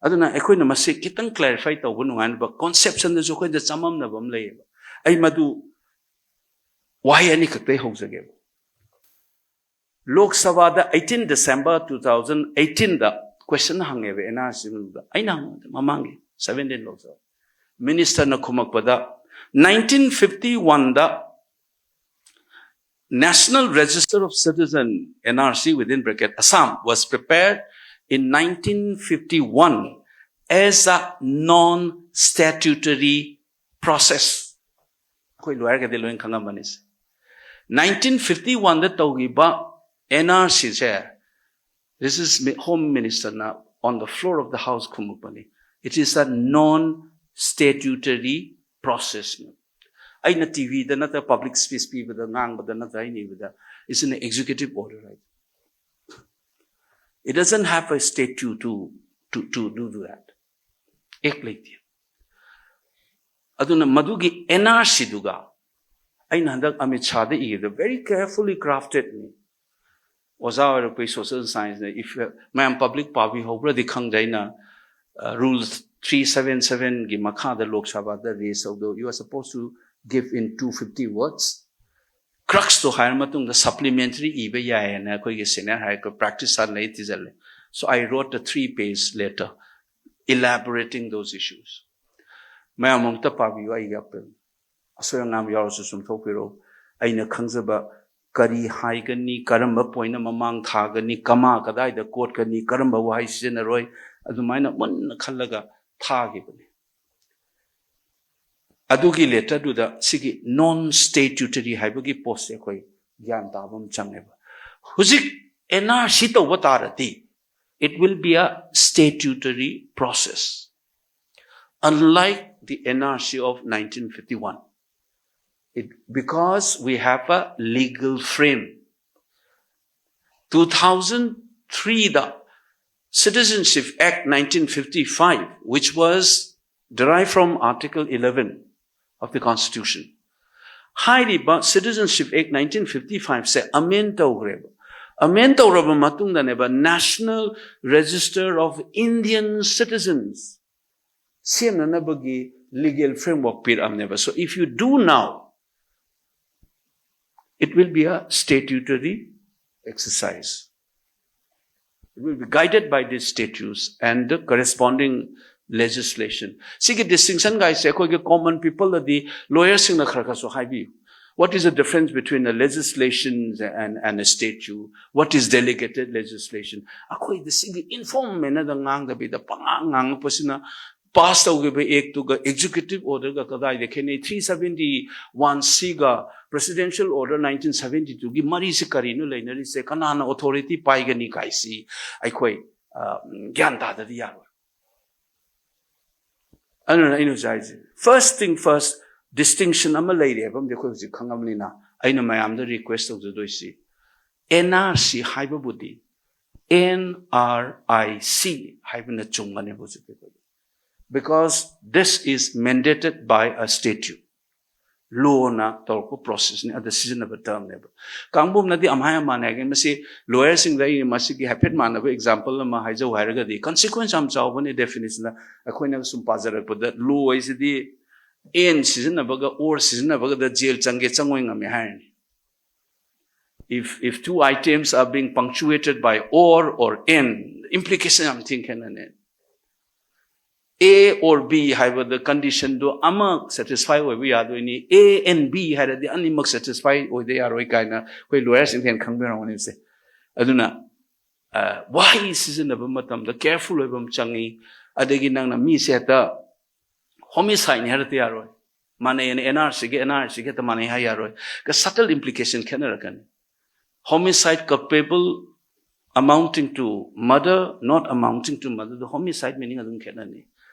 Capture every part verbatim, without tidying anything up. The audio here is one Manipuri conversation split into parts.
ꯑꯗꯨꯅ ꯑꯩꯈꯣꯏꯅ ꯃꯁꯤ ꯈꯤꯇꯪ clarify ꯇꯧꯕ ꯅꯨꯡꯉꯥꯏꯅꯕ conceptionꯗꯁꯨ ꯑꯩꯈꯣꯏꯗ ꯆꯃꯝꯅꯕ ꯑꯃ ꯂꯩꯌꯦꯕ꯫ ꯑꯩ ꯃꯗꯨ ꯋꯥꯍꯩ ꯑꯅꯤꯈꯛꯇꯩ ꯍꯧꯖꯒꯦꯕ꯫ ꯂꯣꯛ ꯁꯚꯥꯗ eighteen December two thousand eighteenꯗ question ꯍꯪꯉꯦꯕ NRC ꯃꯅꯨꯡꯗ꯫ ꯑꯩꯅ ꯍꯪꯕꯗ ꯃꯃꯥꯡꯒꯤ seventeen Lok Sabha ministerꯅ ꯈꯨꯝꯃꯛꯄꯗ, nineteen fifty oneꯗ National Register of Citizen, NRC within bracket, Assam was prepared in nineteen fifty one as a non-statutory process. ꯑꯩꯈꯣꯏ lawyerꯒꯗꯤ ꯂꯣꯏꯅ ꯈꯪꯉꯝꯃꯅꯤ꯫ nineteen fifty oneꯗ ꯇꯧꯈꯤꯕ NRCꯁꯦ, this is Home Ministerꯅ on the floor of the House ꯈꯨꯝꯃꯛꯄꯅꯤ, it is a non-statutory process. ꯑꯩꯅ TVꯗ ꯅꯠꯇ꯭ꯔ public speech ꯄꯤꯕꯗ, ꯉꯥꯡꯕꯗ ꯅꯠꯇ꯭ꯔ ꯑꯩꯅ ꯏꯕꯗ, it's an executive order, right? It doesn't have a statute to, to, to do that. Act ꯂꯩꯇꯦ꯫ ꯑꯗꯨꯅ ꯃꯗꯨꯒꯤ NRCꯗꯨꯒ ꯑꯩꯅ ꯍꯟꯗꯛ ꯑꯃꯤꯠ ꯁꯥꯍꯗ ꯏꯕꯗ very carefully craftedꯅꯤ꯫ ꯑꯣꯖꯥ ꯑꯣꯏꯔꯛꯄꯒꯤ social scienceꯅ, if, ꯃꯌꯥꯝ public ꯄꯥꯕꯤꯍꯧꯕ꯭ꯔꯗꯤ ꯈꯪꯗ꯭ꯔꯦ, ꯑꯩꯅ, uh, rule three seven sevenꯒꯤ ꯃꯈꯥꯗ ꯂꯣꯛ ꯁꯚꯥꯗ raise ꯇꯧꯗꯣ, you are supposed to give in two fifty words. Cruxꯇꯣ ꯍꯥꯏꯔ ꯃꯇꯨꯡꯗ supplementary ꯏꯕ ꯌꯥꯏꯌꯦꯅ ꯑꯩꯈꯣꯏꯒꯤ senior high court practice ꯁꯥꯟꯅꯩ ꯊꯤꯖꯤꯜꯂꯦ꯫ So I wrote a three page letter elaborating those issues. ꯃꯌꯥꯝ ꯑꯃꯨꯛꯇ ꯄꯥꯕꯤꯌꯨ, ꯑꯩꯒꯤ appeal꯫ ꯑꯁꯣꯏ ꯑꯉꯥꯝ ꯌꯥꯎꯔꯁꯨ ꯆꯨꯝꯊꯣꯛꯄꯤꯔꯛꯎ꯫ ꯑꯩꯅ ꯈꯪꯖꯕ ꯀꯔꯤ ꯍꯥꯏꯒꯅꯤ, ꯀꯔꯝꯕ pointꯅ ꯃꯃꯥꯡ ꯊꯥꯒꯅꯤ, comma ꯀꯗꯥꯏꯗ ꯀꯣꯠꯀꯅꯤ, ꯀꯔꯝꯕ ꯋꯥꯍꯩ ꯁꯤꯖꯤꯟꯅꯔꯣꯏ, ꯑꯗꯨꯃꯥꯏꯅ ꯃꯨꯟꯅ ꯈꯜꯂꯒ ꯊꯥꯈꯤꯕꯅꯤ꯫ ꯑꯗꯨꯒꯤ letterꯗꯨꯗ ꯁꯤꯒꯤ non-statutory ꯍꯥꯏꯕꯒꯤ postꯁꯦ ꯑꯩꯈꯣꯏ ꯒ꯭ꯌꯥꯟ ꯇꯥꯕ ꯑꯃ ꯆꯪꯉꯦꯕ꯫ ꯍꯧꯖꯤꯛ NRC ꯇꯧꯕ ꯇꯥꯔꯗꯤ, it will be a statutory process, unlike the NRC of nineteen fifty one. It, because we have a legal frame. Two thousand threeꯗ Citizenship Act nineteen fifty five, which was derived from Article eleven of the Constitution, ꯍꯥꯏꯔꯤꯕ Citizenship Act nineteen fifty fiveꯁꯦ amend ꯇꯧꯈ꯭ꯔꯦꯕ꯫ ꯑꯃꯦꯟ ꯇꯧꯔꯕ ꯃꯇꯨꯡꯗꯅꯦꯕ National Register of Indian Citizens ꯁꯦꯝꯅꯅꯕꯒꯤ legal framework ꯄꯤꯔꯛꯑꯕꯅꯦꯕ. So if you do now, it will be a statutory exercise. It will be guided by these statutes and the corresponding legislation. ꯁꯤꯒꯤ distinction ꯒꯥꯏꯁꯦ ꯑꯩꯈꯣꯏꯒꯤ common people ꯗꯗꯤ lawyer ꯁꯤꯡꯅ ꯈꯔ ꯈꯔꯁꯨ ꯍꯥꯏꯕꯤꯌꯨ. What is the difference between a legislation and, and a statute? What is delegated legislation? ꯑꯩꯈꯣꯏꯗ ꯁꯤꯒꯤ informal manner ꯗ ꯉꯥꯡꯗꯕꯤꯗ ꯄꯉꯥꯡ ꯉꯥꯡꯉꯛꯄꯁꯤꯅ pass ꯇꯧꯈꯤꯕ act ꯇꯨꯒ executive order ꯒ ꯀꯗꯥꯏꯗ ꯈꯦꯠꯅꯩ? Three seventy one C ꯒ presidential order nineteen seventy two ꯒꯤ ꯃꯔꯤꯁꯤ ꯀꯔꯤꯅꯣ ꯂꯩꯅꯔꯤꯁꯦ? ꯀꯅꯥꯅ authority ꯄꯥꯏꯒꯅꯤ ꯀꯥꯏꯁꯤ ꯑꯩꯈꯣꯏ, ꯑ, ꯒ꯭ꯌꯥꯟ ꯇꯥꯗꯗꯤ ꯌꯥꯔꯣꯏ꯫ ꯑꯗꯨꯅ ꯑꯩꯅ ꯍꯧꯖꯤꯛ ꯍꯥꯏꯁꯦ, first thing first, distinction ꯑꯃ ꯂꯩꯔꯦ ꯍꯥꯏꯕ ꯑꯃꯗꯤ ꯑꯩꯈꯣꯏ ꯍꯧꯖꯤꯛ ꯈꯪꯉꯕꯅꯤꯅ, ꯑꯩꯅ ꯃꯌꯥꯝꯗ request ꯇꯧꯖꯗꯣꯏꯁꯤ, N R C ꯍꯥꯏꯕꯕꯨꯗꯤ N R I C ꯍꯥꯏꯕꯅ ꯆꯨꯝꯒꯅꯦꯕ ꯍꯧꯖꯤꯛ ꯑꯩꯈꯣꯏ, because this is mandated by a statute. Law ꯅ ꯇꯧꯔꯛꯄ process ꯅꯤ, ꯑꯗ ꯁꯤꯖꯤꯟꯅꯕ term ꯅꯦꯕ꯫ ꯀꯥꯡꯕꯨꯝꯅꯗꯤ ꯑꯝꯍꯥꯏ ꯑꯃꯥꯟ ꯍꯥꯏꯒꯦ꯫ ꯃꯁꯤ lawyer ꯁꯤꯡꯗ ꯑꯩ ꯃꯁꯤꯒꯤ ꯍꯥꯏꯐꯦꯠ ꯃꯥꯟꯅꯕ example ꯑꯃ ꯍꯥꯏꯖꯧ ꯍꯥꯏꯔꯒꯗꯤ, consequence ꯌꯥꯝ ꯆꯥꯎꯕꯅꯤ definition ꯗ꯫ ꯑꯩꯈꯣꯏꯅ ꯁꯨꯝ ꯄꯥꯖꯔꯛꯄꯗ law ꯍꯥꯏꯁꯤꯗꯤ N ꯁꯤꯖꯤꯟꯅꯕꯒ or ꯁꯤꯖꯤꯟꯅꯕꯒꯗ jail ꯆꯪꯒꯦ ꯆꯪꯉꯣꯏ ꯉꯝꯃꯦ ꯍꯥꯏꯔꯅꯤ꯫ If, if two items are being punctuated by or or and, implication ꯌꯥꯝ ꯊꯤꯅ ꯈꯦꯠꯅꯅꯤ꯫ A or B ꯍꯥꯏꯕꯗ condition ꯗꯨ ꯑꯃ satisfy ꯑꯣꯏꯕ ꯌꯥꯗꯣꯏꯅꯤ, A and B ꯍꯥꯏꯔꯗꯤ ꯑꯅꯤꯃꯛ satisfy ꯑꯣꯏꯗ ꯌꯥꯔꯣꯏ ꯀꯥꯏꯅ ꯑꯩꯈꯣꯏ lawyer ꯁꯤꯡ ꯍꯦꯟꯅ ꯈꯪꯕꯤꯔꯝꯒꯅꯤ ꯁꯦ꯫ ꯑꯗꯨꯅ, ꯑ, ꯋꯥꯍꯩ ꯁꯤꯖꯤꯟꯅꯕ ꯃꯇꯝꯗ careful ꯑꯣꯏꯕ ꯑꯃ ꯆꯪꯉꯤ꯫ ꯑꯗꯒꯤ ꯅꯪꯅ ꯃꯤꯁꯦ ꯍꯦꯛꯇ homicide ꯅꯤ ꯍꯥꯏꯔꯗꯤ ꯌꯥꯔꯣꯏ꯫ ꯃꯥꯟꯅꯩꯅ N R C ꯒ N R I C ꯒ ꯍꯦꯛꯇ ꯃꯥꯟꯅꯩ ꯍꯥꯏ ꯌꯥꯔꯣꯏ꯫ Subtle implication ꯈꯦꯠꯅꯔꯛꯀꯅꯤ꯫ Homicide culpable amounting to murder, not amounting to murder, the homicide meaning ꯑꯗꯨꯝ ꯈꯦꯠꯅꯅꯤ꯫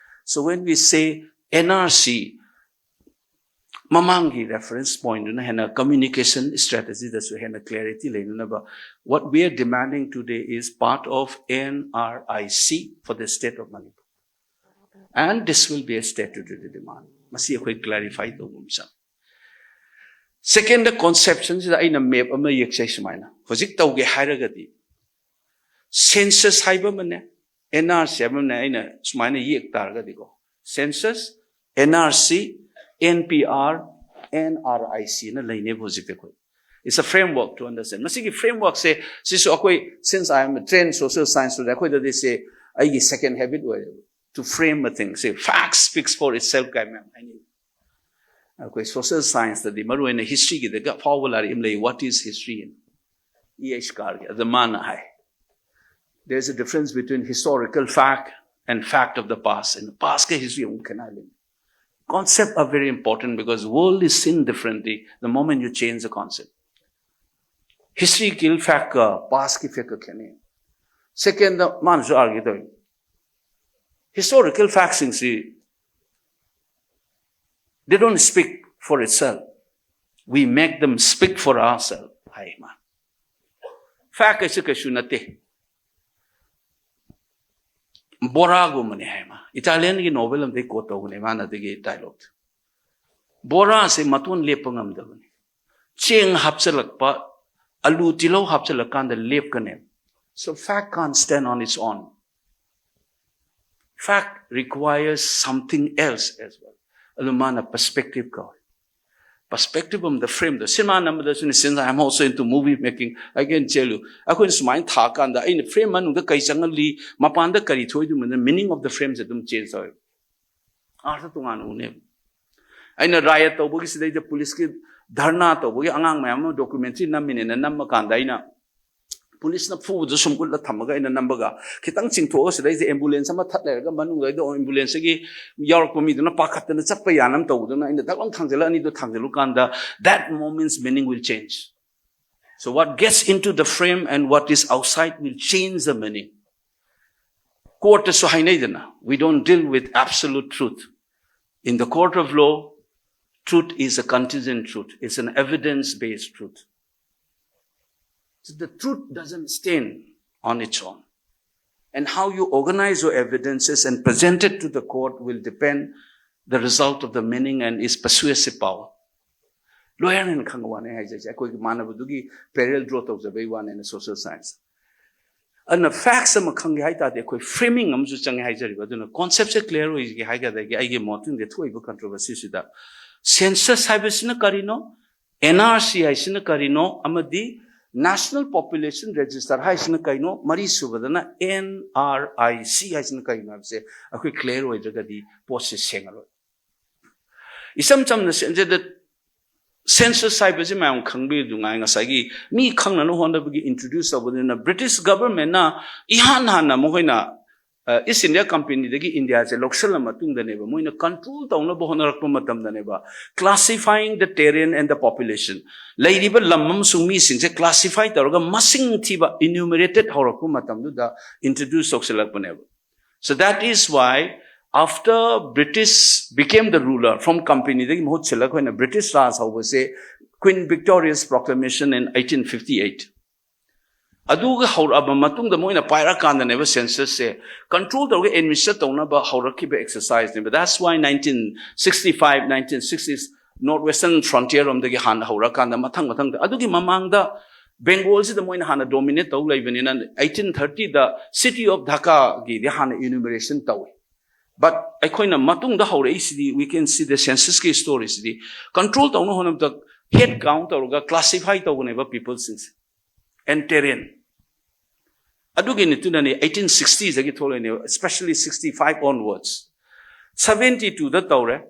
So when we say N R C, ꯃꯃꯥꯡꯒꯤ reference point ꯗꯨꯅ ꯍꯦꯟꯅ communication strategy ꯗꯁꯨ ꯍꯦꯟꯅ clarity ꯂꯩꯅꯅꯕ, what we are demanding today is part of N R I C for the state of Manipur. And this will be a statutory demand. ꯃꯁꯤ ꯑꯩꯈꯣꯏ clarify ꯇꯧꯕ ꯑꯃ ꯆꯪꯉꯤ꯫ Second, conception ꯁꯤꯗ ꯑꯩꯅ map ꯑꯃ ꯌꯦꯛꯆꯩ ꯁꯨꯃꯥꯏꯅ꯫ ꯍꯧꯖꯤꯛ ꯇꯧꯒꯦ ꯍꯥꯏꯔꯒꯗꯤ census ꯍꯥꯏꯕ ꯑꯃꯅꯦ, N R C ꯍꯥꯏꯕ ꯑꯃꯅꯦ꯫ ꯑꯩꯅ ꯁꯨꯃꯥꯏꯅ ꯌꯦꯛ ꯇꯥꯔꯒꯗꯤꯀꯣ, census, N R C, N P R, N R I C ꯅ ꯂꯩꯅꯦꯕ ꯍꯧꯖꯤꯛꯇꯤ ꯑꯩꯈꯣꯏ꯫ It's a framework to understand. ꯃꯁꯤꯒꯤ framework ꯁꯦ, ꯁꯤꯁꯨ ꯑꯩꯈꯣꯏ, since I am a trained social science student, ꯑꯩꯈꯣꯏꯗꯗꯤ ꯁꯦ ꯑꯩꯒꯤ second habit ꯑꯣꯏꯔꯦꯕ, to frame a thing. Say, fact speaks for itself ꯀꯥꯏ ꯃꯌꯥꯝ ꯍꯥꯏꯅꯩ꯫ ꯑꯩꯈꯣꯏ social science ꯇꯗꯤ ꯃꯔꯨꯑꯣꯏꯅ history ꯒꯤꯗꯒ ꯑꯐꯥꯎꯕ ꯂꯥꯏꯔꯤꯛ ꯑꯃ ꯂꯩ, What is History? ꯍꯥꯏꯅ꯫ E H Carr ꯒꯤ꯫ ꯑꯗ ꯃꯥꯅ ꯍꯥꯏ, "There is a difference between historical fact and fact of the past." And past ꯀ history ꯑꯃꯨꯛ ꯈꯦꯠꯅꯍꯜꯂꯤ꯫ Concept are very important because world is seen differently the moment you change the concept. Historical fact ꯀ past ꯀꯤ fact ꯀ ꯈꯦꯠꯅꯩ꯫ Second, ꯃꯥꯅꯁꯨ argue ꯇꯧꯏ, historical fact ꯁꯤꯡꯁꯤ, they don't speak for itself. We make them speak for ourselves, ꯍꯥꯏ ꯃꯥ꯫ Fact ꯀꯩꯁꯨ ꯀꯩꯁꯨ ꯅꯠꯇꯦ, ꯕꯣꯔꯥꯒꯨꯝꯕꯅꯤ ꯍꯥꯏ ꯃꯥ꯫ Italian ꯒꯤ novel ꯑꯃꯗꯒꯤ quote ꯇꯧꯕꯅꯦ ꯃꯥꯅ ꯑꯗꯨꯒꯤ dialogue ꯇꯣ꯫ ꯕꯣꯔꯥꯁꯦ ꯃꯇꯣꯟ ꯂꯦꯞꯄ ꯉꯝꯗꯕꯅꯤ꯫ ꯆꯦꯡ ꯍꯥꯞꯆꯤꯜꯂꯛꯄ, ꯑꯂꯨ ꯇꯤꯜꯍꯧ ꯍꯥꯞꯆꯤꯜꯂꯛꯀꯥꯟꯗ ꯂꯦꯞꯀꯅꯦꯕ꯫ So fact can't stand on its own. Fact requires something else as well. ꯑꯗꯨ ꯃꯥꯅ perspective ꯀꯧꯏ꯫ Perspective ꯑꯃꯗ frame ꯗꯣ, cinema ꯅꯝꯕꯗꯁꯨꯅꯦ, since I am also into movie making, I can tell you, ꯑꯩꯈꯣꯏꯅ ꯁꯨꯃꯥꯏꯅ ꯊꯥꯀꯥꯟꯗ ꯑꯩꯅ frame ꯃꯅꯨꯡꯗ ꯀꯔꯤ ꯆꯪꯍꯜꯂꯤ, ꯃꯄꯥꯟꯗ ꯀꯔꯤ ꯊꯣꯛꯏꯗꯨ, meaning of the frame ꯁꯦ ꯑꯗꯨꯝ change ꯇꯧꯋꯦ꯫ ꯑꯥꯔꯊ ꯇꯣꯉꯥꯟꯅ ꯎꯅꯦꯕ꯫ ꯑꯩꯅ riot ꯇꯧꯕꯒꯤ, ꯁꯤꯗꯩꯗ ꯄꯨꯂꯤꯁꯀꯤ ꯙꯔꯅꯥ ꯇꯧꯕꯒꯤ ꯑꯉꯥꯡ ꯃꯌꯥꯝ ꯑꯃ documentary ꯅꯝꯃꯤꯅꯦꯅ ꯅꯝꯃꯀꯥꯟꯗ ꯑꯩꯅ ꯄꯨꯂꯤꯁꯅ ꯐꯨꯕꯗꯨ ꯁꯨꯝ ꯎꯠꯂ ꯊꯝꯃꯒ ꯑꯩꯅ ꯅꯝꯕꯒ, ꯈꯤꯇꯪ ꯆꯤꯡꯊꯣꯛꯑꯒ ꯁꯤꯗꯩꯗ ambulance ꯑꯃ ꯊꯠ ꯂꯩꯔꯒ ꯃꯅꯨꯡꯗꯩꯗ ambulance ꯀꯤ ꯌꯥꯎꯔꯛꯄ ꯃꯤꯗꯨꯅ ꯄꯥꯈꯠꯇꯅ ꯆꯠꯄ ꯌꯥꯅꯕ ꯇꯧꯕꯗꯨꯅ ꯑꯩꯅ ꯗꯛ ꯂꯥꯎ ꯊꯥꯡꯖꯜꯂ ꯑꯅꯤꯗꯣ ꯊꯥꯡꯖꯜꯂꯨꯀꯥꯟꯗ, that moment's meaning will change. So what gets into the frame and what is outside will change the meaning. Court ꯇꯁꯨ ꯍꯥꯏꯅꯩꯗꯅ, we don't deal with absolute truth. In the court of law, truth is a contingent truth. It's an evidence-based truth. So the truth doesn't stand on its own. And how you organize your evidences and present it to the court will depend the result of the meaning and its persuasive power. Lawyer ꯅ ꯈꯪꯕ ꯋꯥꯅꯦ ꯍꯥꯏꯖꯔꯤꯁꯦ, ꯑꯩꯈꯣꯏꯒꯤ ꯃꯥꯟꯅꯕꯗꯨꯒꯤ parallel draw ꯇꯧꯖꯕꯩ ꯋꯥꯅꯦꯅ social science. ꯑꯗꯨꯅ facts ꯑꯃ ꯈꯪꯒꯦ ꯍꯥꯏ ꯇꯥꯔꯗꯤ ꯑꯩꯈꯣꯏ framing ꯑꯃꯁꯨ ꯆꯪꯉꯦ ꯍꯥꯏꯖꯔꯤꯕ꯫ ꯑꯗꯨꯅ concept ꯁꯦ clear ꯑꯣꯏꯒꯦ ꯍꯥꯏꯒꯗꯒꯤ ꯑꯩꯒꯤ ꯃꯣꯠꯇꯨꯡꯗ ꯊꯣꯛꯏꯕ controversy ꯁꯤꯗ census ꯍꯥꯏꯕꯁꯤꯅ ꯀꯔꯤꯅꯣ, N R C ꯍꯥꯏꯁꯤꯅ ꯀꯔꯤꯅꯣ, ꯑꯃꯗꯤ National Population Register ꯍꯥꯏꯁꯤꯅ ꯀꯩꯅꯣ, ꯃꯔꯤ ꯁꯨꯕꯗꯅ N R I C ꯍꯥꯏꯁꯤꯅ ꯀꯩꯅꯣ ꯍꯥꯏꯕꯁꯦ ꯑꯩꯈꯣꯏ clear ꯑꯣꯏꯗ꯭ꯔꯒꯗꯤ ꯄꯣꯠꯁꯦ ꯁꯦꯡꯉꯔꯣꯏ꯫ ꯏꯆꯝ ꯆꯝꯅ ꯁꯦꯟꯖꯗ census ꯍꯥꯏꯕꯁꯤ ꯃꯌꯥꯝ ꯈꯪꯕꯤꯗꯨꯉꯥꯏ ꯉꯁꯥꯏꯒꯤ ꯃꯤ ꯈꯪꯅꯅꯕ ꯍꯣꯠꯅꯕꯒꯤ introduce ꯇꯧꯕꯅꯤꯅ British government ꯅ ꯏꯍꯥꯟ ꯍꯥꯟꯅ ꯃꯈꯣꯏꯅ, ꯑ, East India Company ꯗꯒꯤ ꯏꯟꯗꯤꯌꯥꯁꯦ ꯂꯧꯁꯤꯜꯂ ꯃꯇꯨꯡꯗꯅꯦꯕ ꯃꯣꯏꯅ control ꯇꯧꯅꯕ ꯍꯣꯠꯅꯔꯛꯄ ꯃꯇꯝꯗꯅꯦꯕ classifying the terrain and the population, ꯂꯩꯔꯤꯕ ꯂꯝ ꯑꯃꯁꯨꯡ ꯃꯤꯁꯤꯡꯁꯦ classify ꯇꯧꯔꯒ ꯃꯁꯤꯡ ꯊꯤꯕ, enumerated ꯍꯧꯔꯛꯄ ꯃꯇꯝꯗꯨꯗ introduce ꯇꯧꯁꯤꯜꯂꯛꯄꯅꯦꯕ꯫ So that is why after British became the ruler from Company ꯗꯒꯤ ꯃꯍꯨꯠ ꯁꯤꯜꯂꯒ ꯑꯩꯈꯣꯏꯅ British ꯔꯥꯖ ꯍꯧꯕꯁꯦ Queen Victoria's Proclamation in eighteen fifty eight꯫ ꯑꯗꯨꯒ ꯍꯧꯔꯛꯑꯕ ꯃꯇꯨꯡꯗ ꯃꯣꯏꯅ ꯄꯥꯏꯔꯀꯥꯟꯗꯅꯦꯕ census ꯁꯦ control ꯇꯧꯔꯒ administer ꯇꯧꯅꯕ ꯍꯧꯔꯛꯈꯤꯕ exercise ꯅꯦꯕ꯫ That's why nineteen sixty five, nineteen sixties North Western Frontier ꯔꯣꯝꯗꯒꯤ ꯍꯥꯟꯅ ꯍꯧꯔꯀꯥꯟꯗ ꯃꯊꯪ ꯃꯊꯪꯗ, ꯑꯗꯨꯒꯤ ꯃꯃꯥꯡꯗ Bengal ꯁꯤꯗ ꯃꯣꯏꯅ ꯍꯥꯟꯅ dominate ꯇꯧ ꯂꯩꯕꯅꯤꯅ eighteen thirty the City of Dhaka ꯒꯤꯗꯤ ꯍꯥꯟꯅ enumeration ꯇꯧꯏ꯫ But ꯑꯩꯈꯣꯏꯅ ꯃꯇꯨꯡꯗ ꯍꯧꯔꯛꯏꯁꯤꯗꯤ, we can see the census ꯀꯤ story ꯁꯤꯗꯤ control ꯇꯧꯅ ꯍꯣꯠꯅꯕꯗ head count ꯇꯧꯔꯒ classify ꯇꯧꯕꯅꯦꯕ people ꯁꯤꯡꯁꯦ and terrain꯫ ꯑꯗꯨꯒꯤ ꯅꯤꯇꯨꯅꯅꯦ eighteen sixties ꯗꯒꯤ ꯊꯣꯛꯂꯛꯏꯅꯦꯕ, especially sixty five onwards꯫ Seventy two ꯗ ꯇꯧꯔꯦ꯫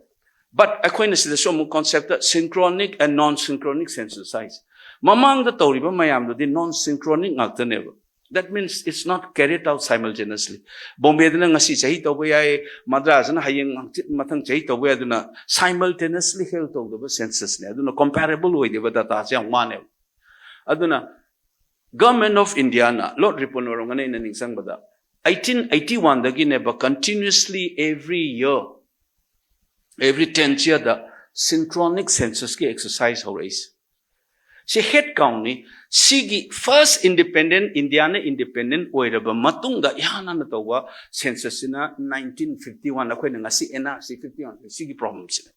But ꯑꯩꯈꯣꯏꯅ ꯁꯤꯗꯁꯨ ꯑꯃꯨꯛ concept ꯇ synchronic and non synchronic census ꯍꯥꯏꯁꯦ꯫ ꯃꯃꯥꯡꯗ ꯇꯧꯔꯤꯕ ꯃꯌꯥꯝꯗꯨꯗꯤ non synchronic ꯉꯥꯛꯇꯅꯦꯕ꯫ That means it's not carried out simultaneously꯫ ꯕꯣꯝꯕꯦꯗꯅ ꯉꯁꯤ ꯆꯍꯤ ꯇꯧꯕ ꯌꯥꯏ, ꯃꯗ꯭ꯔꯥꯁꯅ ꯍꯌꯦꯡ ꯍꯪꯆꯤꯠ ꯃꯊꯪ ꯆꯍꯤ ꯇꯧꯕ ꯌꯥꯏ, ꯑꯗꯨꯅ simultaneously held ꯇꯧꯗꯕ census ꯅꯦ, ꯑꯗꯨꯅ comparable ꯑꯣꯏꯗꯦꯕ, data ꯁꯦ ꯌꯥꯝ ꯋꯥꯅꯦꯕ꯫ ꯑꯗꯨꯅ Government of India ꯅ, Lord Ripon ꯑꯣꯏꯔꯝꯒꯅꯤ ꯑꯩꯅ ꯅꯤꯡꯁꯤꯡꯕꯗ, eighteen eighty one ꯗꯒꯤꯅꯦꯕ continuously every year, every tenth year ꯗ synchronic census ꯀꯤ exercise ꯍꯧꯔꯛꯏꯁꯦ꯫ ꯁꯤ head count ꯅꯤ꯫ ꯁꯤꯒꯤ first independent, ꯏꯟꯗꯤꯌꯥꯅ independent ꯑꯣꯏꯔꯕ ꯃꯇꯨꯡꯗ ꯏꯍꯥꯟ ꯍꯥꯟꯅ ꯇꯧꯕ census ꯁꯤꯅ nineteen fifty one, ꯑꯩꯈꯣꯏꯅ ꯉꯁꯤ N R C fifty one, ꯁꯤꯒꯤ problem ꯁꯤꯅꯦ꯫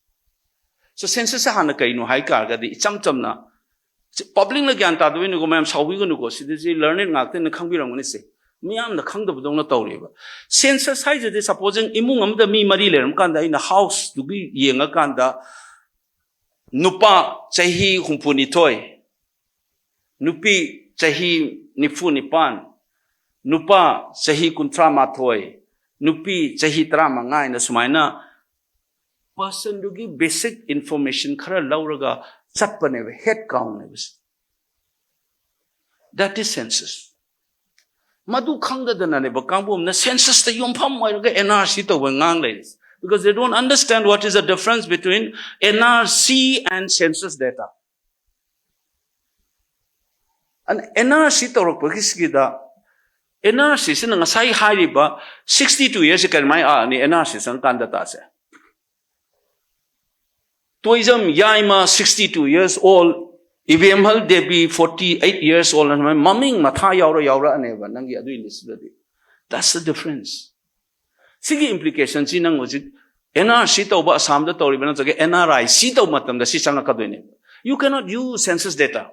So census ꯁꯦ ꯍꯥꯟꯅ ꯀꯩꯅꯣ ꯍꯥꯏ ꯇꯥꯔꯒꯗꯤ, ꯏꯆꯝ ꯆꯝꯅ, ꯄꯕ꯭ꯂꯤꯛꯅ ꯒ꯭ꯌꯥꯟ ꯇꯥꯗꯕꯩꯅꯤꯀꯣ, ꯃꯌꯥꯝ ꯁꯥꯎꯕꯤꯒꯅꯨꯀꯣ, ꯁꯤꯗꯁꯤ learned ꯉꯥꯛꯇꯅ ꯈꯪꯕꯤꯔꯝꯒꯅꯤ꯫ ꯁꯦ ꯃꯤꯌꯥꯝꯅ ꯈꯪꯗꯕꯗꯧꯅ ꯇꯧꯔꯤꯕ꯫ Census ꯍꯥꯏꯁꯤꯗꯤ, supposing ꯏꯃꯨꯡ ꯑꯃꯗ ꯃꯤ ꯃꯔꯤ ꯂꯩꯔꯝ ꯀꯥꯟꯗ, ꯑꯩꯅ house ꯇꯨꯒꯤ ꯌꯦꯡꯉꯀꯥꯟꯗ, ꯅꯨꯄꯥ ꯆꯍꯤ ꯍꯨꯝꯐꯨꯅꯤꯊꯣꯏ, ꯅꯨꯄꯤ ꯆꯍꯤ ꯅꯤꯐꯨ ꯅꯤꯄꯥꯟ, ꯅꯨꯄꯥ ꯆꯍꯤ ꯀꯨꯟꯊ꯭ꯔꯥ ꯃꯥꯊꯣꯏ, ꯅꯨꯄꯤ ꯆꯍꯤ ꯇꯔꯥꯃꯉꯥ ꯍꯥꯏꯅ ꯁꯨꯃꯥꯏꯅ personꯗꯨꯒꯤ basic information ꯈꯔ ꯂꯧꯔꯒ ꯆꯠꯄꯅꯦꯕ, head countꯅꯦꯕ꯫ That is census. ꯃꯗꯨ ꯈꯪꯗꯗꯅꯅꯦꯕ ꯀꯥꯡꯕꯨ ꯑꯃꯅ censusꯇ ꯌꯨꯝꯐꯝ ꯑꯣꯏꯔꯒ N R C ꯇꯧꯕ ꯉꯥꯡ ꯂꯩꯔꯤꯁꯦ, because they don't understand what is the difference between N R C and census data. N R C ꯇꯧꯔꯛꯄꯒꯤ ꯁꯤꯒꯤꯗ, N R C ꯁꯤꯅ ꯉꯁꯥꯏ ꯍꯥꯏꯔꯤꯕ sixty two yearsꯁꯦ ꯀꯔꯝꯍꯥꯏꯅ ꯑꯥꯔꯅꯤ? N R C ꯆꯪꯉꯀꯥꯟꯗ ꯇꯥꯁꯦ, ꯇꯣꯏꯖꯝ ꯌꯥꯏꯃ, sixty two years old, ꯏꯕꯦꯝꯍꯜ Devi, forty eight years old, ꯃꯃꯤꯡ ꯃꯊꯥ ꯌꯥꯎꯔ ꯌꯥꯎꯔꯛꯑꯅꯦꯕ ꯅꯪꯒꯤ ꯑꯗꯨꯒꯤ listꯇꯨꯗꯗꯤ꯫ That's the difference. ꯁꯤꯒꯤ implicationꯁꯤ ꯅꯪ ꯍꯧꯖꯤꯛ N R C ꯇꯧꯕ ꯑꯁꯥꯝꯗ ꯇꯧꯔꯤꯕ ꯅꯠꯇ꯭ꯔꯒ N R I C ꯇꯧꯕ ꯃꯇꯝꯗ ꯁꯤ ꯆꯪꯉꯛꯀꯗꯣꯏꯅꯦꯕ꯫ You cannot use census data.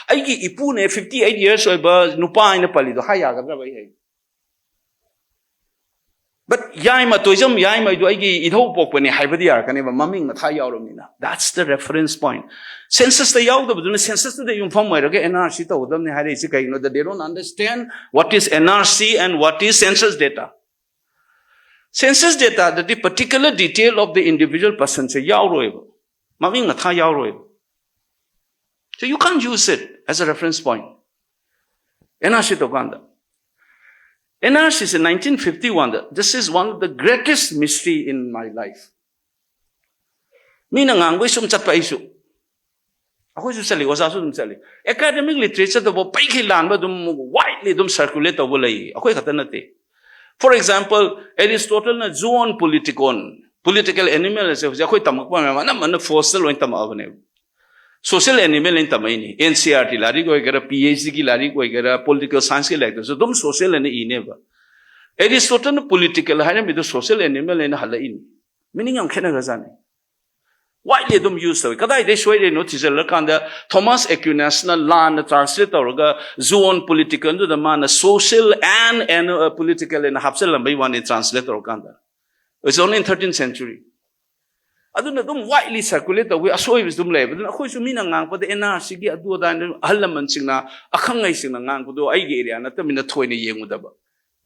ꯑꯩꯒꯤ ꯏꯄꯨꯅꯦ fifty eight years ꯑꯣꯏꯕ ꯅꯨꯄꯥ ꯍꯥꯏꯅ ꯄꯜꯂꯤꯗꯣ ꯍꯥꯏ ꯌꯥꯒꯗ꯭ꯔꯕ ꯑꯩ ꯍꯥꯏ? But ꯌꯥꯏꯃ, ꯇꯣꯏꯖꯝ ꯌꯥꯏꯃꯩꯗꯣ ꯑꯩꯒꯤ ꯏꯙꯧ ꯄꯣꯛꯄꯅꯦ ꯍꯥꯏꯕꯗꯤ ꯌꯥꯔꯛꯀꯅꯦꯕ, ꯃꯃꯤꯡ ꯃꯊꯥ ꯌꯥꯎꯔꯕꯅꯤꯅ꯫ That's the reference point. Censusꯇ ꯌꯥꯎꯗꯕꯗꯨꯅ censusꯇꯨꯗ ꯌꯨꯝꯐꯝ ꯑꯣꯏꯔꯒ N R C ꯇꯧꯒꯗꯕꯅꯤ ꯍꯥꯏꯔꯛꯏꯁꯤ ꯀꯩꯒꯤꯅꯣꯗ, they don't understand what is N R C and what is census data.Census dataꯗꯗꯤ particular detail of the individual personꯁꯦ ꯌꯥꯎꯔꯣꯏꯕ, ꯃꯃꯤꯡ ꯃꯊꯥ ꯌꯥꯎꯔꯣꯏꯕ꯫ So you can't use it as a reference point. N R C ꯇꯧꯀꯥꯟꯗ, N R C say nineteen fifty oneꯗ, this is one of the greatest mystery in my life. ꯃꯤꯅ ꯉꯥꯡꯕꯩ ꯁꯨꯝ ꯆꯠꯄ ꯑꯩꯁꯨ, ꯑꯩꯈꯣꯏꯁꯨ ꯆꯠꯂꯤ, ꯑꯣꯖꯥꯁꯨ ꯑꯗꯨꯝ ꯆꯠꯂꯤ꯫ Academic literature ꯇꯧꯕ ꯄꯩꯈꯩ ꯂꯥꯟꯕ ꯑꯗꯨꯝ widely ꯑꯗꯨꯝ circulate ꯇꯧꯕ ꯂꯩ, ꯑꯩꯈꯣꯏ ꯈꯛꯇ ꯅꯠꯇꯦ꯫ For example, Aristotleꯅ zoon politikon, political animal ꯑꯁꯦ ꯍꯧꯖꯤꯛ ꯑꯩꯈꯣꯏ ꯇꯝꯃꯛꯄ ꯃꯌꯥꯝ ꯑꯅꯝꯕꯅ forceꯇ ꯂꯣꯏ ꯇꯝꯃꯛꯑꯕꯅꯦꯕ꯫ Social animal ꯂꯣꯏ ꯇꯝꯃꯛꯏꯅꯤ꯫ N C E R T ꯂꯥꯏꯔꯤꯛ ꯑꯣꯏꯒꯦꯔꯥ, P H Dꯒꯤ ꯂꯥꯏꯔꯤꯛ ꯑꯣꯏꯒꯦꯔꯥ, political scienceꯀꯤ ꯂꯥꯏꯔꯤꯛꯇꯁꯨ ꯑꯗꯨꯝ social ꯍꯥꯏꯅ ꯏꯅꯦꯕ꯫ Aristotleꯅ political ꯍꯥꯏꯔꯝꯃꯤꯗꯣ social animal ꯍꯥꯏꯅ ꯍꯜꯂꯛꯏꯅꯤ꯫ Meaning ꯌꯥꯝ ꯈꯦꯠꯅꯈ꯭ꯔꯖꯥꯠꯅꯤ꯫ Widely ꯑꯗꯨꯝ use ꯇꯧꯏ꯫ ꯀꯗꯥꯏꯗꯩ ꯁꯣꯏꯔꯤꯅꯣ ꯊꯤꯖꯤꯜꯂꯀꯥꯟꯗ Thomas Aquinasꯅ ꯂꯥꯟꯅ translate ꯇꯧꯔꯒ Zoon Politicalꯗꯨꯗ ꯃꯥꯅ social and, and, uh, political ꯍꯥꯏꯅ ꯍꯥꯞꯆꯤꯜꯂꯝꯕꯩ ꯋꯥꯅꯤ translate ꯇꯧꯔꯀꯥꯟꯗ꯫ It's only in thirteenth century. ꯑꯗꯨꯅ ꯑꯗꯨꯝ widely circulate ꯇꯧꯕꯒꯤ ꯑꯁꯣꯏꯕꯁꯨ ꯑꯗꯨꯝ ꯂꯩꯌꯦꯕ꯫ ꯑꯗꯨꯅ ꯑꯩꯈꯣꯏꯁꯨ ꯃꯤꯅ ꯉꯥꯡꯉꯛꯄꯗ NRCꯒꯤ ꯑꯗꯨ ꯑꯗꯥ ꯍꯥꯏꯅ ꯑꯍꯜ ꯂꯃꯟꯁꯤꯡꯅ, ꯑꯈꯪ ꯑꯍꯩꯁꯤꯡꯅ ꯉꯥꯡꯕꯗꯣ ꯑꯩꯒꯤ area ꯅꯠꯇꯕꯅꯤꯅ ꯊꯣꯏꯅ ꯌꯦꯡꯉꯨꯗꯕ꯫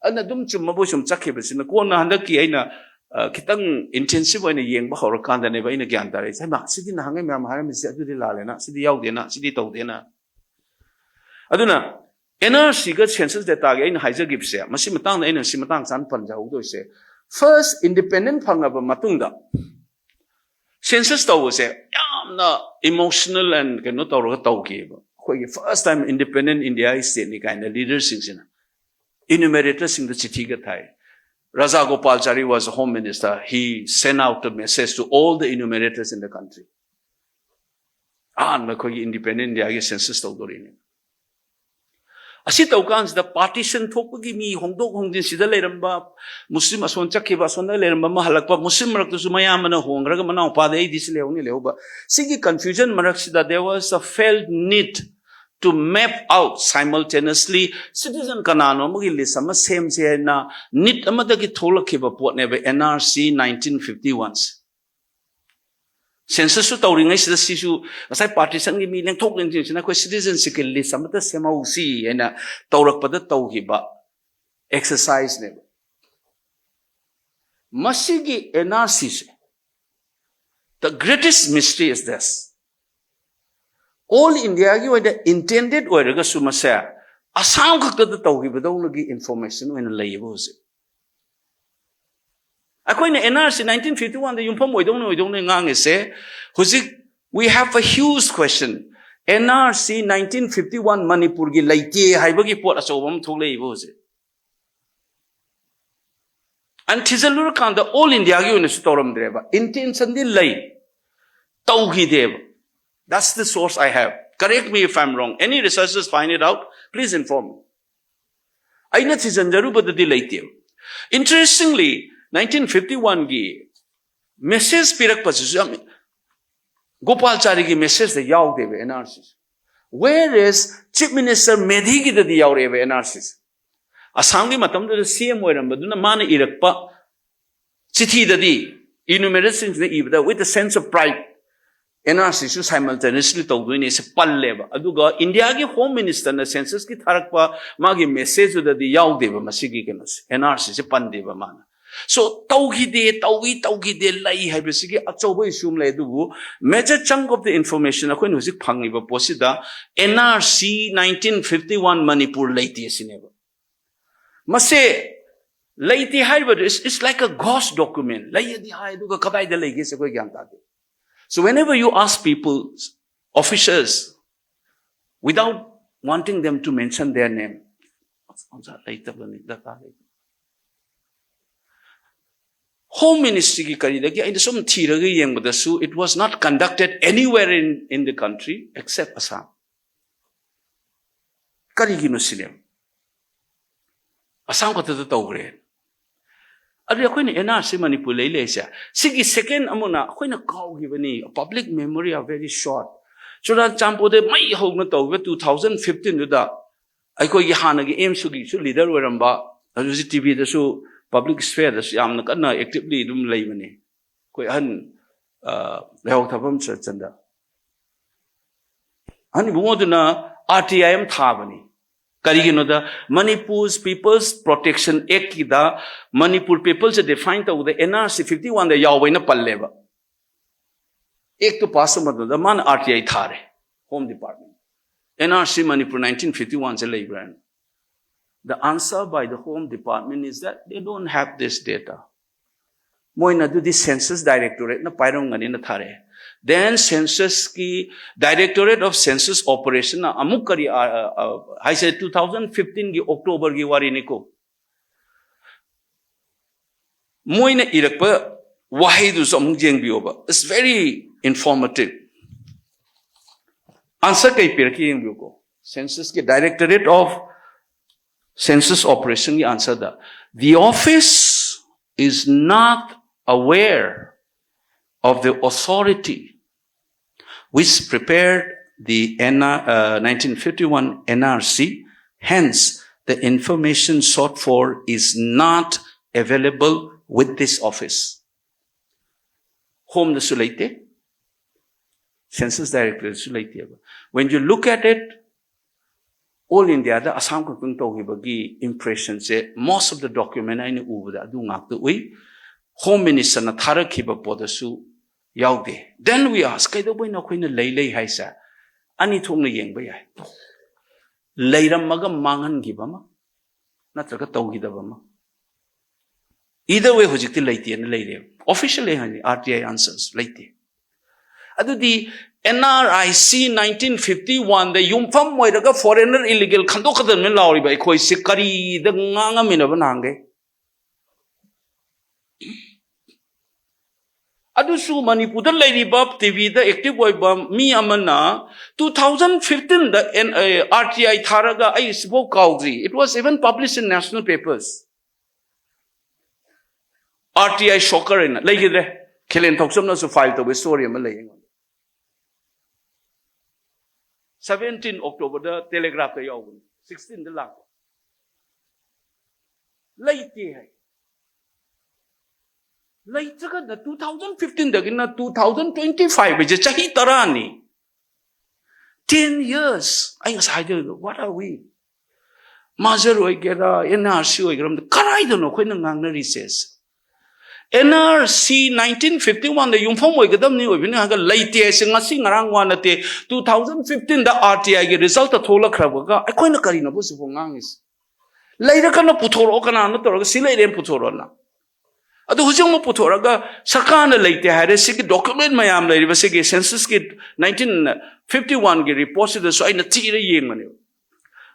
ꯑꯗꯨꯅ ꯑꯗꯨꯝ ꯆꯨꯝꯃꯕꯣꯏ ꯁꯨꯝ ꯆꯠꯈꯤꯕꯁꯤꯅ ꯀꯣꯟꯅ ꯍꯟꯗꯛꯀꯤ ꯑꯩꯅ, ꯑ, ꯈꯤꯇꯪ intensive ꯑꯣꯏꯅ ꯌꯦꯡꯕ ꯍꯧꯔꯀꯥꯟꯗꯅꯦꯕ ꯑꯩꯅ ꯒ꯭ꯌꯥꯟ ꯇꯥꯔꯛꯏꯁꯦ꯫ ꯍꯩꯃꯥ, ꯁꯤꯗꯤ ꯅꯍꯥꯟꯒꯩ ꯃꯌꯥꯝ ꯍꯥꯏꯔꯝꯃꯤꯁꯦ ꯑꯗꯨꯗꯤ ꯂꯥꯜꯂꯦꯅ, ꯁꯤꯗꯤ ꯌꯥꯎꯗꯦꯅ, ꯁꯤꯗꯤ ꯇꯧꯗꯦꯅ꯫ ꯑꯗꯨꯅ NRCꯒ census dataꯒꯤ ꯑꯩꯅ ꯍꯥꯏꯖꯈꯤꯕꯁꯦ, ꯃꯁꯤ ꯃꯇꯥꯡꯗ ꯑꯩꯅ ꯁꯤ ꯃꯇꯥꯡ ꯆꯥꯅ ꯄꯟꯖꯍꯧꯗꯣꯏꯁꯦ, first independent ꯐꯪꯉꯕ ꯃꯇꯨꯡꯗ census ꯇꯧꯕꯁꯦ ꯌꯥꯝꯅ emotional and ꯀꯩꯅꯣ ꯇꯧꯔꯒ ꯇꯧꯈꯤꯕ꯫ ꯑꯩꯈꯣꯏꯒꯤ first time independent Indiaꯒꯤ stateꯅꯤ ꯀꯥꯏꯅ leaderꯁꯤꯡꯁꯤꯅ enumeratorꯁꯤꯡꯗ ꯆꯤꯊꯤꯒ ꯊꯥꯏ꯫ Rajagopalachari was the home minister. He sent out a message to all the enumerators in the country. ꯑꯍꯥꯟꯕ ꯑꯩꯈꯣꯏꯒꯤ independent Indiaꯒꯤ census ꯇꯧꯗꯣꯔꯤꯅꯤ꯫ ꯑꯁꯤ ꯇꯧ ꯀꯥꯟꯁꯤꯗ partition ꯊꯣꯛꯄꯒꯤ ꯃꯤ ꯍꯣꯡꯗꯣꯛ ꯍꯣꯡꯖꯤꯟ ꯁꯤꯗ ꯂꯩꯔꯝꯕ, ꯃꯨꯁꯂꯤꯝ ꯑꯁꯣꯝ ꯆꯠꯈꯤꯕ, ꯑꯁꯣꯝꯗ ꯂꯩꯔꯝꯕ ꯑꯃ ꯍꯜꯂꯛꯄ, ꯃꯨꯁꯂꯤꯝ ꯃꯔꯛꯇꯁꯨ ꯃꯌꯥꯝꯕꯅ ꯍꯣꯡꯈ꯭ꯔꯒ ꯃꯅꯥꯎꯄꯥꯗ ꯑꯩꯗꯤ ꯁꯤ ꯂꯩꯍꯧꯅꯤ ꯂꯩꯍꯧꯕ꯫ ꯁꯤꯒꯤ confusion ꯃꯔꯛꯁꯤꯗ there was a felt need to map out simultaneously citizen ꯀꯅꯥꯅꯣ ꯑꯃꯒꯤ list ꯑꯃ ꯁꯦꯝꯁꯦ ꯍꯥꯏꯅ need ꯑꯃꯗꯒꯤ ꯊꯣꯛꯂꯛꯈꯤꯕ ꯄꯣꯠꯅꯦꯕ NRC nineteen fifty-one꯫ Censusꯁꯨ ꯇꯧꯔꯤꯉꯩꯁꯤꯗ ꯁꯤꯁꯨ ꯉꯁꯥꯏ partitionꯒꯤ ꯃꯤ ꯂꯦꯡꯊꯣꯛ ꯂꯦꯡꯁꯤꯟꯁꯤꯅ ꯑꯩꯈꯣꯏ citizenshipꯀꯤ list ꯑꯃꯇ ꯁꯦꯝꯍꯧꯁꯤ ꯍꯥꯏꯅ ꯇꯧꯔꯛꯄꯗ ꯇꯧꯈꯤꯕ exerciseꯅꯦꯕ꯫ ꯃꯁꯤꯒꯤ NRCꯁꯦ, the greatest mystery is this. All Indiaꯒꯤ ꯑꯣꯏꯅ intended ꯑꯣꯏꯔꯒꯁꯨ ꯃꯁꯦ ꯑꯁꯥꯝ ꯈꯛꯇꯗ ꯇꯧꯈꯤꯕꯗꯧꯅꯒꯤ information ꯑꯣꯏꯅ ꯂꯩꯌꯦꯕ ꯍꯧꯖꯤꯛ꯫ ꯑꯩꯈꯣꯏꯅ NRC nineteen fifty-oneꯗ ꯌꯨꯝꯐꯝ ꯑꯣꯏꯗꯧꯅ ꯑꯣꯏꯗꯧꯅ ꯉꯥꯡꯉꯤꯁꯦ, ꯍꯧꯖꯤꯛ we have a huge question. NRC nineteen fifty-one ꯃꯅꯤꯄꯨꯔꯒꯤ ꯂꯩꯇꯦ ꯍꯥꯏꯕꯒꯤ ꯄꯣꯠ ꯑꯆꯧꯕ ꯑꯃ ꯊꯣꯛꯂꯛꯏꯕ ꯍꯧꯖꯤꯛ꯫ And ꯊꯤꯖꯤꯜꯂꯨꯔꯀꯥꯟꯗ all Indiaꯒꯤ ꯑꯣꯏꯅꯁꯨ ꯇꯧꯔꯝꯗ꯭ꯔꯦꯕ꯫ Intentionꯗꯤ ꯂꯩ, ꯇꯧꯈꯤꯗꯦꯕ꯫ That's the source I have. Correct me if I'm wrong. Any researchers find it out, please inform me. ꯑꯩꯅ ꯊꯤꯖꯤꯟꯖꯔꯨꯕꯗꯗꯤ ꯂꯩꯇꯦꯕ꯫ Interestingly, nineteen fifty-oneꯒꯤ message ꯄꯤꯔꯛꯄꯁꯤꯁꯨ ꯌꯥꯝ ꯒꯣꯄꯥꯜꯆꯥꯔꯤꯒꯤ message ꯇ ꯌꯥꯎꯗꯦꯕ N R C ꯁꯦ꯫ Whereas Chief Minister ꯃꯦꯙꯤꯒꯤꯗꯗꯤ ꯌꯥꯎꯔꯛꯑꯦꯕ N R C ꯁꯦ꯫ ꯑꯁꯥꯝꯒꯤ ꯃꯇꯝꯗꯨꯗ C M ꯑꯣꯏꯔꯝꯕꯗꯨꯅ ꯃꯥꯅ ꯏꯔꯛꯄ ꯆꯤꯊꯤꯗꯗꯤ, enumerators ꯁꯤꯡꯁꯤꯅ ꯏꯕꯗ, with a sense of pride, N R C ꯁꯨ simultaneously ꯇꯧꯗꯣꯏꯅꯦ ꯁꯦ ꯄꯜꯂꯦꯕ꯫ ꯑꯗꯨꯒ ꯏꯟꯗꯤꯌꯥꯒꯤ Home Minister ꯅ census ꯀꯤ ꯊꯥꯔꯛꯄ ꯃꯥꯒꯤ message ꯇꯨꯗꯗꯤ ꯌꯥꯎꯗꯦꯕ ꯃꯁꯤꯒꯤ ꯀꯩꯅꯣꯁꯦ, N R C ꯁꯦ ꯄꯟꯗꯦꯕ ꯃꯥꯅ꯫ So ꯇꯧꯈꯤꯗꯦ, ꯇꯧꯏ, ꯇꯧꯈꯤꯗꯦ, ꯂꯩ ꯍꯥꯏꯕꯁꯤꯒꯤ ꯑꯆꯧꯕ issue ꯑꯃ ꯂꯩ꯫ ꯑꯗꯨꯕꯨ major chunk of the information ꯑꯩꯈꯣꯏꯅ ꯍꯧꯖꯤꯛ ꯐꯪꯉꯤꯕ ꯄꯣꯠꯁꯤꯗ N R C nineteen fifty one Manipur ꯂꯩꯇꯦ ꯁꯤꯅꯦꯕ꯫ ꯃꯁꯦ ꯂꯩꯇꯦ ꯍꯥꯏꯔꯤꯕꯗꯨ is, is like a ghost document꯫ ꯂꯩꯌꯦꯗꯤ ꯍꯥꯏ, ꯑꯗꯨꯒ ꯀꯗꯥꯏꯗ ꯂꯩꯒꯦꯁꯦ ꯑꯩꯈꯣꯏ ꯒ꯭ꯌꯥꯟ ꯇꯥꯗꯦ꯫ So whenever you ask people, officers, without wanting them to mention their name, ꯑꯣꯖꯥ ꯂꯩꯇꯕꯅꯤ, ꯗꯔꯀꯥꯔ ꯂꯩꯇꯦ꯫ Home Ministry ꯒꯤ ꯀꯔꯤꯗꯒꯤ ꯑꯩꯅ ꯁꯨꯝ ꯊꯤꯔꯒ ꯌꯦꯡꯕꯗꯁꯨ, it was not conducted anywhere in, in the country except Assam꯫ ꯀꯔꯤꯒꯤꯅꯣ ꯁꯤꯅꯦꯕ꯫ ꯑꯁꯥꯝ ꯈꯛꯇꯗ ꯇꯧꯈ꯭ꯔꯦ꯫ ꯑꯗꯨꯗꯤ ꯑꯩꯈꯣꯏꯅ N R C ꯃꯅꯤꯄꯨꯔ ꯂꯩ ꯂꯩꯔꯤꯁꯦ, ꯁꯤꯒꯤ second ꯑꯃꯅ ꯑꯩꯈꯣꯏꯅ ꯀꯥꯎꯈꯤꯕꯅꯤ꯫ Public memory are very short꯫ ꯆꯨꯔꯥꯆꯥꯟꯄꯨꯔꯗ ꯃꯩ ꯍꯧꯅ ꯇꯧꯈꯤꯕ two thousand fifteen ꯗꯨꯗ ꯑꯩꯈꯣꯏꯒꯤ ꯍꯥꯟꯅꯒꯤ AMSU ꯒꯤꯁꯨ leader ꯑꯣꯏꯔꯝꯕ, ꯍꯧꯖꯤꯛ ꯍꯧꯖꯤꯛ T V ꯗꯁꯨ, public sphere ꯗꯁꯨ ꯌꯥꯝꯅ ꯀꯟꯅ actively ꯑꯗꯨꯝ ꯂꯩꯕꯅꯤ꯫ ꯑꯩꯈꯣꯏ ꯑꯍꯟ, ꯑ, ꯂꯩꯍꯥꯎ ꯊꯥꯕꯝ ꯁꯔꯠꯆꯟꯗ꯫ ꯑꯍꯟ ꯏꯕꯨꯡꯉꯣꯗꯨꯅ R T I ꯑꯃ ꯊꯥꯕꯅꯤ꯫ ꯀꯔꯤꯒꯤꯅꯣꯗ, Manipur's People's Protection Act ꯀꯤꯗ Manipur people ꯁꯦ define ꯇꯧꯕꯗ N R C fifty one ꯗ ꯌꯥꯎꯕ ꯍꯥꯏꯅ ꯄꯜꯂꯦꯕ꯫ Act ꯇꯨ pass ꯇꯧꯕ ꯃꯇꯝꯗ ꯃꯥꯅ R T I ꯊꯥꯔꯦ, Home Department꯫ N R C Manipur nineteen fifty one say ꯂꯩꯕ꯭ꯔꯥꯅ꯫ The answer by the Home Department is that they don't have this data. ꯃꯣꯏꯅ ꯑꯗꯨꯗꯤ Census Directorate ꯅ ꯄꯥꯏꯔꯝꯒꯅꯤꯅ ꯊꯥꯔꯛꯑꯦ꯫ Then census ꯀꯤ Directorate of Census Operation ꯅ ꯑꯃꯨꯛ ꯀꯔꯤ, ꯑ, ꯑ, ꯑ, ꯍꯥꯏꯁꯦ two thousand fifteen ꯒꯤ October ꯒꯤ ꯋꯥꯔꯤꯅꯤꯀꯣ꯫ ꯃꯣꯏꯅ ꯏꯔꯛꯄ ꯋꯥꯍꯩꯗꯨꯁꯨ ꯑꯃꯨꯛ ꯌꯦꯡꯕꯤꯌꯣꯕ꯫ It's very informative꯫ Answer ꯀꯩ ꯄꯤꯔꯛꯀꯦ ꯌꯦꯡꯕꯤꯌꯨꯀꯣ꯫ Census ꯀꯤ Directorate of Census Operation ꯒꯤ answer the, "The office is not aware of the authority which prepared the N R, uh, nineteen fifty-one N R C. Hence, the information sought for is not available with this office. Home ꯗꯁꯨ ꯂꯩꯇꯦ, Census Directorate ꯁꯨ ꯂꯩꯇꯦꯕ. When you look at it, all India ꯗ ꯑꯁꯥꯝ ꯈꯛꯇꯪ ꯇꯧꯈꯤꯕꯒꯤ impression say, most of the document ꯑꯩꯅ ꯎꯕꯗ ꯑꯗꯨ ꯉꯥꯛꯇ ꯎꯏ꯫ Home Minister ꯅ ꯊꯥꯔꯛꯈꯤꯕ ꯄꯣꯠꯇꯁꯨ ꯌꯥꯎꯗꯦ꯫ Then we ask, ꯀꯩꯗꯧꯕꯩꯅꯣ ꯑꯩꯈꯣꯏꯅ ꯂꯩ ꯂꯩ ꯍꯥꯏꯁꯦ? ꯑꯅꯤ ꯊꯣꯛꯅ ꯌꯦꯡꯕ ꯌꯥꯏ, ꯂꯩꯔꯝꯃꯒ ꯃꯥꯡꯍꯟꯈꯤꯕ ꯑꯃ, ꯅꯠꯇ꯭ꯔꯒ ꯇꯧꯈꯤꯗꯕ ꯑꯃ꯫ Either way, ꯍꯧꯖꯤꯛꯇꯤ ꯂꯩꯇꯦꯅ ꯂꯩꯔꯦꯕ꯫ Officially ꯍꯥꯏꯅꯤ, R T I answers ꯂꯩꯇꯦ꯫ ꯑꯗꯨꯗꯤ N R I C nineteen fifty-one ꯗ ꯌꯨꯝꯐꯝ ꯑꯣꯏꯔꯒ foreigner illegal ꯈꯟꯗꯣꯛꯀꯗꯕꯅꯤ ꯂꯥꯎꯔꯤꯕ ꯑꯩꯈꯣꯏꯁꯤ ꯀꯔꯤꯗ ꯉꯥꯡꯉꯝꯃꯤꯅꯣꯕ ꯅꯍꯥꯟꯈꯩ? ꯑꯗꯨꯁꯨ ꯃꯅꯤꯄꯨꯔꯗ ꯂꯩꯔꯤꯕ, ꯇꯤ ꯚꯤꯗ active ꯑꯣꯏꯕ ꯃꯤ ꯑꯃꯅ two thousand fifteen ꯗ N-, ꯑ, R T I ꯊꯥꯔꯒ, ꯑꯩ ꯁꯤꯐꯥꯎ ꯀꯥꯎꯗ꯭ꯔꯤ, it was even published in national papers. R T I shocker ꯍꯥꯏꯅ ꯂꯩꯈꯤꯗ꯭ꯔꯦ꯫ ꯈꯦꯂꯦꯟ ꯊꯧꯆꯝꯅꯁꯨ file ꯇꯧꯕ story ꯑꯃ ꯂꯩ ꯑꯩꯉꯣꯟꯗ꯫ Seventeen October ꯗ Telegraph ꯇ ꯌꯥꯎꯕꯅꯤ, sixteen ꯗ ꯂꯥꯛꯄ꯫ ꯂꯩꯇꯦ ꯍꯥꯏ꯫ ꯂꯩꯇ꯭ꯔꯒꯅ two thousand fifteen ꯗꯒꯤꯅ two thousand twenty-five ꯍꯥꯏꯁꯦ ꯆꯍꯤ ꯇꯔꯥꯅꯤ꯫ Ten years꯫ ꯑꯩ ꯉꯁꯥꯏ ꯍꯥꯏꯗꯣꯏꯗꯣ, what are we? Merger ꯑꯣꯏꯒꯦꯔꯥ, N R C ꯑꯣꯏꯒꯦꯔꯥ, ꯑꯝꯇ ꯀꯔꯥꯏꯗꯅꯣ ꯑꯩꯈꯣꯏꯅ ꯉꯥꯡꯅꯔꯤꯁꯦ? N R C nineteen fifty-one ꯗ ꯌꯨꯝꯐꯝ ꯑꯣꯏꯒꯗꯕꯅꯤ, ꯑꯣꯏꯕꯅꯤ ꯍꯥꯏꯔꯒ ꯂꯩꯇꯦ ꯍꯥꯏꯁꯦ ꯉꯁꯤ ꯉꯔꯥꯡ ꯋꯥ ꯅꯠꯇꯦ꯫ Two thousand fifteen the R T I ꯒꯤ result ꯊꯣꯛꯂꯛꯈ꯭ꯔꯕꯒ ꯑꯩꯈꯣꯏꯅ ꯀꯔꯤꯅꯣꯕ ꯁꯤꯕꯨ ꯉꯥꯡꯉꯤꯁꯦ? ꯂꯩꯔꯒꯅ ꯄꯨꯊꯣꯔꯛꯑꯣ, ꯀꯅꯥꯅꯣ ꯇꯧꯔꯒ ꯁꯤ ꯂꯩꯔꯦꯅ ꯄꯨꯊꯣꯔꯛꯑꯣꯅ꯫ ꯑꯗꯨ ꯍꯧꯖꯤꯛ ꯑꯃꯨꯛ ꯄꯨꯊꯣꯔꯛꯑꯒ ꯁꯔꯀꯥꯔꯅ ꯂꯩꯇꯦ ꯍꯥꯏꯔꯦ, ꯁꯤꯒꯤ document ꯃꯌꯥꯝ ꯂꯩꯔꯤꯕ ꯁꯤꯒꯤ census ꯀꯤ nineteen fifty-one ꯒꯤ report ꯁꯤꯗꯁꯨ ꯑꯩꯅ ꯊꯤꯔ ꯌꯦꯡꯕꯅꯦꯕ꯫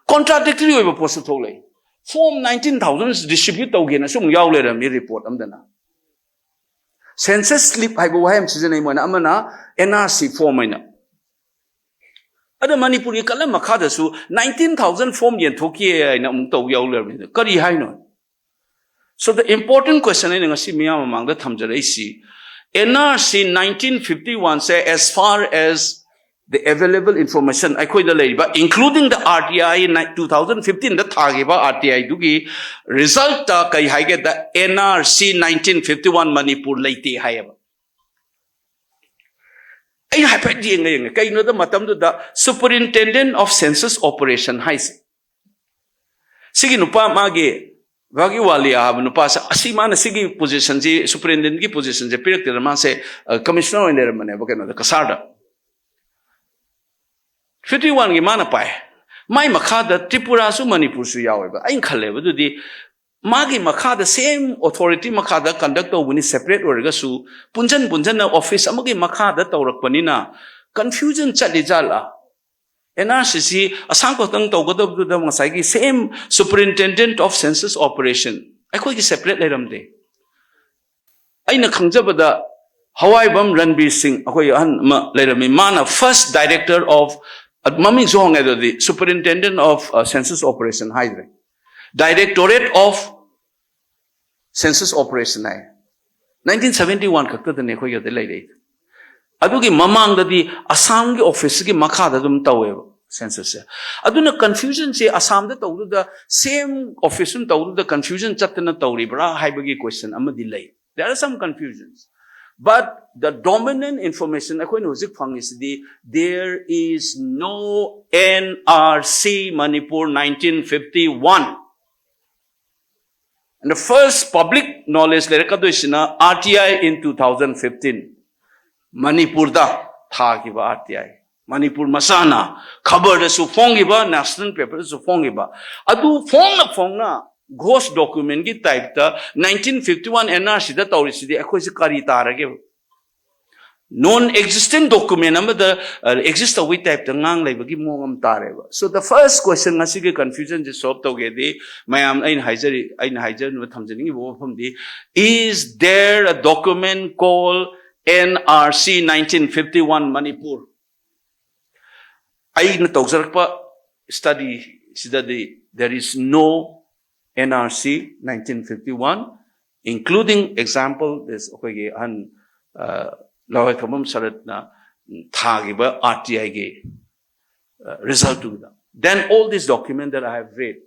Contradictory ꯑꯣꯏꯕ ꯄꯣꯠꯁꯨ ꯊꯣꯛꯂꯛꯏ꯫ Form nineteen thousand distribute ꯇꯧꯒꯦꯅꯁꯨ ꯑꯃꯨꯛ ꯌꯥꯎ ꯂꯩꯔꯝꯃꯤ report ꯑꯝꯗꯅ꯫ Census slip ꯍꯥꯏꯕ ꯋꯥꯍꯩ ꯑꯃ ꯁꯤꯖꯤꯟꯅꯩ ꯃꯣꯏꯅ, ꯑꯃꯅ N R C form ꯍꯥꯏꯅ꯫ ꯑꯗ ꯃꯅꯤꯄꯨꯔꯒꯤ ꯀꯂꯝ ꯃꯈꯥꯗꯁꯨ nineteen thousand form ꯌꯦꯟꯊꯣꯛꯈꯤ ꯍꯥꯏꯅ ꯑꯃꯨꯛ ꯇꯧ ꯌꯥꯎ ꯂꯩꯔꯝꯃꯤ꯫ ꯀꯔꯤ ꯍꯥꯏꯅꯣ? So the important question ꯑꯩꯅ ꯉꯁꯤ ꯃꯤꯌꯥꯝ ꯃꯃꯥꯡꯗ ꯊꯝꯖꯔꯛꯏꯁꯤ, N R C nineteen fifty one say, as far as the available information ꯑꯩꯈꯣꯏꯗ ꯂꯩꯔꯤꯕ, including the R T I two thousand fifteen ꯗ ꯊꯥꯈꯤꯕ R T I ꯗꯨꯒꯤ result ꯇ ꯀꯩ ꯍꯥꯏꯒꯦꯗ, N R C nineteen fifty one Manipur ꯂꯩꯇꯦ ꯍꯥꯏꯌꯦꯕ꯫ ꯑꯩꯅ ꯍꯥꯏꯐꯦꯠ ꯌꯦꯡꯉ ꯌꯦꯡꯉꯦ꯫ ꯀꯩꯅꯣꯗ ꯃꯇꯝꯗꯨꯗ Superintendent of Census Operation ꯍꯥꯏꯁꯦ, ꯁꯤꯒꯤ ꯅꯨꯄꯥ ꯃꯥꯒꯤ ꯚꯥꯒꯤꯋꯥꯂꯤꯌꯥ ꯍꯥꯏꯕ ꯅꯨꯄꯥꯁꯦ, ꯑꯁꯤ ꯃꯥꯅ ꯁꯤꯒꯤ position ꯁꯤ, superintendent ꯀꯤ position ꯁꯦ ꯄꯤꯔꯛꯇꯦꯗꯅ, ꯃꯥꯁꯦ, ꯑ, commissioner ꯑꯣꯏꯅ ꯂꯩꯔꯝꯕꯅꯦꯕ ꯀꯩꯅꯣꯗ, ꯀꯁꯥꯔꯗ꯫ Fifty one ꯒꯤ ꯃꯥꯅ ꯄꯥꯏ꯫ ꯃꯥꯏ ꯃꯈꯥꯗ ꯇ꯭ꯔꯤꯄꯨꯔꯥꯁꯨ ꯃꯅꯤꯄꯨꯔꯁꯨ ꯌꯥꯎꯋꯦꯕ꯫ ꯑꯩꯅ ꯈꯜꯂꯦꯕ, ꯑꯗꯨꯗꯤ ꯃꯥꯒꯤ ꯃꯈꯥꯗ, same authority ꯃꯈꯥꯗ conduct ꯇꯧꯕꯅꯤ, separate ꯑꯣꯏꯔꯒꯁꯨ ꯄꯨꯟꯁꯤꯟ ꯄꯨꯟꯁꯤꯟꯅ office ꯑꯃꯒꯤ ꯃꯈꯥꯗ ꯇꯧꯔꯛꯄꯅꯤꯅ confusion ꯆꯠꯂꯤ ꯖꯥꯠꯂꯥ? N R C ꯁꯤ ꯑꯁꯥꯝ ꯈꯛꯇꯪ ꯇꯧꯒꯗꯕꯗꯨꯗ ꯉꯁꯥꯏꯒꯤ same Superintendent of Census Operation ꯑꯩꯈꯣꯏꯒꯤ separate ꯂꯩꯔꯝꯗꯦ꯫ ꯑꯩꯅ ꯈꯪꯖꯕꯗ ꯍꯋꯥꯏꯕꯝ ꯔꯟꯕꯤꯔ ꯁꯤꯡ, ꯑꯩꯈꯣꯏ ꯑꯍꯟ ꯑꯃ ꯂꯩꯔꯝꯃꯤ, ꯃꯥꯅ first director of, ꯃꯃꯤꯡꯁꯨ ꯍꯣꯡꯉꯦ ꯑꯗꯨꯗꯤ, Superintendent of, uh, Census Operation ꯍꯥꯏꯗ꯭ꯔꯦ, Directorate of Census Operation high. Nineteen seventy one ꯈꯛꯇꯗꯅꯦ ꯑꯩꯈꯣꯏꯒꯤꯗ ꯂꯩꯔꯛꯏꯗꯣ꯫ ꯑꯗꯨꯒꯤ ꯃꯃꯥꯡꯗꯗꯤ ꯑꯁꯥꯝꯒꯤ office ꯀꯤ ꯃꯈꯥꯗ ꯑꯗꯨꯝ ꯇꯧꯋꯦꯕ census ꯁꯦ꯫ ꯑꯗꯨꯅ confusion ꯁꯦ ꯑꯁꯥꯝꯗ ꯇꯧꯗꯨꯗ, same office ꯑꯗꯨꯝ ꯇꯧꯗꯨꯗ confusion ꯆꯠꯇꯅ ꯇꯧꯔꯤꯕ꯭ꯔꯥ ꯍꯥꯏꯕꯒꯤ question ꯑꯃꯗꯤ ꯂꯩ꯫ There are some confusions. But the dominant information ꯑꯩꯈꯣꯏꯅ ꯍꯧꯖꯤꯛ ꯐꯪꯉꯤꯁꯤꯗꯤ, there is no N R C Manipur nineteen fifty one. And the first public knowledge ꯂꯩꯔꯛꯀꯗꯣꯏꯁꯤꯅ R T I in two thousand fifteen, ꯃꯅꯤꯄꯨꯔꯗ ꯊꯥꯈꯤꯕ R T I꯫ ꯃꯅꯤꯄꯨꯔ ꯃꯆꯥꯅ ꯈꯕꯔꯗꯁꯨ ꯐꯣꯡꯈꯤꯕ, national paper ꯗꯁꯨ ꯐꯣꯡꯈꯤꯕ꯫ ꯑꯗꯨ ꯐꯣꯡꯅ ꯐꯣꯡꯅ ghost document ꯀꯤ type ꯇ nineteen fifty one N R C ꯗ ꯇꯧꯔꯤꯁꯤꯗꯤ ꯑꯩꯈꯣꯏꯁꯦ ꯀꯔꯤ ꯇꯥꯔꯒꯦ? Non existent document ꯑꯃꯗ, ꯑ, exist ꯇꯧꯕꯒꯤ type ꯇ ꯉꯥꯡ ꯂꯩꯕꯒꯤ ꯃꯑꯣꯡ ꯑꯃ ꯇꯥꯔꯦꯕ꯫ So the first question, ꯉꯁꯤꯒꯤ confusion ꯁꯦ solve ꯇꯧꯒꯦꯗꯤ, ꯃꯌꯥꯝ, ꯑꯩꯅ ꯍꯥꯏꯖꯔꯤ, ꯑꯩꯅ ꯍꯥꯏꯖꯅꯕ ꯊꯝꯖꯅꯤꯡꯉꯤꯕ ꯋꯥꯐꯝꯗꯤ, is there a document called N R C nineteen fifty one Manipur? ꯑꯩꯅ ꯇꯧꯖꯔꯛꯄ study ꯁꯤꯗꯗꯤ, there is no N R C nineteen fifty one, including example, this, ꯑꯩꯈꯣꯏꯒꯤ ꯑꯍꯟ, ꯂꯋꯥꯏ ꯈꯝꯕꯝ ꯁꯔꯠꯅ ꯊꯥꯈꯤꯕ R T I ꯒꯤ result ꯇꯨꯗ, then all this document that I have read,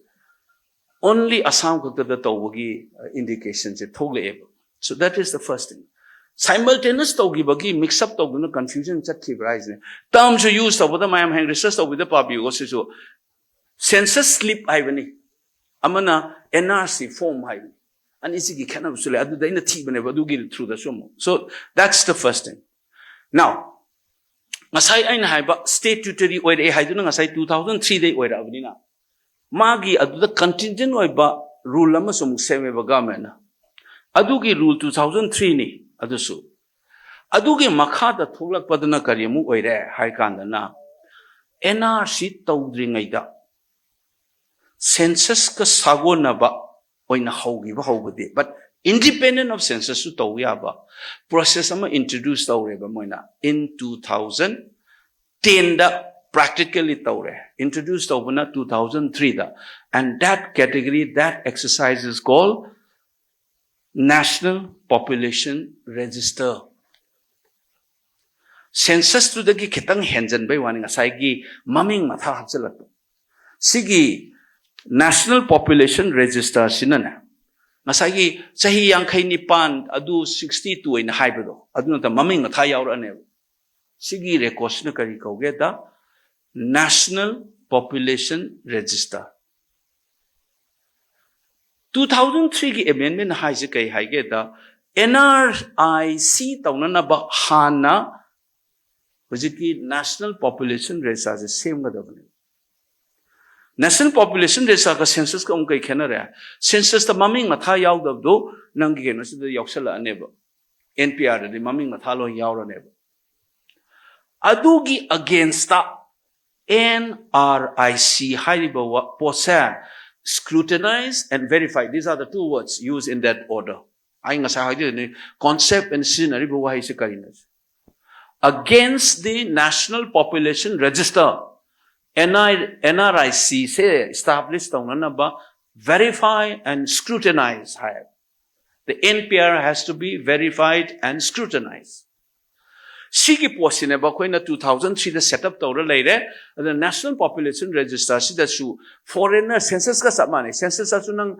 only Assam ꯈꯛꯇꯗ ꯇꯧꯕꯒꯤ indication say ꯊꯣꯛꯂꯛꯑꯦꯕ. So that is the first thing. Simultaneous ꯇꯧꯈꯤꯕꯒꯤ mix up ꯇꯧꯗꯨꯅ confusion ꯆꯠꯈꯤꯕ꯭ꯔꯥ ꯍꯥꯏꯁꯤꯅꯦ. Term ꯁꯨ use ꯇꯧꯕꯗ ꯃꯌꯥꯝ ꯍꯌꯦꯡ research ꯇꯧꯕꯗ ꯄꯥꯕꯤꯌꯨꯀꯣ, ꯁꯤꯁꯨ census slip ꯍꯥꯏꯕꯅꯤ, ꯑꯃꯅ N R C form ꯍꯥꯏꯕꯅꯤ. ꯑꯅꯤꯁꯤꯒꯤ ꯈꯦꯠꯅꯕꯁꯨ ꯂꯩ, ꯑꯗꯨꯗ ꯑꯩꯅ ꯊꯤꯕꯅꯦꯕ, ꯑꯗꯨꯒꯤ through ꯗꯁꯨ ꯑꯃꯨꯛ. So that's the first thing. Now, ꯉꯁꯥꯏ ꯑꯩꯅ ꯍꯥꯏꯕ statutory ꯑꯣꯏꯔꯛꯑꯦ ꯍꯥꯏꯗꯨꯅ ꯉꯁꯥꯏ two thousand three ꯗꯩ ꯑꯣꯏꯔꯛꯑꯕꯅꯤꯅ, ꯃꯥꯒꯤ ꯑꯗꯨꯗ contingent ꯑꯣꯏꯕ rule ꯑꯃꯁꯨ ꯑꯃꯨꯛ ꯁꯦꯝꯃꯦꯕ government ꯅ. ꯑꯗꯨꯒꯤ rule two thousand three ꯅꯤ ꯑꯗꯨꯁꯨ. ꯑꯗꯨꯒꯤ ꯃꯈꯥꯗ ꯊꯣꯛꯂꯛꯄꯗꯨꯅ ꯀꯔꯤ ꯑꯃꯨꯛ ꯑꯣꯏꯔꯦ ꯍꯥꯏ ꯀꯥꯟꯗꯅ, N R C ꯇꯧꯗ꯭ꯔꯤꯉꯩꯗ census ꯀ ꯁꯥꯒꯣꯟꯅꯕ ꯑꯣꯏꯅ ꯍꯧꯈꯤꯕ ꯍꯧꯕꯗꯤ, but independent of census ꯁꯨ ꯇꯧꯕ ꯌꯥꯕ process ꯑꯃ introduce ꯇꯧꯔꯦꯕ ꯃꯣꯏꯅ in two thousand ten the. Practically ꯇꯧꯔꯦ, introduce ꯇꯧꯕꯅ two thousand three the. And that category, that exercise is called National Population Register. Census ꯇꯨꯗꯒꯤ ꯈꯤꯇꯪ ꯍꯦꯟꯖꯟꯕꯩ ꯋꯥꯅꯤ, ꯉꯁꯥꯏꯒꯤ ꯃꯃꯤꯡ ꯃꯊꯥ ꯍꯥꯞꯆꯤꯜꯂꯛꯄ. ꯁꯤꯒꯤ National Population Register ꯁꯤꯅꯅꯦ, ꯉꯁꯥꯏꯒꯤ ꯆꯍꯤ ꯌꯥꯡꯈꯩ ꯅꯤꯄꯥꯟ ꯑꯗꯨ sixty two ꯑꯣꯏꯅ ꯍꯥꯏꯕꯗꯣ, ꯑꯗꯨ ꯅꯠꯇ ꯃꯃꯤꯡ ꯃꯊꯥ ꯌꯥꯎꯔꯛꯑꯅꯦꯕ. ꯁꯤꯒꯤ record ꯁꯤꯅ ꯀꯔꯤ ꯀꯧꯒꯦꯗ? National Population Register. Two thousand three ꯒꯤ amendment ꯍꯥꯏꯁꯦ ꯀꯩ ꯍꯥꯏꯒꯦꯗ, N R I C ꯇꯧꯅꯅꯕ ꯍꯥꯟꯅ ꯍꯧꯖꯤꯛꯀꯤ National Population Register ꯁꯦ ꯁꯦꯝꯒꯗꯕꯅꯦ. National Population Register ꯒ census ꯀ ꯑꯃꯨꯛ ꯀꯩ ꯈꯦꯠꯅꯔꯦ? Census ꯇ ꯃꯃꯤꯡ ꯃꯊꯥ ꯌꯥꯎꯗꯕꯗꯣ ꯅꯪꯒꯤ ꯀꯩꯅꯣꯁꯤꯗ ꯌꯥꯎꯁꯜꯂꯛꯑꯅꯦꯕ, N P R ꯗꯗꯤ ꯃꯃꯤꯡ ꯃꯊꯥ ꯂꯣꯏ ꯌꯥꯎꯔꯅꯦꯕ. ꯑꯗꯨꯒꯤ against ꯇ N R I C ꯍꯥꯏꯔꯤꯕ ꯋꯥ-, ꯄꯣꯠꯁꯦ scrutinize and verify, these are the two words used in that order. ꯑꯩ ꯉꯁꯥꯏ ꯍꯥꯏꯖꯔꯤꯅꯤ, concept and ꯁꯤꯖꯤꯟꯅꯔꯤꯕ ꯋꯥꯍꯩꯁꯦ ꯀꯔꯤꯅꯣ? Against the National Population Register, N I, N R I C say establish ꯇꯧꯅꯅꯕ verify and scrutinize high. The N P R has to be verified and scrutinized. ꯁꯤꯒꯤ ꯄꯣꯠꯁꯤꯅꯦꯕ ꯑꯩꯈꯣꯏꯅ two thousand three ꯗ set up ꯇꯧꯔ ꯂꯩꯔꯦ꯫ ꯑꯗꯨꯅ National Population Register ꯁꯤꯗꯁꯨ foreigner census ꯀ ꯆꯞ ꯃꯥꯟꯅꯩ꯫ Census ꯇꯁꯨ ꯅꯪ,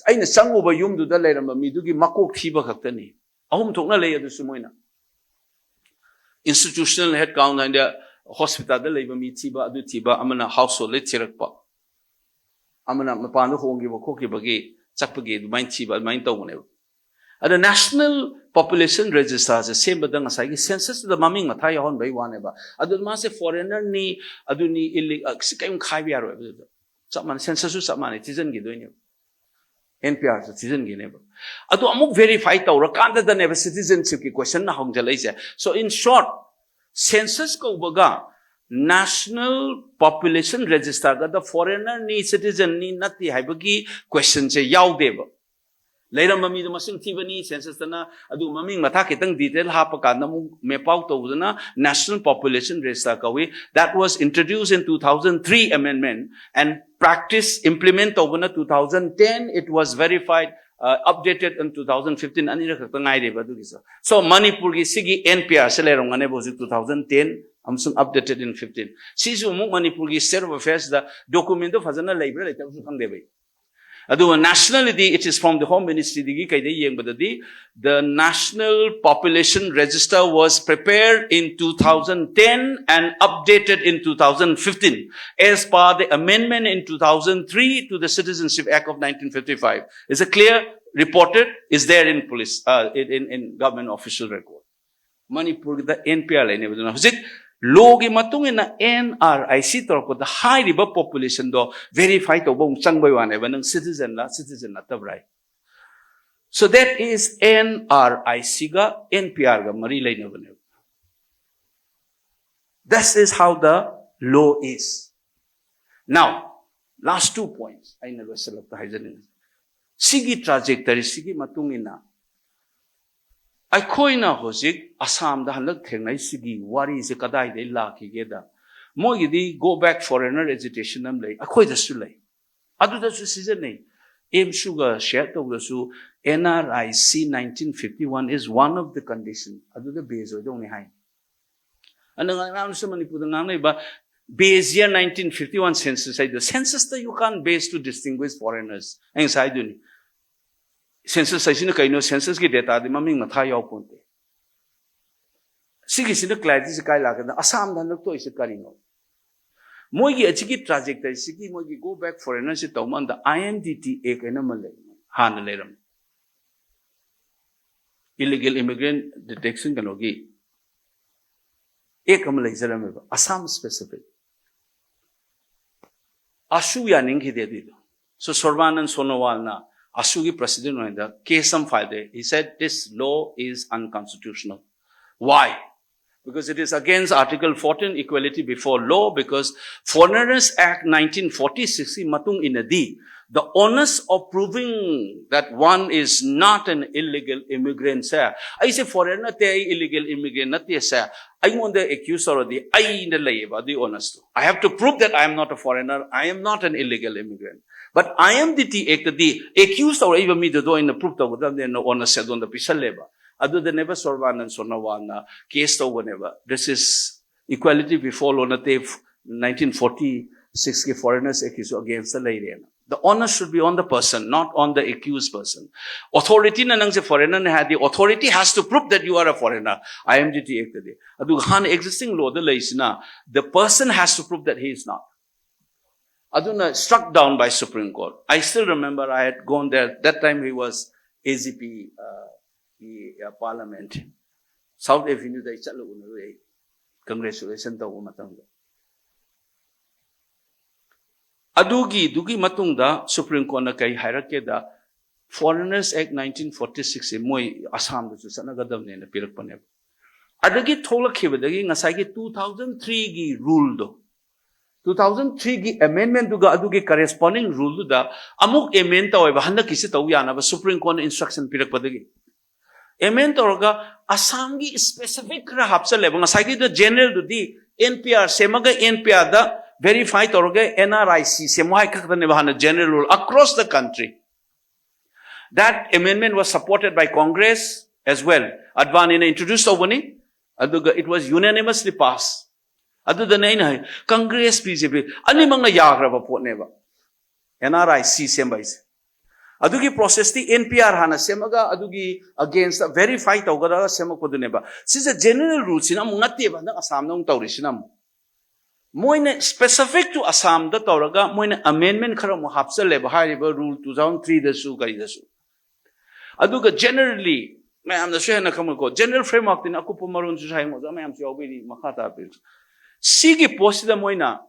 ꯑꯩꯅ ꯆꯪꯉꯨꯕ ꯌꯨꯝꯗꯨꯗ ꯂꯩꯔꯝꯕ ꯃꯤꯗꯨꯒꯤ ꯃꯀꯣꯛ ꯊꯤꯕ ꯈꯛꯇꯅꯤ꯫ ꯑꯍꯨꯝ ꯊꯣꯛꯅ ꯂꯩ꯫ ꯑꯗꯨꯁꯨ ꯃꯣꯏꯅ institutional head count ꯍꯥꯏꯗꯤ hospital ꯗ ꯂꯩꯕ ꯃꯤ ꯊꯤꯕ, ꯑꯗꯨ ꯊꯤꯕ, ꯑꯃꯅ household ꯊꯤꯔꯛꯄ, ꯑꯃꯅ ꯃꯄꯥꯟꯗ ꯍꯣꯡꯈꯤꯕ ꯈꯣꯠꯈꯤꯕꯒꯤ ꯆꯠꯄꯒꯤ ꯑꯗꯨꯃꯥꯏꯅ ꯊꯤꯕ, ꯑꯗꯨꯃꯥꯏꯅ ꯇꯧꯕꯅꯦꯕ꯫ ꯑꯗ National Population Register ꯁꯦ ꯁꯦꯝꯕꯗ ꯉꯁꯥꯏꯒꯤ census ꯇꯨꯗ ꯃꯃꯤꯡ ꯃꯊꯥ ꯌꯥꯎꯍꯟꯕꯩ ꯋꯥꯅꯦꯕ꯫ ꯑꯗꯨ ꯃꯥꯁꯦ foreigner ꯅꯤ, ꯑꯗꯨꯅꯤ, illegal, ꯑ, ꯁꯤ ꯀꯔꯤꯝ ꯈꯥꯏꯕ ꯌꯥꯔꯣꯏꯕ꯫ ꯑꯗꯨꯗ ꯆꯞ ꯃꯥꯟꯅꯩ, census ꯁꯨ ꯆꯞ ꯃꯥꯟꯅꯩ, ꯊꯤꯖꯤꯟꯈꯤꯗꯣꯏꯅꯦꯕ꯫ N P R ꯁꯨ ꯊꯤꯖꯤꯟꯈꯤꯅꯦꯕ꯫ ꯑꯗꯨ ꯑꯃꯨꯛ verify ꯇꯧꯔꯀꯥꯟꯗꯗꯅꯦꯕ citizenship ꯀꯤ question ꯅ ꯍꯪꯖꯜꯂꯛꯏꯁꯦ꯫ So in short, census ꯀꯧꯕꯒ National Population Register good foreigner ꯅꯤ, citizen ꯅꯤ, ꯅꯠꯇꯦ ꯍꯥꯏꯕꯒꯤ question ꯁꯦ ꯌꯥꯎꯗꯦꯕ꯫ ꯂꯩꯔꯝꯕ ꯃꯤꯗꯣ ꯃꯁꯤꯡ ꯊꯤꯕꯅꯤ census ꯇꯅ, ꯑꯗꯨ ꯃꯃꯤꯡ ꯃꯊꯥ ꯈꯤꯇꯪ detail ꯍꯥꯞꯄ ꯀꯥꯟꯗ ꯑꯃꯨꯛ map out ꯇꯧꯗꯅ National Population Register ꯀꯧꯏ꯫ That was introduced in two thousand three amendment and practice implement ꯇꯧꯕꯅ two thousand ten, it was verified, uh, updated in two thousand fifteen, ꯑꯅꯤꯔꯛ ꯈꯛꯇ ꯉꯥꯏꯔꯦꯕ ꯑꯗꯨꯒꯤꯁꯨ꯫ So ꯃꯅꯤꯄꯨꯔꯒꯤ ꯁꯤꯒꯤ N P R ꯁꯦ ꯂꯩꯔꯝꯒꯅꯦꯕ ꯍꯧꯖꯤꯛ two thousand ten ꯑꯃꯁꯨꯡ updated in fifteen꯫ ꯁꯤꯁꯨ ꯑꯃꯨꯛ ꯃꯅꯤꯄꯨꯔꯒꯤ State of Affairs the document ꯗꯣ ꯐꯖꯅ ꯂꯩꯕ꯭ꯔꯥ ꯂꯩꯇꯕꯁꯨ ꯈꯪꯗꯦꯕ꯫ ꯑꯗꯨꯒ nationality, it is from the Home Ministry ꯗꯒꯤ ꯀꯩꯗ ꯌꯦꯡꯕꯗꯗꯤ, the National Population Register was prepared in two thousand ten and updated in two thousand fifteen as per the amendment in two thousand three to the Citizenship Act of nineteen fifty-five. Is a clear reported, is there in police, uh, in, in, in government official record. ꯃꯅꯤꯄꯨꯔꯒꯤꯗ N P R ꯂꯩꯅꯦꯕ꯫ ꯑꯗꯨꯅ ꯍꯧꯖꯤꯛ law ꯒꯤ ꯃꯇꯨꯡ ꯏꯟꯅ N R I C ꯇꯧꯔꯛꯄꯗ ꯍꯥꯏꯔꯤꯕ population ꯗꯣ verify ꯇꯧꯕ ꯑꯃꯨꯛ ꯆꯪꯕꯩ ꯋꯥꯅꯦꯕ, ꯅꯪ citizen ꯂ citizen ꯅꯠꯇꯕ꯭ꯔꯥ high. So that is N R I C ꯒ N P R ꯒ ꯃꯔꯤ ꯂꯩꯅꯕꯅꯦꯕ꯫ This is how the law is. Now, last two points ꯑꯩꯅ ꯂꯣꯏꯁꯤꯜꯂꯛꯄ ꯍꯥꯏꯖꯅꯤꯡꯉꯤ꯫ ꯁꯤꯒꯤ trajectory ꯁꯤꯒꯤ ꯃꯇꯨꯡ ꯏꯟꯅ ꯑꯩꯈꯣꯏꯅ ꯍꯧꯖꯤꯛ ꯑꯁꯥꯝꯗ ꯍꯟꯗꯛ ꯊꯦꯡꯅꯩꯁꯤꯒꯤ ꯋꯥꯔꯤꯁꯦ ꯀꯗꯥꯏꯗꯒꯤ ꯂꯥꯛꯈꯤꯒꯦꯗ, ꯃꯣꯏꯒꯤꯗꯤ Go Back Foreigner Agitation ꯑꯃ ꯂꯩ, ꯑꯩꯈꯣꯏꯗꯁꯨ ꯂꯩ, ꯑꯗꯨꯗꯁꯨ ꯁꯤꯖꯤꯟꯅꯩ꯫ ꯑꯦꯝꯁꯨꯒ share ꯇꯧꯕꯗꯁꯨ N R I C nineteen fifty-one is one of the condition. ꯑꯗꯨꯗ base ꯑꯣꯏꯗꯧꯅꯤ ꯍꯥꯏ꯫ ꯑꯗꯨꯅ ꯉꯔꯥꯡꯁꯨ ꯃꯅꯤꯄꯨꯔꯗ ꯉꯥꯡꯅꯔꯤꯕ base year nineteen fifty-one census ꯍꯥꯏꯗꯣ, census ꯇ you can't base to distinguish foreigners. ꯑꯩ ꯉꯁꯥꯏ ꯍꯥꯏꯗꯨꯅꯤ, census ꯍꯥꯏꯁꯤꯅ ꯀꯩꯅꯣ? Census ꯀꯤ data ꯗꯤ ꯃꯃꯤꯡ ꯃꯊꯥ ꯌꯥꯎꯄꯣꯟꯇꯦ꯫ ꯁꯤꯒꯤꯁꯤꯅ clarity ꯁꯤ ꯀꯥꯏ ꯂꯥꯛꯀꯦꯗ? ꯑꯁꯥꯝꯗ ꯍꯟꯗꯛ ꯊꯣꯛꯏꯁꯤ ꯀꯔꯤꯅꯣ? ꯃꯣꯏꯒꯤ ꯑꯁꯤꯒꯤ trajectory ꯁꯤꯒꯤ ꯃꯣꯏꯒꯤ go back foreigners ꯁꯤ ꯇꯧꯕ ꯀꯥꯟꯗ I N D T Act ꯍꯥꯏꯅ ꯑꯃ ꯂꯩ, ꯍꯥꯟꯅ ꯂꯩꯔꯝꯃꯤ꯫ Illegal immigrant detection ꯀꯩꯅꯣꯒꯤ act ꯑꯃ ꯂꯩꯖꯔꯝꯃꯦꯕ, ꯑꯁꯥꯝ specific꯫ ꯑꯁꯨ ꯌꯥꯅꯤꯡꯈꯤꯗꯦ ꯑꯗꯨꯏꯗꯣ꯫ So ꯁꯣꯔꯕꯥꯅꯟ ꯁꯣꯅꯣꯋꯥꯜꯅ ꯑꯁꯨꯒꯤ president ꯑꯣꯏꯅ case ꯑꯃ file ꯇꯧꯏ꯫ He said this law is unconstitutional. Why? Because it is against Article fourteen, equality before law, because Foreigners Act nineteen forty-six ꯀꯤ ꯃꯇꯨꯡ ꯏꯟꯅꯗꯤ, the onus of proving that one is not an illegal immigrant ꯁꯦ, ꯑꯩꯁꯦ foreigner ꯅꯠꯇꯦ, ꯑꯩ illegal immigrant ꯅꯠꯇꯦ ꯁꯦ, ꯑꯩꯉꯣꯟꯗ accuse ꯇꯧꯔꯗꯤ ꯑꯩꯅ ꯂꯩꯌꯦꯕ ꯑꯗꯨꯒꯤ onus to. I have to prove that I am not a foreigner, I am not an illegal immigrant. But I N D T Act ꯇꯗꯤ accuse ꯇꯧꯔꯛꯏꯕ ꯃꯤꯗꯨꯗ ꯑꯣꯏꯅ prove ꯇꯧꯒꯗꯕꯅꯦꯅ onus ꯁꯦ ꯑꯗꯣꯝꯗ ꯄꯤꯁꯜꯂꯦꯕ꯫ ꯑꯗꯨꯗꯅꯦꯕ ꯁꯣꯔꯕꯥꯅꯟ ꯁꯣꯅꯣꯋꯥꯜꯅ case ꯇꯧꯕꯅꯦꯕ꯫ This is equality before law ꯅꯠꯇꯦ, nineteen forty-six ꯀꯤ Foreigners Act ꯀꯤꯁꯨ against ꯇ ꯂꯩꯔꯦꯅ꯫ The onus should be on the person, not on the accused person. Authority ꯅ ꯅꯪꯁꯦ foreigner ꯅꯦ ꯍꯥꯏꯔꯗꯤ, authority has to prove that you are a foreigner, I N D T Act ꯇꯗꯤ꯫ ꯑꯗꯨꯒ ꯍꯥꯟꯅ existing law the ꯂꯩꯁꯤꯅ, the person has to prove that he is not. ꯑꯗꯨꯅ struck down by Supreme Court. I still remember I had gone there. That time he was A G P, uh, ꯒꯤ, uh, parliament. South Avenue ꯗ ꯑꯩ ꯆꯠꯂ ꯎꯅꯔꯨꯏ ꯑꯩ꯫ Congratulation ꯇꯧꯕ ꯃꯇꯝꯗ꯫ ꯑꯗꯨꯒꯤ, ꯑꯗꯨꯒꯤ ꯃꯇꯨꯡꯗ Supreme Court ꯅ ꯀꯩ ꯍꯥꯏꯔꯛꯀꯦꯗ, Foreigners Act nineteen forty-six ꯁꯦ ꯃꯣꯏ ꯑꯁꯥꯝꯗꯁꯨ ꯆꯠꯅꯒꯗꯕꯅꯦꯅ ꯄꯤꯔꯛꯄꯅꯦꯕ꯫ ꯑꯗꯒꯤ ꯊꯣꯛꯂꯛꯈꯤꯕꯗꯒꯤ ꯉꯁꯥꯏꯒꯤ two thousand three ꯒꯤ rule ꯗꯣ, two thousand three ꯒꯤ amendment ꯗꯨꯒ ꯑꯗꯨꯒꯤ corresponding rule ꯗꯨꯗ ꯑꯃꯨꯛ amend ꯇꯧꯋꯦꯕ, ꯍꯟꯗꯛꯀꯤꯁꯤ ꯇꯧ ꯌꯥꯅꯕ Supreme Court ꯅ instruction ꯄꯤꯔꯛꯄꯗꯒꯤ꯫ Amend ꯇꯧꯔꯒ ꯑꯁꯥꯝꯒꯤ specific ꯈꯔ ꯍꯥꯞꯆꯜꯂꯦꯕ꯫ ꯉꯁꯥꯏꯒꯤꯗꯣ general ꯗꯨꯗꯤ N P R ꯁꯦꯝꯃꯒ N P R ꯗ verify ꯇꯧꯔꯒ N R I C ꯁꯦꯝꯃꯣ ꯍꯥꯏ ꯈꯛꯇꯅꯦꯕ ꯍꯥꯟꯅ general rule across the country꯫ That amendment was supported by Congress as well. Advani ꯅ introduce ꯇꯧꯕꯅꯤ, ꯑꯗꯨꯒ it was unanimously passed. ꯑꯗꯨꯗꯅꯦ ꯑꯩꯅ ꯍꯥꯏ, Congress, B J P ꯑꯅꯤꯃꯛꯅ ꯌꯥꯈ꯭ꯔꯕ ꯄꯣꯠꯅꯦꯕ N R I C ꯁꯦꯝꯕ ꯍꯥꯏꯁꯦ꯫ ꯑꯗꯨꯒꯤ process T N P R ꯍꯥꯟꯅ ꯁꯦꯝꯃꯒ ꯑꯗꯨꯒꯤ against verify ꯇꯧꯒꯗꯕ ꯁꯦꯝꯃꯛꯄꯗꯨꯅꯦꯕ꯫ ꯁꯤꯁꯦ general rule ꯁꯤꯅ ꯑꯃꯨꯛ ꯅꯠꯇꯦꯕ, ꯍꯟꯗꯛ ꯑꯁꯥꯝꯗ ꯑꯃꯨꯛ ꯇꯧꯔꯤꯁꯤꯅ ꯑꯃꯨꯛ꯫ ꯃꯣꯏꯅ specific to ꯑꯁꯥꯝꯗ ꯇꯧꯔꯒ ꯃꯣꯏꯅ amendment ꯈꯔ ꯑꯃꯨꯛ ꯍꯥꯞꯆꯜꯂꯦꯕ, ꯍꯥꯏꯔꯤꯕ rule two thousand three ꯗꯁꯨ ꯀꯔꯤꯗꯁꯨ꯫ ꯑꯗꯨꯒ generally ꯃꯌꯥꯝꯅꯁꯨ ꯍꯦꯟꯅ ꯈꯪꯕꯀꯣ, general framework ꯇꯤꯅ ꯑꯀꯨꯞꯄ ꯃꯔꯣꯟꯁꯨ ꯍꯌꯦꯡ ꯑꯣꯖꯥ ꯃꯌꯥꯝꯁꯨ ꯌꯥꯎꯕꯤꯔꯤ, ꯃꯈꯥ ꯇꯥꯕꯤꯔꯁꯨ꯫ ꯁꯤꯒꯤ ꯄꯣꯠꯁꯤꯗ ꯃꯣꯏꯅ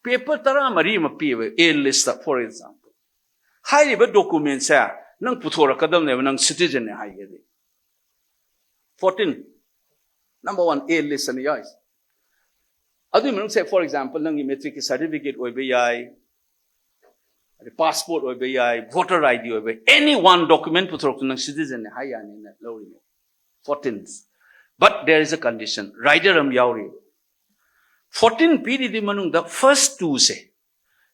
paper ꯇꯔꯥꯃꯔꯤ ꯑꯃ ꯄꯤꯌꯦꯕ, A list, for example꯫ ꯍꯥꯏꯔꯤꯕ document ꯁꯦ ꯅꯪ ꯄꯨꯊꯣꯔꯛꯀꯗꯕꯅꯦꯕ, ꯅꯪ citizen ꯅꯦ ꯍꯥꯏꯒꯗꯤ꯫ Fourteen, number one, A list ꯑꯅ ꯌꯥꯎꯔꯤꯁꯦ꯫ ꯑꯗꯨꯒꯤ ꯃꯅꯨꯡꯗ, for example, ꯅꯪꯒꯤ matric ꯀꯤ certificate ꯑꯣꯏꯕ ꯌꯥꯏ, ꯑꯗꯩ passport ꯑꯣꯏꯕ ꯌꯥꯏ, voter I D ꯑꯣꯏꯕ ꯌꯥꯏ, any one document ꯄꯨꯊꯣꯔꯛꯇꯨꯅ ꯅꯪ citizen ꯅꯦ ꯍꯥꯏ ꯌꯥꯅꯤꯅ ꯂꯧꯔꯤꯅꯦ꯫ Fourteen, but there is a condition, rider ꯑꯃ ꯌꯥꯎꯔꯤ꯫ Fourteen ꯄꯤꯔꯤꯗꯨꯒꯤ ꯃꯅꯨꯡꯗ first two ꯁꯦ,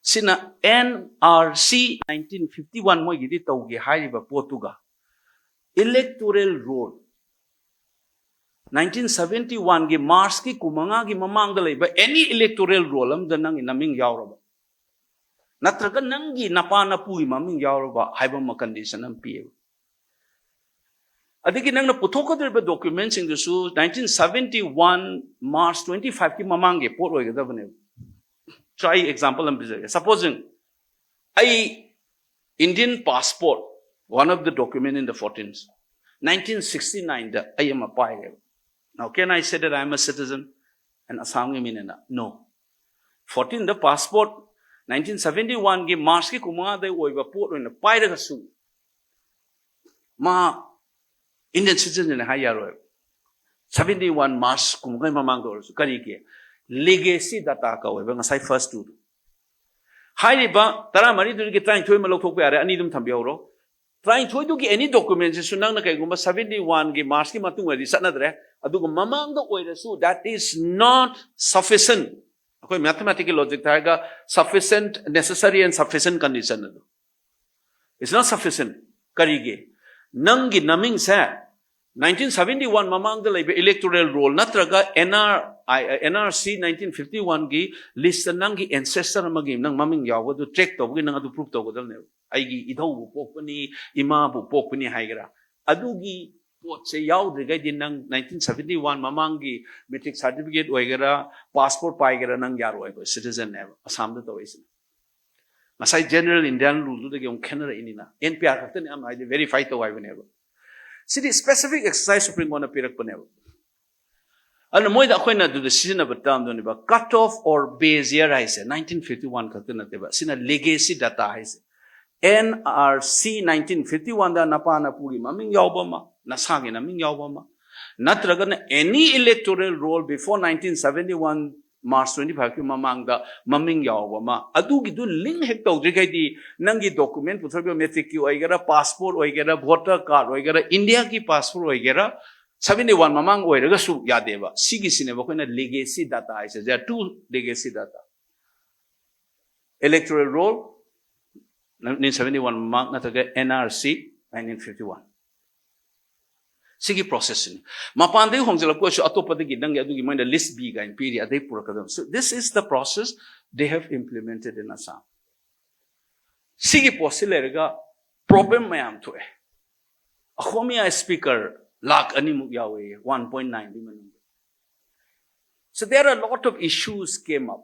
ꯁꯤꯅ N R C nineteen fifty one ꯃꯣꯏꯒꯤꯗꯤ ꯇꯧꯒꯦ ꯍꯥꯏꯔꯤꯕ ꯄꯣꯠꯇꯨꯒ electoral roll nineteen seventy one ꯒꯤ March ꯀꯤ ꯀꯨꯟꯃꯉꯥꯒꯤ ꯃꯃꯥꯡꯗ ꯂꯩꯕ any electoral roll ꯑꯃꯗ ꯅꯪꯒꯤ ꯅꯃꯤꯡ ꯌꯥꯎꯔꯕ, ꯅꯠꯇ꯭ꯔꯒ ꯅꯪꯒꯤ ꯅꯄꯥ ꯅꯄꯨꯒꯤ ꯃꯃꯤꯡ ꯌꯥꯎꯔꯕ ꯍꯥꯏꯕ ꯑꯃ condition ꯑꯃ ꯄꯤꯌꯦꯕ꯫ ꯑꯗꯒꯤ ꯅꯪꯅ ꯄꯨꯊꯣꯛꯀꯗꯧꯔꯤꯕ document ꯁꯤꯡꯗꯨꯁꯨ nineteen seventy one March twenty five ꯀꯤ ꯃꯃꯥꯡꯒꯤ ꯄꯣꯠ ꯑꯣꯏꯒꯗꯕꯅꯦꯕ꯫ So ꯑꯩ example ꯑꯃ ꯄꯤꯖꯒꯦ꯫ Supposing ꯑꯩ Indian passport, one of the document in the fourteens, nineteen sixty nine ꯗ ꯑꯩ ꯑꯃ ꯄꯥꯏꯔꯦꯕ꯫ Now, can I say that I am a citizen and ꯑꯁꯥꯝꯒꯤ ꯃꯤꯅꯦꯅ? No. Fourteen ꯗ passport, nineteen seventy one ꯒꯤ March ꯀꯤ ꯀꯨꯟꯃꯉꯥꯗ ꯑꯣꯏꯕ ꯄꯣꯠ ꯑꯣꯏꯅ ꯄꯥꯏꯔꯒꯁꯨ ꯃꯥ Indian citizen ꯅꯦ ꯍꯥꯏ ꯌꯥꯔꯣꯏꯕ꯫ Seventy one March ꯀꯨꯝꯕꯒꯤ ꯃꯃꯥꯡꯗ ꯑꯣꯏꯔꯁꯨ꯫ ꯀꯔꯤꯒꯤ? Legacy data ꯀꯧꯋꯦꯕ ꯉꯁꯥꯏ first two ꯗꯨ꯫ ꯍꯥꯏꯔꯤꯕ ꯇꯔꯥꯃꯔꯤꯗꯨꯗꯒꯤ ꯇꯔꯥꯅꯤꯊꯣꯏ ꯑꯃ ꯂꯧꯊꯣꯛꯄ ꯌꯥꯔꯦ, ꯑꯅꯤ ꯑꯗꯨꯝ ꯊꯝꯕꯤꯍꯧꯔꯣ꯫ ꯇꯔꯥꯅꯤꯊꯣꯏꯗꯨꯒꯤ any document ꯁꯤꯁꯨ ꯅꯪꯅ ꯀꯩꯒꯨꯝꯕ seventy one ꯒꯤ March ꯀꯤ ꯃꯇꯨꯡꯗꯗꯤ ꯆꯠꯅꯗ꯭ꯔꯦ, ꯑꯗꯨꯒ ꯃꯃꯥꯡꯗ ꯑꯣꯏꯔꯁꯨ, that is not sufficient꯫ ꯑꯩꯈꯣꯏ mathematical logic ꯇ ꯍꯥꯏꯔꯒ sufficient, necessary and sufficient condition ꯑꯗꯨ꯫ It's not sufficient. ꯀꯔꯤꯒꯤ? ꯅꯪꯒꯤ ꯅꯃꯤꯡꯁꯦ nineteen seventy one ꯃꯃꯥꯡꯗ ꯂꯩꯕ electoral roll ꯅꯠꯇ꯭ꯔꯒ NR, NRC nineteen fifty one ꯒꯤ list ꯇ ꯅꯪꯒꯤ ancestor ꯑꯃꯒꯤ ꯅꯪ ꯃꯃꯤꯡ ꯌꯥꯎꯕꯗꯨ track ꯇꯧꯕꯒꯤ ꯅꯪ ꯑꯗꯨ prove ꯇꯧꯒꯗꯕꯅꯦꯕ꯫ ꯑꯩꯒꯤ ꯏꯙꯧꯕꯨ ꯄꯣꯛꯄꯅꯤ, ꯏꯃꯥꯕꯨ ꯄꯣꯛꯄꯅꯤ ꯍꯥꯏꯒꯦꯔꯥ, ꯑꯗꯨꯒꯤ ꯄꯣꯠꯁꯦ ꯌꯥꯎꯗ꯭ꯔꯤꯉꯩꯗꯤ ꯅꯪ nineteen seventy one ꯃꯃꯥꯡꯒꯤ matric certificate ꯑꯣꯏꯒꯦꯔꯥ, passport ꯄꯥꯏꯒꯦꯔꯥ, ꯅꯪ ꯌꯥꯔꯣꯏꯕ꯫ Citizen ꯅꯦꯕ ꯑꯁꯥꯝꯗ ꯇꯧꯔꯛꯏꯁꯤꯅ꯫ ꯉꯁꯥꯏ general Indian rule ꯗꯨꯗꯒꯤ ꯑꯃꯨꯛ ꯈꯦꯠꯅꯔꯛꯏꯅꯤꯅ, NPR ꯈꯛꯇꯅꯤ ꯌꯥꯝ ꯍꯥꯏꯗꯤ verify ꯇꯧ ꯍꯥꯏꯕꯅꯦꯕ꯫ ꯁꯤꯗꯤ specific exercise Supreme Court ꯅ ꯄꯤꯔꯛꯄꯅꯦꯕ꯫ ꯑꯗꯨꯅ ꯃꯣꯏꯗ ꯑꯩꯈꯣꯏꯅ ꯑꯗꯨꯗ ꯁꯤꯖꯤꯟꯅꯕ term ꯗꯨꯅꯦꯕ, cut off or base year ꯍꯥꯏꯁꯦ nineteen fifty one ꯈꯛꯇ ꯅꯠꯇꯦꯕ, ꯁꯤꯅ legacy data ꯍꯥꯏꯁꯦ꯫ NRC nineteen fifty one ꯗ ꯅꯄꯥ ꯅꯄꯨꯒꯤ ꯃꯃꯤꯡ ꯌꯥꯎꯕ ꯑꯃ, ꯅꯁꯥꯒꯤ ꯃꯃꯤꯡ ꯌꯥꯎꯕ ꯑꯃ, ꯅꯠꯇ꯭ꯔꯒꯅ any electoral roll before nineteen seventy one March twenty five ꯀꯤ ꯃꯃꯥꯡꯗ ꯃꯃꯤꯡ ꯌꯥꯎꯕ ꯑꯃ, ꯑꯗꯨꯒꯤꯗꯨ link ꯍꯦꯛ ꯇꯧꯗ꯭ꯔꯤꯈꯩꯗꯤ ꯅꯪꯒꯤ document ꯄꯨꯊꯣꯔꯛꯄ matric ꯀꯤ ꯑꯣꯏꯒꯦꯔꯥ, passport ꯑꯣꯏꯒꯦꯔꯥ, voter card ꯑꯣꯏꯒꯦꯔꯥ, India ꯒꯤ passport ꯑꯣꯏꯒꯦꯔꯥ, seventy one ꯃꯃꯥꯡ ꯑꯣꯏꯔꯒꯁꯨ ꯌꯥꯗꯦꯕ꯫ ꯁꯤꯒꯤꯁꯤꯅꯦꯕ ꯑꯩꯈꯣꯏꯅ legacy data ꯍꯥꯏꯁꯦ꯫ There are two legacy data: electoral roll nineteen seventy one ꯃꯃꯥꯡ ꯅꯠꯇ꯭ꯔꯒ NRC nineteen fifty one꯫ ꯁꯤꯒꯤ process ꯁꯤꯅꯤ꯫ ꯃꯄꯥꯟꯗꯒꯤ ꯍꯣꯡꯖꯤꯜꯂꯛꯄ ꯑꯣꯏꯔꯁꯨ ꯑꯇꯣꯞꯄꯗꯒꯤ ꯅꯪꯒꯤ ꯑꯗꯨꯒꯤ ꯃꯣꯏꯅ list B ꯀꯥꯏꯅ ꯄꯤꯔꯤ, ꯑꯗꯩ ꯄꯨꯔꯛꯀꯗꯕꯅꯤ꯫ So this is the process they have implemented in Assam. ꯁꯤꯒꯤ ꯄꯣꯠꯁꯤ ꯂꯩꯔꯒ problem ꯃꯌꯥꯝ ꯊꯣꯛꯑꯦ꯫ ꯑꯈꯣꯃꯤꯌꯥ speaker ꯂꯥꯈ ꯑꯅꯤꯃꯨꯛ ꯌꯥꯎꯋꯦ, one point nine ꯗꯤ ꯃꯅꯨꯡꯗ꯫ So there are a lot of issues came up.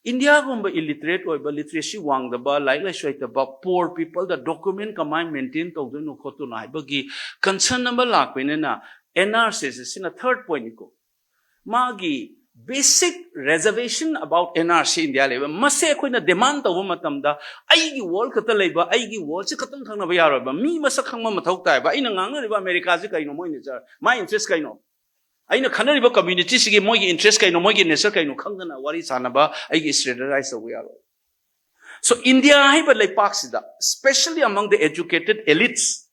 ꯏꯟꯗꯤꯌꯥꯒꯨꯝꯕ illiterate ꯑꯣꯏꯕ, literacy ꯋꯥꯡꯗꯕ, ꯂꯥꯏꯔꯤꯛ ꯂꯥꯏꯁꯨ ꯍꯩꯇꯕ poor people ꯗ document ꯀꯃꯥꯏꯅ maintain ꯇꯧꯗꯣꯏꯅꯣ ꯈꯣꯠꯇꯣꯏꯅꯣ ꯍꯥꯏꯕꯒꯤ concern ꯑꯃ ꯂꯥꯛꯄꯅꯤꯅ NRC ꯁꯤꯅ third point ꯅꯤꯀꯣ꯫ ꯃꯥꯒꯤ basic reservation about NRC India ꯂꯩꯕ, ꯃꯁꯦ ꯑꯩꯈꯣꯏꯅ demand ꯇꯧꯕ ꯃꯇꯝꯗ ꯑꯩꯒꯤ wall ꯈꯛꯇ ꯂꯩꯕ, ꯑꯩꯒꯤ wall ꯁꯤ ꯈꯛꯇꯪ ꯈꯪꯅꯕ ꯌꯥꯔꯣꯏꯕ, ꯃꯤ ꯃꯁꯛ ꯈꯪꯕ ꯃꯊꯧ ꯇꯥꯏꯕ꯫ ꯑꯩꯅ ꯉꯥꯡꯅꯔꯤꯕ ꯑꯃꯦꯔꯤꯀꯥꯁꯤ ꯀꯩꯅꯣ, ꯃꯣꯏ nature, ꯃꯥꯏ interest ꯀꯩꯅꯣ? ꯑꯩꯅ ꯈꯟꯅꯔꯤꯕ community ꯁꯤꯒꯤ ꯃꯣꯏꯒꯤ interest ꯀꯩꯅꯣ, ꯃꯣꯏꯒꯤ nature ꯀꯩꯅꯣ ꯈꯪꯗꯅ ꯋꯥꯔꯤ ꯁꯥꯟꯅꯕ, ꯑꯩꯒꯤ strategize ꯇꯧꯕ ꯌꯥꯔꯣꯏ꯫ So ꯏꯟꯗꯤꯌꯥ ꯍꯥꯏꯕ ꯂꯩꯄꯥꯛꯁꯤꯗ, especially among the educated elites,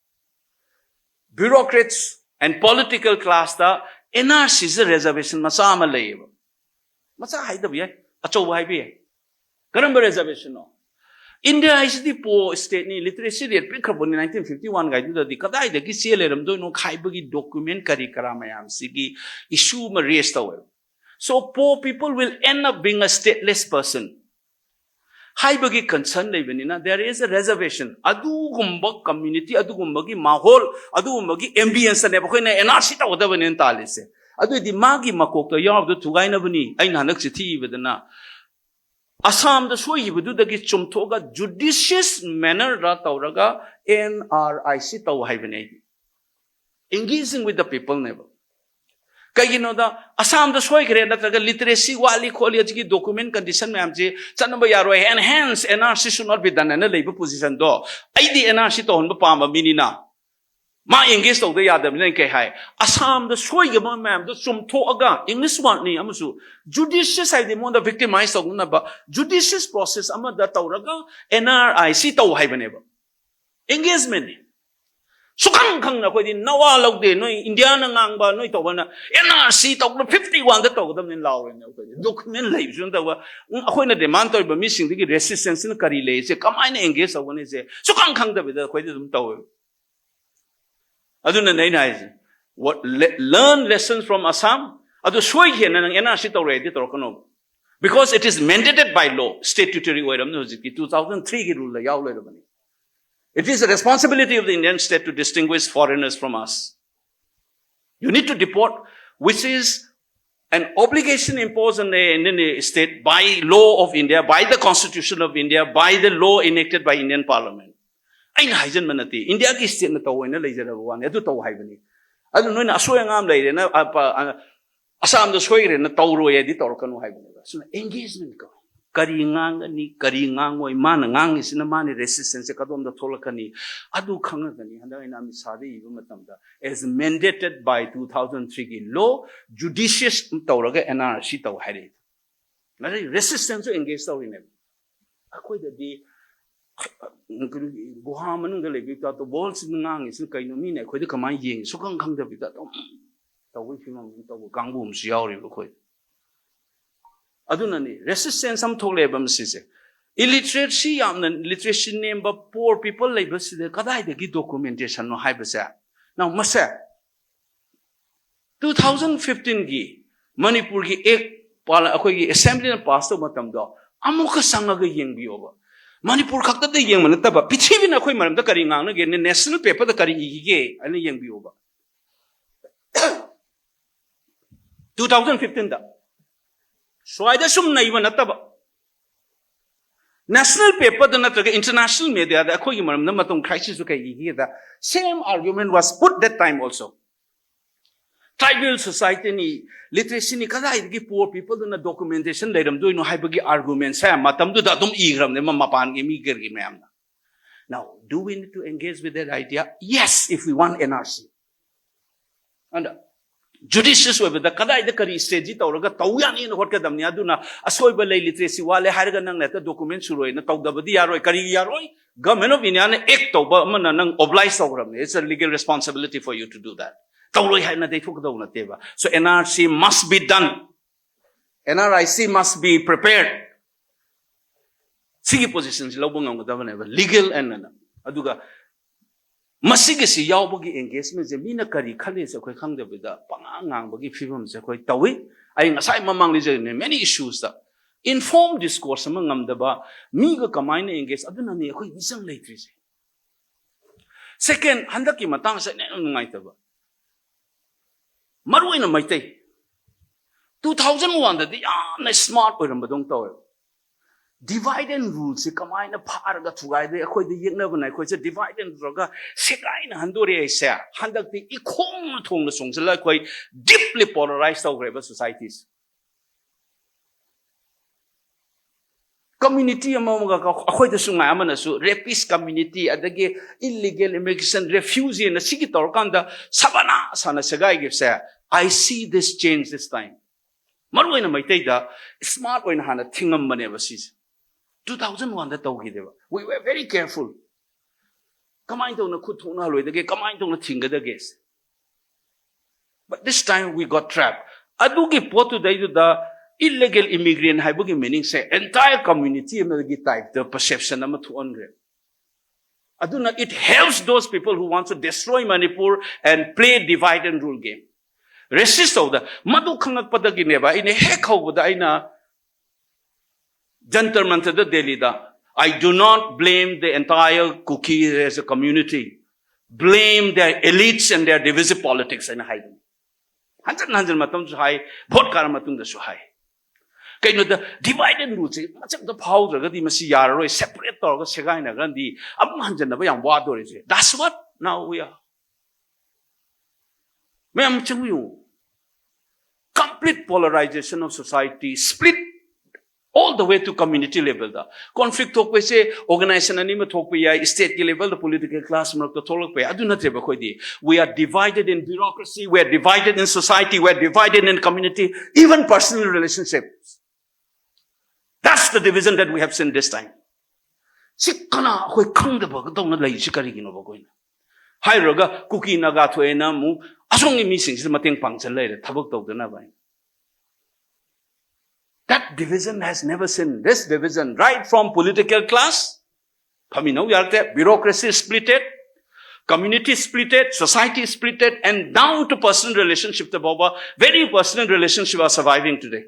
bureaucrats and political class ꯇ NRC ꯁꯦ reservation ꯃꯆꯥ ꯑꯃ ꯂꯩꯌꯦꯕ꯫ ꯃꯆꯥ ꯍꯥꯏꯗꯕ ꯌꯥꯏ, ꯑꯆꯧꯕ ꯍꯥꯏꯕ ꯌꯥꯏ꯫ ꯀꯔꯝꯕ reservation ꯅꯣ? ꯏꯟꯗꯤꯌꯥ ꯍꯥꯏꯁꯤꯗꯤ ꯄꯣ ꯁ꯭ꯇꯦꯠꯅꯤ, ꯂꯤꯇꯔꯦꯁꯤ ꯔꯦꯠ ꯄꯤꯛꯈ꯭ꯔꯕꯅꯤ ꯅꯥꯏꯟꯇꯤꯟ ꯐꯤꯐꯇꯤ ꯋꯥꯟ ꯒꯥꯏꯗꯨꯗꯗꯤ, ꯀꯗꯥꯏꯗꯒꯤ ꯆꯦ ꯂꯩꯔꯝꯗꯣꯏꯅꯣ ꯈꯥꯏꯕꯒꯤ ꯗꯣꯀꯨꯃꯦꯟ ꯀꯔꯤ ꯀꯔꯥ ꯃꯌꯥꯝꯁꯤꯒꯤ ꯏꯁꯨ ꯑꯃ ꯔꯦꯁ ꯇꯧꯋꯦꯕ꯫ So poor people will end up being a stateless person ꯍꯥꯏꯕꯒꯤ ꯀꯟꯁꯔꯟ ꯂꯩꯕꯅꯤꯅ, there is a reservation. ꯑꯗꯨꯒꯨꯝꯕ ꯀꯝꯃ꯭ꯌꯨꯅꯤꯇꯤ, ꯑꯗꯨꯒꯨꯝꯕꯒꯤ ꯃꯥꯍꯣꯜ, ꯑꯗꯨꯒꯨꯝꯕꯒꯤ ꯑꯦꯝꯕꯤꯌꯟꯁꯇꯅꯦꯕ ꯑꯩꯈꯣꯏꯅ ꯑꯦꯟ ꯑꯥꯔ ꯁꯤ ꯇꯧꯒꯗꯕꯅꯦꯅ ꯇꯥꯜꯂꯤꯁꯦ꯫ ꯑꯗꯨꯑꯣꯏꯗꯤ ꯃꯥꯒꯤ ꯃꯀꯣꯛꯇ ꯌꯥꯎꯔꯤꯕꯗꯨ ꯊꯨꯒꯥꯏꯅꯕꯅꯤ꯫ ꯑꯩꯅ ꯍꯟꯗꯛ ꯆꯤꯊꯤ ꯏꯕꯗꯅ ꯑꯁꯥꯝꯗ ꯁꯣꯏꯈꯤꯕꯗꯨꯗꯒꯤ ꯆꯨꯝꯊꯣꯛꯑꯒ ꯖꯨꯗꯤꯁꯤꯌꯁ ꯃꯦꯅꯔꯗ ꯇꯧꯔꯒ ꯑꯦꯟ ꯑꯥꯔ ꯑꯥꯏ ꯁꯤ ꯇꯧ ꯍꯥꯏꯕꯅꯦ ꯑꯩꯗꯤ꯫ Engaging with the people ꯅꯦꯕ꯫ ꯀꯩꯒꯤꯅꯣꯗ, ꯑꯁꯥꯝꯗ ꯁꯣꯏꯈ꯭ꯔꯦ ꯅꯠꯇ꯭ꯔꯒ ꯂꯤꯇꯔꯦꯁꯤ ꯋꯥꯠꯂꯤ ꯈꯣꯠꯂꯤ, ꯑꯁꯤꯒꯤ ꯗꯣꯀꯨꯃꯦꯟ ꯀꯟꯗꯤꯁꯟ ꯃꯌꯥꯝꯁꯤ ꯆꯠꯅꯕ ꯌꯥꯔꯣꯏ, and hence N R C should not be done ꯍꯥꯏꯅ ꯂꯩꯕ ꯄꯣꯖꯤꯁꯟꯗꯣ, ꯑꯩꯗꯤ ꯑꯦꯟ ꯑꯥꯔ ꯁꯤ ꯇꯧꯍꯟꯕ ꯄꯥꯝꯕ ꯃꯤꯅꯤꯅ, ꯃꯥ ꯑꯦꯡꯒꯦꯖ ꯇꯧꯗ ꯌꯥꯗꯕꯅꯤꯅ꯫ ꯀꯩ ꯍꯥꯏ? ꯑꯁꯥꯝꯗ ꯁꯣꯏꯈꯤꯕ ꯃꯌꯥꯝꯗꯣ ꯆꯨꯝꯊꯣꯛꯑꯒ, ꯏꯪꯂꯤꯁ ꯋꯥꯔꯗꯅꯤ ꯑꯃꯁꯨ, ꯖꯨꯗꯤꯁꯤꯌꯁ ꯍꯥꯏꯗꯤ ꯃꯉꯣꯟꯗ ꯚꯤꯛꯇꯤꯃꯥꯏꯁ ꯇꯧꯅꯅꯕ ꯖꯨꯗꯤꯁꯤꯌꯁ ꯄ꯭ꯔꯣꯁꯦꯁ ꯑꯃꯗ ꯇꯧꯔꯒ ꯑꯦꯟ ꯑꯥꯔ ꯑꯥꯏ ꯁꯤ ꯇꯧ ꯍꯥꯏꯕꯅꯦꯕ꯫ ꯑꯦꯡꯒꯦꯖꯃꯦꯟꯅꯤ꯫ ꯁꯨꯈꯪ ꯈꯪꯅ ꯑꯩꯈꯣꯏꯗꯤ ꯅꯋꯥ ꯂꯧꯗꯦ꯫ ꯅꯣꯏ ꯏꯟꯗꯤꯌꯥꯅ ꯉꯥꯡꯕ, ꯅꯣꯏ ꯇꯧꯕꯅ ꯑꯦꯟ ꯑꯥꯔ ꯁꯤ ꯇꯧꯕꯅ ꯐꯤꯐꯇꯤ ꯋꯥꯟꯗ ꯇꯧꯒꯗꯕꯅꯤ ꯂꯥꯎꯔꯦꯅꯦ꯫ ꯑꯩꯈꯣꯏꯗꯤ ꯗꯣꯀꯨꯃꯦꯟ ꯂꯩꯕꯁꯨ ꯅꯠꯇꯕ, ꯎꯝ, ꯑꯩꯈꯣꯏꯅ ꯗꯤꯃꯥꯟ ꯇꯧꯔꯤꯕ ꯃꯤꯁꯤꯡꯗꯨꯒꯤ ꯔꯦꯁꯤꯁꯇꯦꯟꯁꯁꯤꯅ ꯀꯔꯤ ꯂꯩꯔꯤꯁꯦ, ꯀꯃꯥꯏꯅ ꯑꯦꯡꯒꯦꯖ ꯇꯧꯒꯅꯤꯁꯦ ꯁꯨꯈꯪ ꯈꯪꯗꯕꯤꯗ ꯑꯩꯈꯣꯏꯗꯤ ꯑꯗꯨꯝ ꯇꯧꯋꯦꯕ꯫ ꯑꯗꯨꯅꯅꯦ ꯑꯩꯅ ꯍꯥꯏꯁꯦ, what, le-, learn lessons from Assam. ꯑꯗꯨ ꯁꯣꯏꯈꯤꯅ ꯅꯪ ꯑꯦꯟ ꯑꯥꯔ ꯁꯤ ꯇꯧꯔꯦ ꯍꯥꯏꯗꯤ ꯇꯧꯔꯛꯀꯅꯣ, because it is mandated by law, statutory ꯑꯣꯏꯔꯝꯅꯤ ꯍꯧꯖꯤꯛꯇꯤ, two thousand three ꯒꯤ ꯔꯨꯜꯗ ꯌꯥꯎ ꯂꯩꯔꯕꯅꯤ꯫ It is the responsibility of the Indian state to distinguish foreigners from us. You need to deport, which is an obligation imposed on the Indian state by law of India, by the Constitution of India, by the law enacted by Indian Parliament. ꯑꯩꯅ ꯍꯥꯏꯖꯟꯕ ꯅꯠꯇꯦ, ꯏꯟꯗꯤꯌꯥꯒꯤ ꯁ꯭ꯇꯦꯠꯅ ꯇꯧ ꯍꯥꯏꯅ ꯂꯩꯖꯔꯕ ꯋꯥꯅꯤ, ꯑꯗꯨ ꯇꯧ ꯍꯥꯏꯕꯅꯤ꯫ ꯑꯗꯨ ꯅꯣꯏꯅ ꯑꯁꯣꯏ ꯑꯉꯥꯝ ꯂꯩꯔꯦꯅ, ꯑ, ꯄ-, ꯑ, ꯑꯁꯥꯝꯗ ꯁꯣꯏꯈ꯭ꯔꯦꯅ ꯇꯧꯔꯣꯏ ꯍꯥꯏꯗꯤ ꯇꯧꯔꯛꯀꯅꯨ ꯍꯥꯏꯕꯅꯦꯕ꯫ ꯁꯤꯅ ꯑꯦꯡꯒꯦꯖꯃꯦꯟ ꯀꯧꯏ꯫ ꯀꯔꯤ ꯉꯥꯡꯒꯅꯤ, ꯀꯔꯤ ꯉꯥꯡꯉꯣꯏ, ꯃꯥꯅ ꯉꯥꯡꯉꯤꯁꯤꯅ ꯃꯥꯅꯤ ꯔꯦꯁꯤꯁꯇꯦꯟꯁꯁꯦ ꯀꯗꯣꯝꯗ ꯊꯣꯛꯂꯛꯀꯅꯤ, ꯑꯗꯨ ꯈꯪꯉꯒꯅꯤ꯫ ꯍꯟꯗꯛ ꯑꯩꯅ ꯑꯃꯤꯠ ꯁꯥꯗ ꯏꯕ ꯃꯇꯝꯗ, as mandated by two thousand three ꯒꯤ law, judicious ꯇꯧꯔꯒ ꯑꯦꯟ ꯑꯥꯔ ꯁꯤ ꯇꯧ ꯍꯥꯏꯔꯛꯏ꯫ ꯑꯗꯩ ꯔꯦꯁꯤꯁꯇꯦꯟꯁꯁꯨ ꯑꯦꯡꯒꯦꯖ ꯇꯧꯔꯤꯅꯦꯕ꯫ ꯑꯩꯈꯣꯏꯗꯗꯤ ꯒꯨꯍꯥ ꯃꯅꯨꯡꯗ ꯂꯩꯕꯒꯤ ꯇꯥꯏꯞꯇ ꯋꯥꯔꯜꯁꯤꯅ ꯉꯥꯡꯉꯤꯁꯤꯅ ꯀꯩꯅꯣ, ꯃꯤꯅ ꯑꯩꯈꯣꯏꯗ ꯀꯃꯥꯏꯅ ꯌꯦꯡꯉꯤ, ꯁꯨꯈꯪ ꯈꯪꯗꯕꯤꯗ ꯑꯗꯨꯝ ꯇꯧꯕꯒꯤ ꯐꯤꯕꯝ ꯑꯃ ꯇꯧꯕ ꯀꯥꯡꯕꯨ ꯑꯃꯁꯨ ꯌꯥꯎꯔꯤꯕ ꯑꯩꯈꯣꯏ꯫ ꯑꯗꯨꯅꯅꯤ ꯔꯦꯁꯤꯁꯇꯦꯟꯁ ꯑꯃ ꯊꯣꯛꯂꯛꯑꯦꯕ ꯃꯁꯤꯁꯦ꯫ Illiteracy ꯌꯥꯝꯅ, literacy ꯅꯦꯝꯕ, poor people ꯂꯩꯕꯁꯤꯗ ꯀꯗꯥꯏꯗꯒꯤ documentation ꯅꯣ ꯍꯥꯏꯕꯁꯦ꯫ Now, ꯃꯁꯦ two thousand fifteen ꯒꯤ ꯃꯅꯤꯄꯨꯔꯒꯤ act ꯄꯥꯜ-, ꯑꯩꯈꯣꯏꯒꯤ assembly ꯅ pass ꯇꯧꯕ ꯃꯇꯝꯗꯣ ꯑꯃꯨꯛꯀ ꯆꯪꯉꯒ ꯌꯦꯡꯕꯤꯌꯣꯕ꯫ ꯃꯅꯤꯄꯨꯔ ꯈꯛꯇꯗ ꯌꯦꯡꯕ ꯅꯠꯇꯕ, ꯄ꯭ꯔꯤꯊꯤꯕꯤꯅ ꯑꯩꯈꯣꯏ ꯃꯔꯝꯗ ꯀꯔꯤ ꯉꯥꯡꯅꯒꯦ, national paper ꯗ ꯀꯔꯤ ꯏꯈꯤꯒꯦ ꯍꯥꯏꯅ ꯌꯦꯡꯕꯤꯌꯣꯕ꯫ Two thousand fifteen ꯗ ꯁ꯭ꯋꯥꯏꯗ ꯁꯨꯝ ꯅꯩꯕ ꯅꯠꯇꯕ, national paper ꯗ ꯅꯠꯇ꯭ꯔꯒ international media ꯗ ꯑꯩꯈꯣꯏꯒꯤ ꯃꯔꯝꯗ ꯃꯇꯝ ꯈꯥꯏꯁꯤꯁꯨ ꯀꯩ ꯏꯒꯦꯗ, same argument was put that time also. Tribal society ꯅꯤ, literacy ꯅꯤ, ꯀꯗꯥꯏꯗꯒꯤ poor people ꯗꯨꯅ documentation ꯂꯩꯔꯝꯗꯣꯏꯅꯣ ꯍꯥꯏꯕꯒꯤ argument ꯁꯦ ꯃꯇꯝꯗꯨꯗ ꯑꯗꯨꯝ ꯏꯈ꯭ꯔꯕꯅꯦ ꯃ-, ꯃꯄꯥꯟꯒꯤ ꯃꯤ ꯒꯔꯒꯤ ꯃꯌꯥꯝꯅ꯫ Now, do we need to engage with that idea? Yes, if we want N R C. ꯑꯗ judicious ꯑꯣꯏꯕꯗ ꯀꯗꯥꯏꯗ ꯀꯔꯤ strategy ꯇꯧꯔꯒ ꯇꯧ ꯌꯥꯅꯤꯅ ꯍꯣꯠꯀꯗꯕꯅꯤ꯫ ꯑꯗꯨꯅ ꯑꯁꯣꯏꯕ ꯂꯩ, literacy ꯋꯥꯠꯂꯦ ꯍꯥꯏꯔꯒ ꯅꯪꯅ ꯍꯦꯛꯇ document ꯁꯨꯔꯣꯏꯅ ꯇꯧꯗꯕꯗꯤ ꯌꯥꯔꯣꯏ꯫ ꯀꯔꯤꯒꯤ ꯌꯥꯔꯣꯏ? Government of India ꯅ act ꯇꯧꯕ ꯑꯃꯅ ꯅꯪ oblige ꯇꯧꯈ꯭ꯔꯕꯅꯤ꯫ It's a legal responsibility for you to do that. ꯇꯧꯔꯣꯏ ꯍꯥꯏꯅ ꯇꯩꯊꯣꯛꯀꯗꯧꯕ ꯅꯠꯇꯦꯕ꯫ So N R C must be done. N R I C must be prepared. ꯁꯤꯒꯤ position ꯁꯤ ꯂꯧꯕ ꯉꯝꯒꯗꯕꯅꯦꯕ, legal and ꯑꯅ꯫ ꯑꯗꯨꯒ ꯃꯁꯤꯒꯤꯁꯤ ꯌꯥꯎꯕꯒꯤ engagement ꯁꯦ ꯃꯤꯅ ꯀꯔꯤ ꯈꯜꯂꯤꯁꯦ ꯑꯩꯈꯣꯏ ꯈꯪꯗꯕꯤꯗ ꯄꯉꯥꯡ ꯉꯥꯡꯕꯒꯤ ꯐꯤꯕꯝꯁꯦ ꯑꯩꯈꯣꯏ ꯇꯧꯏ꯫ ꯑꯩ ꯉꯁꯥꯏ ꯃꯃꯥꯡꯗ ꯍꯥꯏꯖꯔꯤꯅꯦ, many issues ꯇ informed discourse ꯑꯃ ꯉꯝꯗꯕ, ꯃꯤꯒ ꯀꯃꯥꯏꯅ engage, ꯑꯗꯨꯅꯅꯦ ꯑꯩꯈꯣꯏ ꯃꯤꯆꯪ ꯂꯩꯇ꯭ꯔꯤꯁꯦ꯫ Second, ꯍꯟꯗꯛꯀꯤ ꯃꯇꯥꯡꯁꯦ ꯑꯩꯅ ꯌꯥꯝ ꯅꯨꯡꯉꯥꯏꯇꯕ, ꯃꯔꯨ ꯑꯣꯏꯅ ꯃꯩꯇꯩ, two thousand one ꯗꯗꯤ ꯌꯥꯝꯅ smart ꯑꯣꯏꯔꯝꯕꯗꯧꯅ ꯇꯧꯋꯦꯕ꯫ Divide and rule ꯁꯤ ꯀꯃꯥꯏꯅ ꯐꯥꯔꯒ ꯊꯨꯒꯥꯏꯗꯦ, ꯑꯩꯈꯣꯏꯗ ꯌꯦꯛꯅꯕꯅ ꯑꯩꯈꯣꯏꯁꯦ divide and rule ꯒ ꯁꯦꯒꯥꯏꯅ ꯍꯟꯗꯣꯔꯛꯑꯦ ꯍꯥꯏꯁꯦ꯫ ꯍꯟꯗꯛꯇꯤ ꯏꯈꯣꯡꯅ ꯊꯣꯡꯅ ꯆꯣꯡꯁꯤꯜꯂ ꯑꯩꯈꯣꯏ deeply polarized ꯇꯧꯈ꯭ꯔꯦꯕ society ꯁꯦ꯫ Community ꯑꯃ ꯑꯃꯒ ꯑꯩꯈꯣꯏꯗꯁꯨ ꯉꯥꯏ ꯑꯃꯅꯁꯨ rapist community, ꯑꯗꯒꯤ illegal immigration, refugee ꯅ ꯁꯤꯒꯤ ꯇꯧꯔꯀꯥꯟꯗ ꯁꯕꯥꯅꯥ ꯁꯥꯅ ꯁꯦꯒꯥꯏꯈꯤꯕꯁꯦ꯫ I see this change this time. ꯃꯔꯨ ꯑꯣꯏꯅ ꯃꯩꯇꯩꯗ smart ꯑꯣꯏꯅ ꯍꯥꯟꯅ ꯊꯤꯡꯉꯝꯕꯅꯦꯕ ꯁꯤꯁꯦ꯫ Two thousand one the ꯇꯧꯈꯤꯗꯦꯕ꯫ We were very careful. ꯀꯃꯥꯏꯅ ꯇꯧꯅ ꯈꯨꯠ ꯊꯣꯛꯅꯍꯜꯂꯣꯏꯗꯒꯦ, ꯀꯃꯥꯏꯅ ꯇꯧꯅ ꯊꯤꯡꯒꯗꯒꯦ? But this time we got trapped. ꯑꯗꯨꯒꯤ ꯄꯣꯠꯇꯨꯗꯩꯗꯨꯗ Illegal immigrant ꯍꯥꯏꯕꯒꯤ meaning ꯁꯦ entire community ꯑꯃꯒꯤ type ꯇ perception ꯑꯃ ꯊꯣꯛꯍꯟꯈ꯭ꯔꯦ꯫ ꯑꯗꯨꯅ it helps those people who want to destroy Manipur and play divide and rule game. Resist ꯇꯧꯗ ꯃꯗꯨ ꯈꯪꯉꯛꯄꯗꯒꯤꯅꯦꯕ ꯑꯩꯅ ꯍꯦꯛ ꯍꯧꯕꯗ ꯑꯩꯅ ꯖꯟꯇꯔ ꯃꯟꯇꯔꯗ ꯗꯦꯜꯂꯤꯗ, "I do not blame the entire Kuki as a community. Blame their elites and their divisive politics," ꯍꯥꯏꯅ ꯍꯥꯏꯕꯅꯤ꯫ ꯍꯟꯖꯟ ꯍꯟꯖꯟ ꯃꯇꯝꯁꯨ ꯍꯥꯏ, ꯚꯣꯠ ꯀꯥꯔ ꯃꯇꯨꯡꯗꯁꯨ ꯍꯥꯏ꯫ ꯀꯩꯅꯣꯗ divide and rule ꯁꯦ ꯃꯆꯦꯠ ꯑꯝꯇ ꯐꯥꯎꯗ꯭ꯔꯒꯗꯤ ꯃꯁꯤ ꯌꯥꯔꯔꯣꯏ, separate ꯇꯧꯔꯒ ꯁꯦꯒꯥꯏꯅꯈ꯭ꯔꯗꯤ ꯑꯃꯨꯛ ꯍꯟꯖꯟꯅꯕ ꯌꯥꯝ ꯋꯥꯗꯣꯔꯤꯁꯦ꯫ That's what now we are. ꯃꯌꯥꯝ ꯆꯪꯕꯤꯌꯨ꯫ Complete polarization of society, split all the way to community level the. Conflict ꯊꯣꯛꯄꯁꯦ organization ꯑꯅꯤ ꯑꯃ ꯊꯣꯛꯄ ꯌꯥꯏ, state ꯀꯤ level ꯗ political class ꯃꯔꯛꯇ ꯊꯣꯛꯂꯛꯄ ꯌꯥꯏ, ꯑꯗꯨ ꯅꯠꯇꯦꯕ ꯑꯩꯈꯣꯏꯗꯤ꯫ We are divided in bureaucracy, we are divided in society, we are divided in community, even personal relationships. That's the division that we have seen this time. ꯁꯤ ꯀꯅꯥ ꯑꯩꯈꯣꯏ ꯈꯪꯗꯕꯗꯧꯅ ꯂꯩꯔꯤꯁꯤ ꯀꯔꯤꯒꯤꯅꯣꯕ? ꯑꯩꯈꯣꯏꯅ ꯍꯥꯏꯔꯨꯔꯒ ꯀꯨꯀꯤ ꯅꯥꯒꯥ ꯊꯣꯛꯑꯦꯅ ꯑꯃꯨꯛ ꯑꯁꯣꯝꯒꯤ ꯃꯤꯁꯤꯡꯁꯤꯗ ꯃꯇꯦꯡ ꯄꯥꯡꯁꯤꯜ ꯂꯩꯔꯦ ꯊꯕꯛ ꯇꯧꯗꯅꯕ ꯍꯥꯏꯅ꯫ That division has never seen this division, right from political class, ꯐꯝꯃꯤꯟꯅꯧ ꯌꯥꯔꯛꯇꯦ, bureaucracy splitted, community splitted, society splitted, and down to personal relationship ꯇ ꯐꯥꯎꯕ, very personal relationship are surviving today.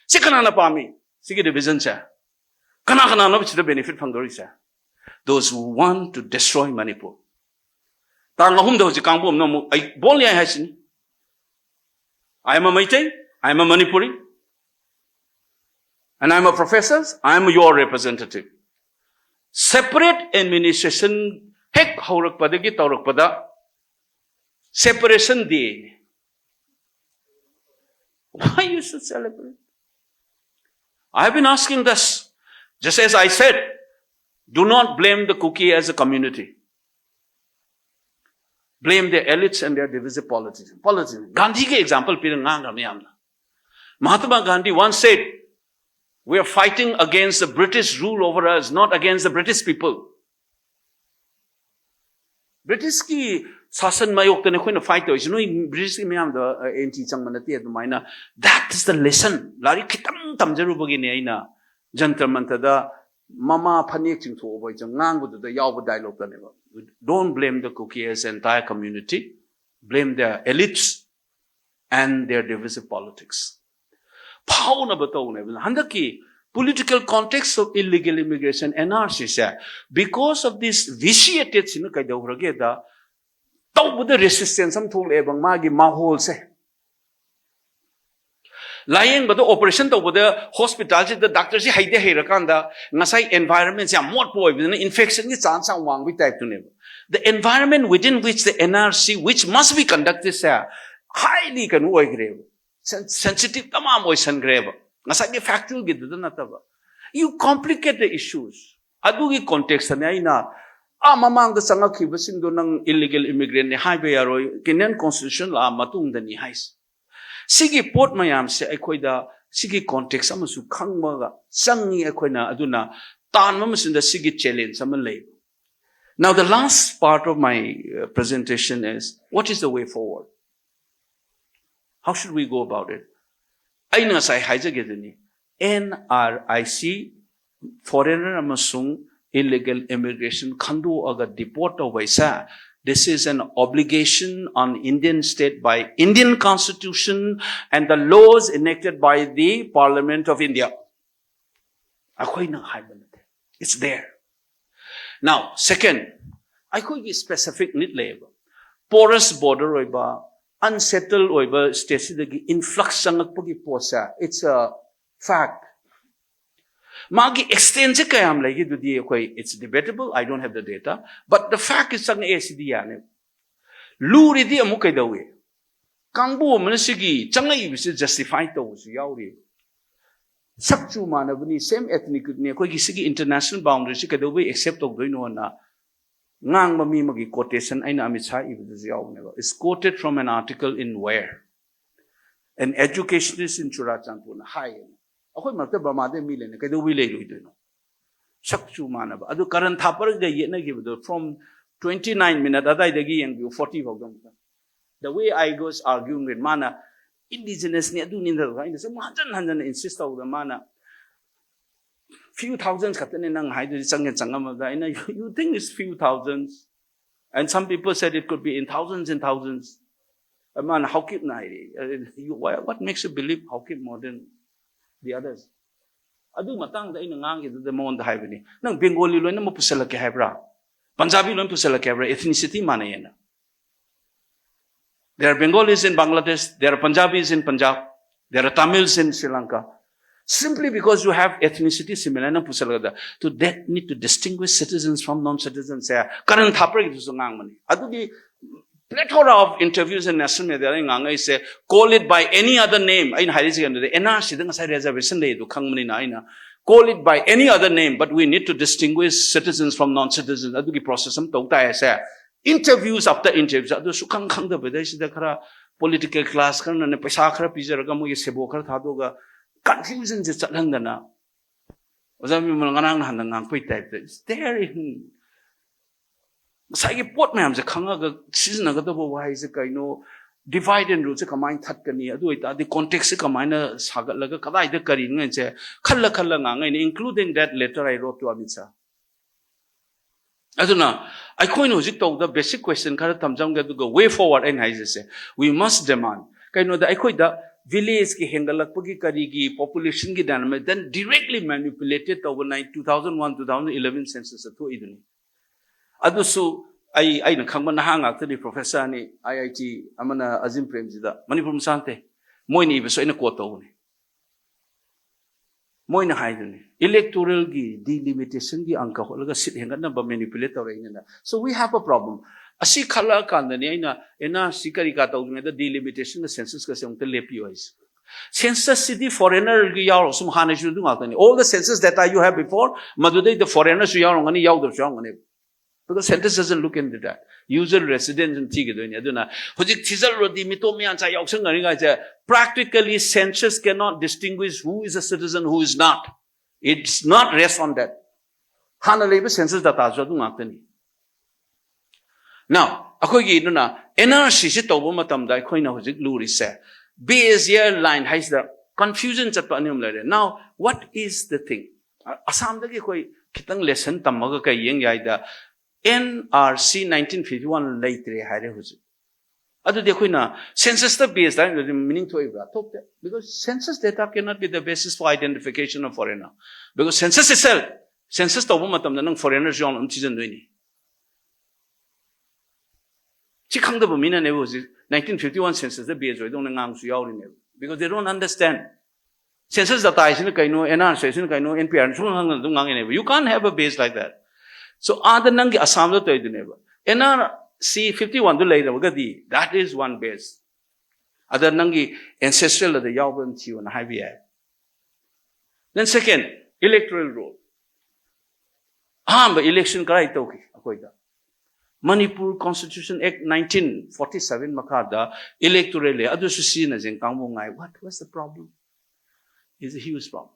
ꯁꯤ ꯀꯅꯥꯅ ꯄꯥꯝꯃꯤ? ꯁꯤꯒꯤ division ꯁꯦ ꯀꯅꯥ ꯀꯅꯥꯅꯣ ꯁꯤꯗ benefit ꯐꯪꯗꯧꯔꯤꯁꯦ? Those who want to destroy Manipur. ꯇꯥꯡ ꯑꯍꯨꯝꯗ ꯍꯧꯖꯤꯛ ꯀꯥꯡꯕꯨ ꯑꯃꯅ ꯑꯃꯨꯛ ꯑꯩ ꯕꯣꯜ ꯌꯥꯏ ꯍꯥꯏꯁꯤꯅꯤ꯫ I am a Meitei, I am a Manipuri, and I am a professor, I am your representative. Separate administration ꯍꯦꯛ ꯍꯧꯔꯛꯄꯗꯒꯤ ꯇꯧꯔꯛꯄꯗ separation day. Why you should celebrate? I have been asking this. Just as I said, do not blame the Kuki as a community. Blame their elites and their divisive politics. Politics. ꯒꯥꯟꯙꯤꯒꯤ example ꯄꯤꯔ ꯉꯥꯡꯈ꯭ꯔꯕ ꯌꯥꯝꯅ꯫ Mahatma Gandhi once said, "We are fighting against the British rule over us, not against the British people." ꯕ꯭ꯔꯤꯇꯤꯁꯀꯤ ꯁꯥꯁꯟ ꯃꯥꯌꯣꯛꯇꯅꯦ ꯑꯩꯈꯣꯏꯅ ꯐꯥꯏꯠ ꯇꯧꯔꯤꯁꯦ, ꯅꯣꯏ ꯕ꯭ꯔꯤꯇꯤꯁꯀꯤ ꯃꯌꯥꯝꯗ ꯑꯦꯟꯇꯤ ꯆꯪꯕ ꯅꯠꯇꯦ ꯑꯗꯨꯃꯥꯏꯅ꯫ That is the lesson. ꯂꯥꯏꯔꯤꯛ ꯈꯤꯇꯪ ꯇꯝꯖꯔꯨꯕꯒꯤꯅꯦ ꯑꯩꯅ ꯖꯟꯇꯔ ꯃꯟꯇꯔꯗ ꯃꯃꯥ ꯐꯅꯦꯛ ꯆꯤꯡꯊꯣꯛꯑꯕ ꯑꯩ ꯉꯥꯡꯕꯗꯨꯗ ꯌꯥꯎꯕ ꯗꯥꯏꯂꯣꯛꯇꯅꯦꯕ, "Don't blame the Kuki as entire community, blame the elites and their divisive politics." ꯐꯥꯎꯅꯕ ꯇꯧꯅꯦꯕ꯫ ꯍꯟꯗꯛꯀꯤ political context of illegal immigration, NRC say, because of this vitiated ꯁꯤꯅ ꯀꯩꯗꯧꯈ꯭ꯔꯒꯦꯗ, ꯇꯧꯕꯗ ꯔꯦꯁꯤꯁꯇꯦꯟꯁ ꯑꯃ ꯊꯣꯛꯂꯛꯑꯦꯕ ꯃꯥꯒꯤ ꯃꯥꯍꯣꯜꯁꯦ꯫ ꯂꯥꯌꯦꯡꯕꯗ, ꯑꯣꯄꯔꯦꯁꯟ ꯇꯧꯕꯗ ꯍꯣꯁꯄꯤꯇꯥꯜꯁꯤꯗ ꯗꯥꯛꯇꯔꯁꯤ ꯍꯩꯗꯤ ꯍꯩꯔꯀꯥꯟꯗ ꯉꯁꯥꯏ ꯑꯦꯟꯚꯥꯏꯔꯟꯃꯦꯟꯁꯦ ꯌꯥꯝ ꯃꯣꯠꯄ ꯑꯣꯏꯕꯅꯤꯅ ꯏꯟꯐꯦꯛꯁꯟꯒꯤ ꯆꯥꯟꯁ ꯌꯥꯝ ꯋꯥꯡꯕꯒꯤ ꯇꯥꯏꯞꯇꯨꯅꯦꯕ꯫ The environment within which the NRC, which must be conducted say, highly ꯀꯩꯅꯣ ꯑꯣꯏꯈ꯭ꯔꯦꯕ, ꯁꯦꯟꯁꯤꯇꯤꯞ ꯇꯃꯥꯝ ꯑꯣꯏꯁꯟꯈ꯭ꯔꯦꯕ, ꯉꯁꯥꯏꯒꯤ ꯐꯦꯛꯆꯨꯑꯦꯜꯒꯤꯗꯨꯗ ꯅꯠꯇꯕ꯫ You complicate the issues. ꯑꯗꯨꯒꯤ ꯀꯣꯟꯇꯦꯛꯁꯇꯅꯦ ꯑꯩꯅ ꯑꯥ ꯃꯃꯥꯡꯗ ꯆꯪꯉꯛꯈꯤꯕꯁꯤꯡꯗꯣ ꯅꯪ ꯏꯂꯤꯒꯦꯜ ꯏꯃꯤꯒ꯭ꯔꯦꯟꯅꯤ ꯍꯥꯏꯕ ꯌꯥꯔꯣꯏ, ꯀꯦꯅꯤꯌꯟ ꯀꯣꯟꯁꯇꯤꯇ꯭ꯌꯨꯁꯟ ꯂꯥꯛꯑ ꯃꯇꯨꯡꯗꯅꯤ ꯍꯥꯏꯁꯦ꯫ ꯁꯤꯒꯤ ꯄꯣꯠ ꯃꯌꯥꯝꯁꯦ ꯑꯩꯈꯣꯏꯗ ꯁꯤꯒꯤ ꯀꯣꯟꯇꯦꯛꯁ ꯑꯃꯁꯨ ꯈꯪꯕꯒ ꯆꯪꯉꯤ ꯑꯩꯈꯣꯏꯅ꯫ ꯑꯗꯨꯅ ꯇꯥꯟꯕ ꯃꯁꯤꯗ ꯁꯤꯒꯤ ꯆꯦꯂꯦꯟꯖ ꯑꯃ ꯂꯩ꯫ Now the last part of my uh, presentation is, what is the way forward? How should we go about it? ꯑꯩꯅ ꯉꯁꯥꯏ ꯍꯥꯏꯖꯒꯦꯗꯨꯅꯤ, NRIC, ꯐꯣꯔꯦꯅꯔ ꯑꯃꯁꯨꯡ ꯏꯂꯤꯒꯦꯜ ꯏꯃꯤꯒ꯭ꯔꯦꯁꯟ ꯈꯟꯗꯣꯛꯑꯒ ꯗꯤꯄꯣꯔꯠ ꯇꯧꯕ ꯍꯥꯏꯁꯦ, this is an obligation on Indian state by Indian Constitution and the laws enacted by the Parliament of India. ꯑꯩꯈꯣꯏꯅ ꯍꯥꯏꯕ ꯅꯠꯇꯦ, it's there. Now second, ꯑꯩꯈꯣꯏꯒꯤ ꯁ꯭ꯄꯦꯁꯤꯐꯤꯛ ꯅꯤꯗ ꯂꯩꯌꯦꯕ꯫ ꯄꯣꯔꯁ ꯕꯣꯔꯗꯔ ꯑꯣꯏꯕ, ꯑꯟꯁꯦꯇꯜ ꯑꯣꯏꯕ ꯁ꯭ꯇꯦꯠꯁꯤꯗꯒꯤ ꯏꯟꯐ꯭ꯂꯛꯁ ꯆꯪꯉꯛꯄꯒꯤ ꯄꯣꯠꯁꯦ, it's a fact. ꯃꯥꯒꯤ ꯑꯦꯛꯁꯇꯦꯟꯁꯦ ꯀꯌꯥꯝ ꯂꯩꯒꯦꯗꯨꯗꯤ ꯑꯩꯈꯣꯏ, it's debatable, I don't have the data, but the fact is ꯆꯪꯉꯛꯑꯦ ꯁꯤꯗꯤ ꯌꯥꯅꯦꯕ꯫ ꯂꯨꯔꯤꯗꯤ ꯑꯃꯨꯛ ꯀꯩꯗꯧꯏ? ꯀꯥꯡꯕꯨ ꯑꯃꯅ ꯁꯤꯒꯤ ꯆꯪꯉꯛꯏꯕꯁꯤ ꯖꯁꯇꯤꯐꯥꯏ ꯇꯧꯕꯁꯨ ꯌꯥꯎꯔꯤ꯫ ꯁꯛ ꯆꯨ ꯃꯥꯟꯅꯕꯅꯤ, ꯁꯦꯝ ꯑꯦꯊꯅꯤꯛꯅꯤ, ꯑꯩꯈꯣꯏꯒꯤ ꯁꯤꯒꯤ ꯏꯟꯇꯔꯅꯦꯁꯅꯦꯜ ꯕꯥꯎꯟꯗꯔꯤꯁꯤ ꯀꯩꯗꯧꯕꯩ ꯑꯦꯛꯁꯦꯞ ꯇꯧꯗꯣꯏꯅꯣꯅ ꯉꯥꯡꯕ ꯃꯤ ꯑꯃꯒꯤ ꯀꯣꯇꯦꯁꯟ ꯑꯩꯅ ꯑꯃꯤꯠ ꯁꯥ ꯏꯕꯗꯁꯨ ꯌꯥꯎꯕꯅꯦꯕ꯫ It's quoted from an article in Where, an educationist in Churachandpurꯅ ꯍꯥꯏꯌꯦ꯫ ꯑꯩꯈꯣꯏ ꯃꯔꯛꯇ ꯕꯔꯃꯥꯗꯩ ꯃꯤ ꯂꯩꯅ ꯀꯩꯗꯧꯕꯩ ꯂꯩꯔꯣꯏꯗꯣꯏꯅꯣ? ꯁꯛ ꯆꯨ ꯃꯥꯟꯅꯕ꯫ ꯑꯗꯨ ꯀꯔꯟ ꯊꯥꯄꯔꯒ ꯌꯦꯠꯅꯈꯤꯕꯗꯣ, from Twenty nine minute ꯑꯗꯥꯏꯗꯒꯤ ꯌꯦꯡꯕꯤꯌꯨ, forty ꯐꯥꯎꯗ ꯑꯃꯨꯛꯇ. The way I was arguing with ꯃꯥꯅ indigenousꯅꯤ, ꯑꯗꯨꯅꯤ, ꯑꯗꯨ ꯑꯩꯅ ꯁꯨꯝ ꯍꯟꯖꯟ ꯍꯟꯖꯟꯅ insist ꯇꯧꯕꯗ ꯃꯥꯅ few thousands ꯈꯛꯇꯅꯦ ꯅꯪ ꯍꯥꯏꯗꯨꯗꯤ, ꯆꯪꯉꯦ ꯆꯪꯉꯝꯃꯗ ꯑꯩꯅ, "You think it's few thousands? And some people said it could be in thousands and thousands." ꯃꯥꯅ ꯍꯥꯎꯀꯤꯞꯅ ꯍꯥꯏꯔꯦ. "You, why, what makes you believe Haokip more than the others?" ꯑꯗꯨ ꯃꯇꯥꯡꯗ ꯑꯩꯅ ꯉꯥꯡꯈꯤꯗꯨꯗ ꯃꯉꯣꯟꯗ ꯍꯥꯏꯕꯅꯤ, "ꯅꯪ ꯕꯦꯡꯒꯣꯂꯤ ꯂꯣꯏꯅꯃꯛ ꯄꯨꯁꯜꯂꯛꯀꯦ ꯍꯥꯏꯕ꯭ꯔꯥ? ꯄꯟꯖꯥꯕꯤ ꯂꯣꯏꯅ ꯄꯨꯁꯜꯂꯛꯀꯦ ꯍꯥꯏꯕ꯭ꯔꯥ? Ethnicity ꯃꯥꯟꯅꯩꯌꯦꯅ." There are Bengalis in Bangladesh, there are Punjabis in Punjab, there are Tamils in Sri Lanka. Simply because you have ethnicity similar, ꯅꯪ ꯄꯨꯁꯜꯂꯒꯗ, to that need to distinguish citizens from non-citizens ꯁꯦ ꯀꯔꯟ ꯊꯥꯞꯄ꯭ꯔꯒꯤꯗꯨꯁꯨ ꯉꯥꯡꯕꯅꯤ꯫ ꯑꯗꯨꯒꯤ plethora of interviews in national media the ꯉꯥꯡꯉꯛꯏꯁꯦ, "Call it by any other name." ꯑꯩꯅ ꯍꯥꯏꯔꯤꯁꯤ ꯀꯩꯅꯣꯗ, NRC ꯗ ꯉꯁꯥꯏ reservation ꯂꯩ ꯑꯗꯨ ꯈꯪꯕꯅꯤꯅ ꯑꯩꯅ, "Call it by any other name, but we need to distinguish citizens from non-citizens." ꯑꯗꯨꯒꯤ process ꯑꯃ ꯇꯧ ꯇꯥꯏ ꯍꯥꯏꯁꯦ꯫ Interviews after interviews, ꯑꯗꯨ ꯁꯨꯈꯪ ꯈꯪꯗꯕꯗꯩꯁꯤꯗ ꯈꯔ political class ꯈꯔꯅꯅꯦ, ꯄꯩꯁꯥ ꯈꯔ ꯄꯤꯖꯔꯒ ꯃꯣꯏꯒꯤ ꯁꯦꯕꯣ ꯈꯔ ꯊꯥꯗꯣꯛꯑꯒ confusion ꯁꯦ ꯆꯠꯍꯟꯗꯅ, ꯑꯣꯖꯥ ꯕꯤꯃꯜ ꯉꯔꯥꯡ ꯅꯍꯥꯟꯗ ꯉꯥꯡꯄꯩ type ꯇ, it's there in, ꯉꯁꯥꯏꯒꯤ ꯄꯣꯠ ꯃꯌꯥꯝꯁꯦ ꯈꯪꯉꯒ ꯁꯤꯖꯤꯟꯅꯒꯗꯕ ꯋꯥꯍꯩꯁꯦ ꯀꯩꯅꯣ, divide and rule ꯁꯦ ꯀꯃꯥꯏꯅ ꯊꯠꯀꯅꯤ, ꯑꯗꯨ ꯑꯣꯏꯇꯥꯔꯗꯤ context ꯁꯦ ꯀꯃꯥꯏꯅ ꯁꯥꯒꯠꯂꯒ ꯀꯗꯥꯏꯗ ꯀꯔꯤꯅꯣ ꯍꯥꯏꯁꯦ ꯈꯜꯂ ꯈꯜꯂ ꯉꯥꯡꯉꯛꯏꯅꯦ, including that letter I wrote to Amit Shah. ꯑꯗꯨꯅ ꯑꯩꯈꯣꯏꯅ ꯍꯧꯖꯤꯛ ꯇꯧꯕꯗ basic question ꯈꯔ ꯊꯝꯖꯝꯒꯦ, ꯑꯗꯨꯒ way forward ꯑꯩꯅ ꯍꯥꯏꯖꯁꯦ, we must demand. ꯀꯩꯅꯣꯗ ꯑꯩꯈꯣꯏꯗ village ꯀꯤ ꯍꯦꯟꯒꯠꯂꯛꯄꯒꯤ ꯀꯔꯤꯒꯤ population ꯒꯤ dynamic, then directly manipulated ꯇꯧꯕ nine, two thousand one, two thousand eleven census ꯇ ꯊꯣꯛꯏꯗꯨꯅꯤ꯫ ꯑꯗꯨꯁꯨ ꯑꯩ, ꯑꯩꯅ ꯈꯪꯕ ꯅꯍꯥ ꯉꯥꯛꯇꯅꯤ, professor ꯅꯤ, IIT, ꯑꯃꯅ ꯑꯖꯤꯝ ꯄ꯭ꯔꯦꯝꯖꯤꯗ, ꯃꯅꯤꯄꯨꯔ ꯃꯆꯥ ꯅꯠꯇꯦ, ꯃꯣꯏꯅ ꯏꯕꯁꯨ ꯑꯩꯅ quote ꯇꯧꯕꯅꯤ꯫ ꯃꯣꯏꯅ ꯍꯥꯏꯗꯨꯅꯤ, electoral ꯒꯤ delimitation ꯒꯤ ꯑꯪꯀ ꯍꯣꯠꯂꯒ seat ꯍꯦꯟꯒꯠꯅꯕ manipulate ꯇꯧꯔꯛꯏꯅꯤꯅ꯫ So we have a problem. ꯑꯁꯤ ꯈꯜꯂꯛꯑꯀꯥꯟꯗꯅꯤ ꯑꯩꯅ NRC ꯀꯔꯤ ꯀꯥ ꯇꯧꯗ꯭ꯔꯤꯉꯩꯗ delimitation ꯒ census ꯀꯁꯦ ꯑꯃꯨꯛꯇ ꯂꯦꯞꯄꯤꯌꯨ ꯍꯥꯏꯁꯦ꯫ Census ꯁꯤꯗꯤ foreigner ꯒꯤ ꯌꯥꯎꯔꯣ, ꯁꯨꯝ ꯍꯥꯟꯅꯩꯁꯨ ꯑꯗꯨ ꯉꯥꯛꯇꯅꯤ꯫ All the census data you have before, ꯃꯗꯨꯗꯩꯗ foreigner ꯁꯨ ꯌꯥꯎꯔꯝꯒꯅꯤ, ꯌꯥꯎꯗꯕꯁꯨ ꯌꯥꯎꯔꯝꯒꯅꯤ꯫ Because census doesn't look into that. Usual resident ꯁꯨꯝ ꯊꯤꯒꯗꯣꯏꯅꯤ꯫ ꯑꯗꯨꯅ ꯍꯧꯖꯤꯛ ꯊꯤꯖꯤꯜꯂꯨꯔꯗꯤ ꯃꯤꯇꯣꯞ ꯃꯤꯌꯥꯟꯆꯥ ꯌꯥꯎꯁꯪꯅꯔꯤꯉꯥꯏꯁꯦ, practically census cannot distinguish who is a citizen, who is not. It's not rest on that. ꯍꯥꯟꯅ ꯂꯩꯕ census data ꯁꯨ ꯑꯗꯨ ꯉꯥꯛꯇꯅꯤ꯫ Now, ꯑꯩꯈꯣꯏꯒꯤ ꯑꯗꯨꯅ N R C ꯁꯤ ꯇꯧꯕ ꯃꯇꯝꯗ ꯑꯩꯈꯣꯏꯅ ꯍꯧꯖꯤꯛ ꯂꯨꯔꯤꯁꯦ, base year line ꯍꯥꯏꯁꯤꯗ confusion ꯆꯠꯄ ꯑꯅꯤ ꯑꯍꯨꯝ ꯂꯩꯔꯦ. Now, what is the thing? ꯑ-, ꯑꯁꯥꯝꯗꯒꯤ ꯑꯩꯈꯣꯏ ꯈꯤꯇꯪ lesson ꯇꯝꯃꯒ ꯀꯩ ꯌꯦꯡ ꯌꯥꯏꯗ, N R C nineteen fifty one ꯂꯩꯇ꯭ꯔꯦ ꯍꯥꯏꯔꯦ ꯍꯧꯖꯤꯛ. ꯑꯗꯨꯗꯤ ꯑꯩꯈꯣꯏꯅ census ꯇ base ꯇꯥꯔꯒꯗꯤ meaning ꯊꯣꯛꯏꯕ꯭ꯔꯥ? ꯊꯣꯛꯇꯦ. Because census data cannot be the basis for identification of foreigner. Because census itself, census ꯇꯧꯕ ꯃꯇꯝꯗ ꯅꯪ foreigners ꯌꯥꯎꯅ ꯑꯗꯨꯝ ꯊꯤꯖꯤꯟꯗꯣꯏꯅꯤ. ꯁꯤ ꯈꯪꯗꯕ ꯃꯤꯅꯅꯦꯕ ꯍꯧꯖꯤꯛ nineteen fifty one census ꯇ base ꯑꯣꯏꯗꯧꯅ ꯉꯥꯡꯕꯁꯨ ꯌꯥꯎꯔꯤꯅꯦꯕ. Because they don't understand. Census data ꯍꯥꯏꯁꯤꯅ ꯀꯩꯅꯣ, N R C ꯍꯥꯏꯁꯤꯅ ꯀꯩꯅꯣ, N P R ꯁꯨꯡꯈꯪ ꯈꯪꯗꯅ ꯑꯗꯨꯝ ꯉꯥꯡꯉꯤꯅꯦꯕ. You can't have a base like that. So, ꯑꯥꯗ ꯅꯪꯒꯤ ꯑꯁꯥꯝꯗ ꯇꯧꯔꯤꯗꯨꯅꯦꯕ. N R C fifty one ꯗꯨ ꯂꯩꯔꯒꯗꯤ, that is one base. ꯑꯗ ꯅꯪꯒꯤ ancestral ꯑꯗ ꯌꯥꯎꯕ꯭ꯔꯥ ꯑꯗꯨꯝ ꯊꯤꯌꯣꯅ ꯍꯥꯏꯕ ꯌꯥꯏ. Then second, electoral roll. ꯑꯍꯥꯟꯕ election ꯀꯗꯥꯏ ꯇꯧꯈꯤ ꯑꯩꯈꯣꯏꯗ? Manipur Constitution Act nineteen forty seven ꯃꯈꯥꯗ electoral ꯂꯩ, ꯑꯗꯨꯁꯨ ꯁꯤꯖꯤꯟꯅꯁꯦ ꯀꯥꯡꯕꯨ ꯉꯥꯏ. What was the problem? Is a huge problem.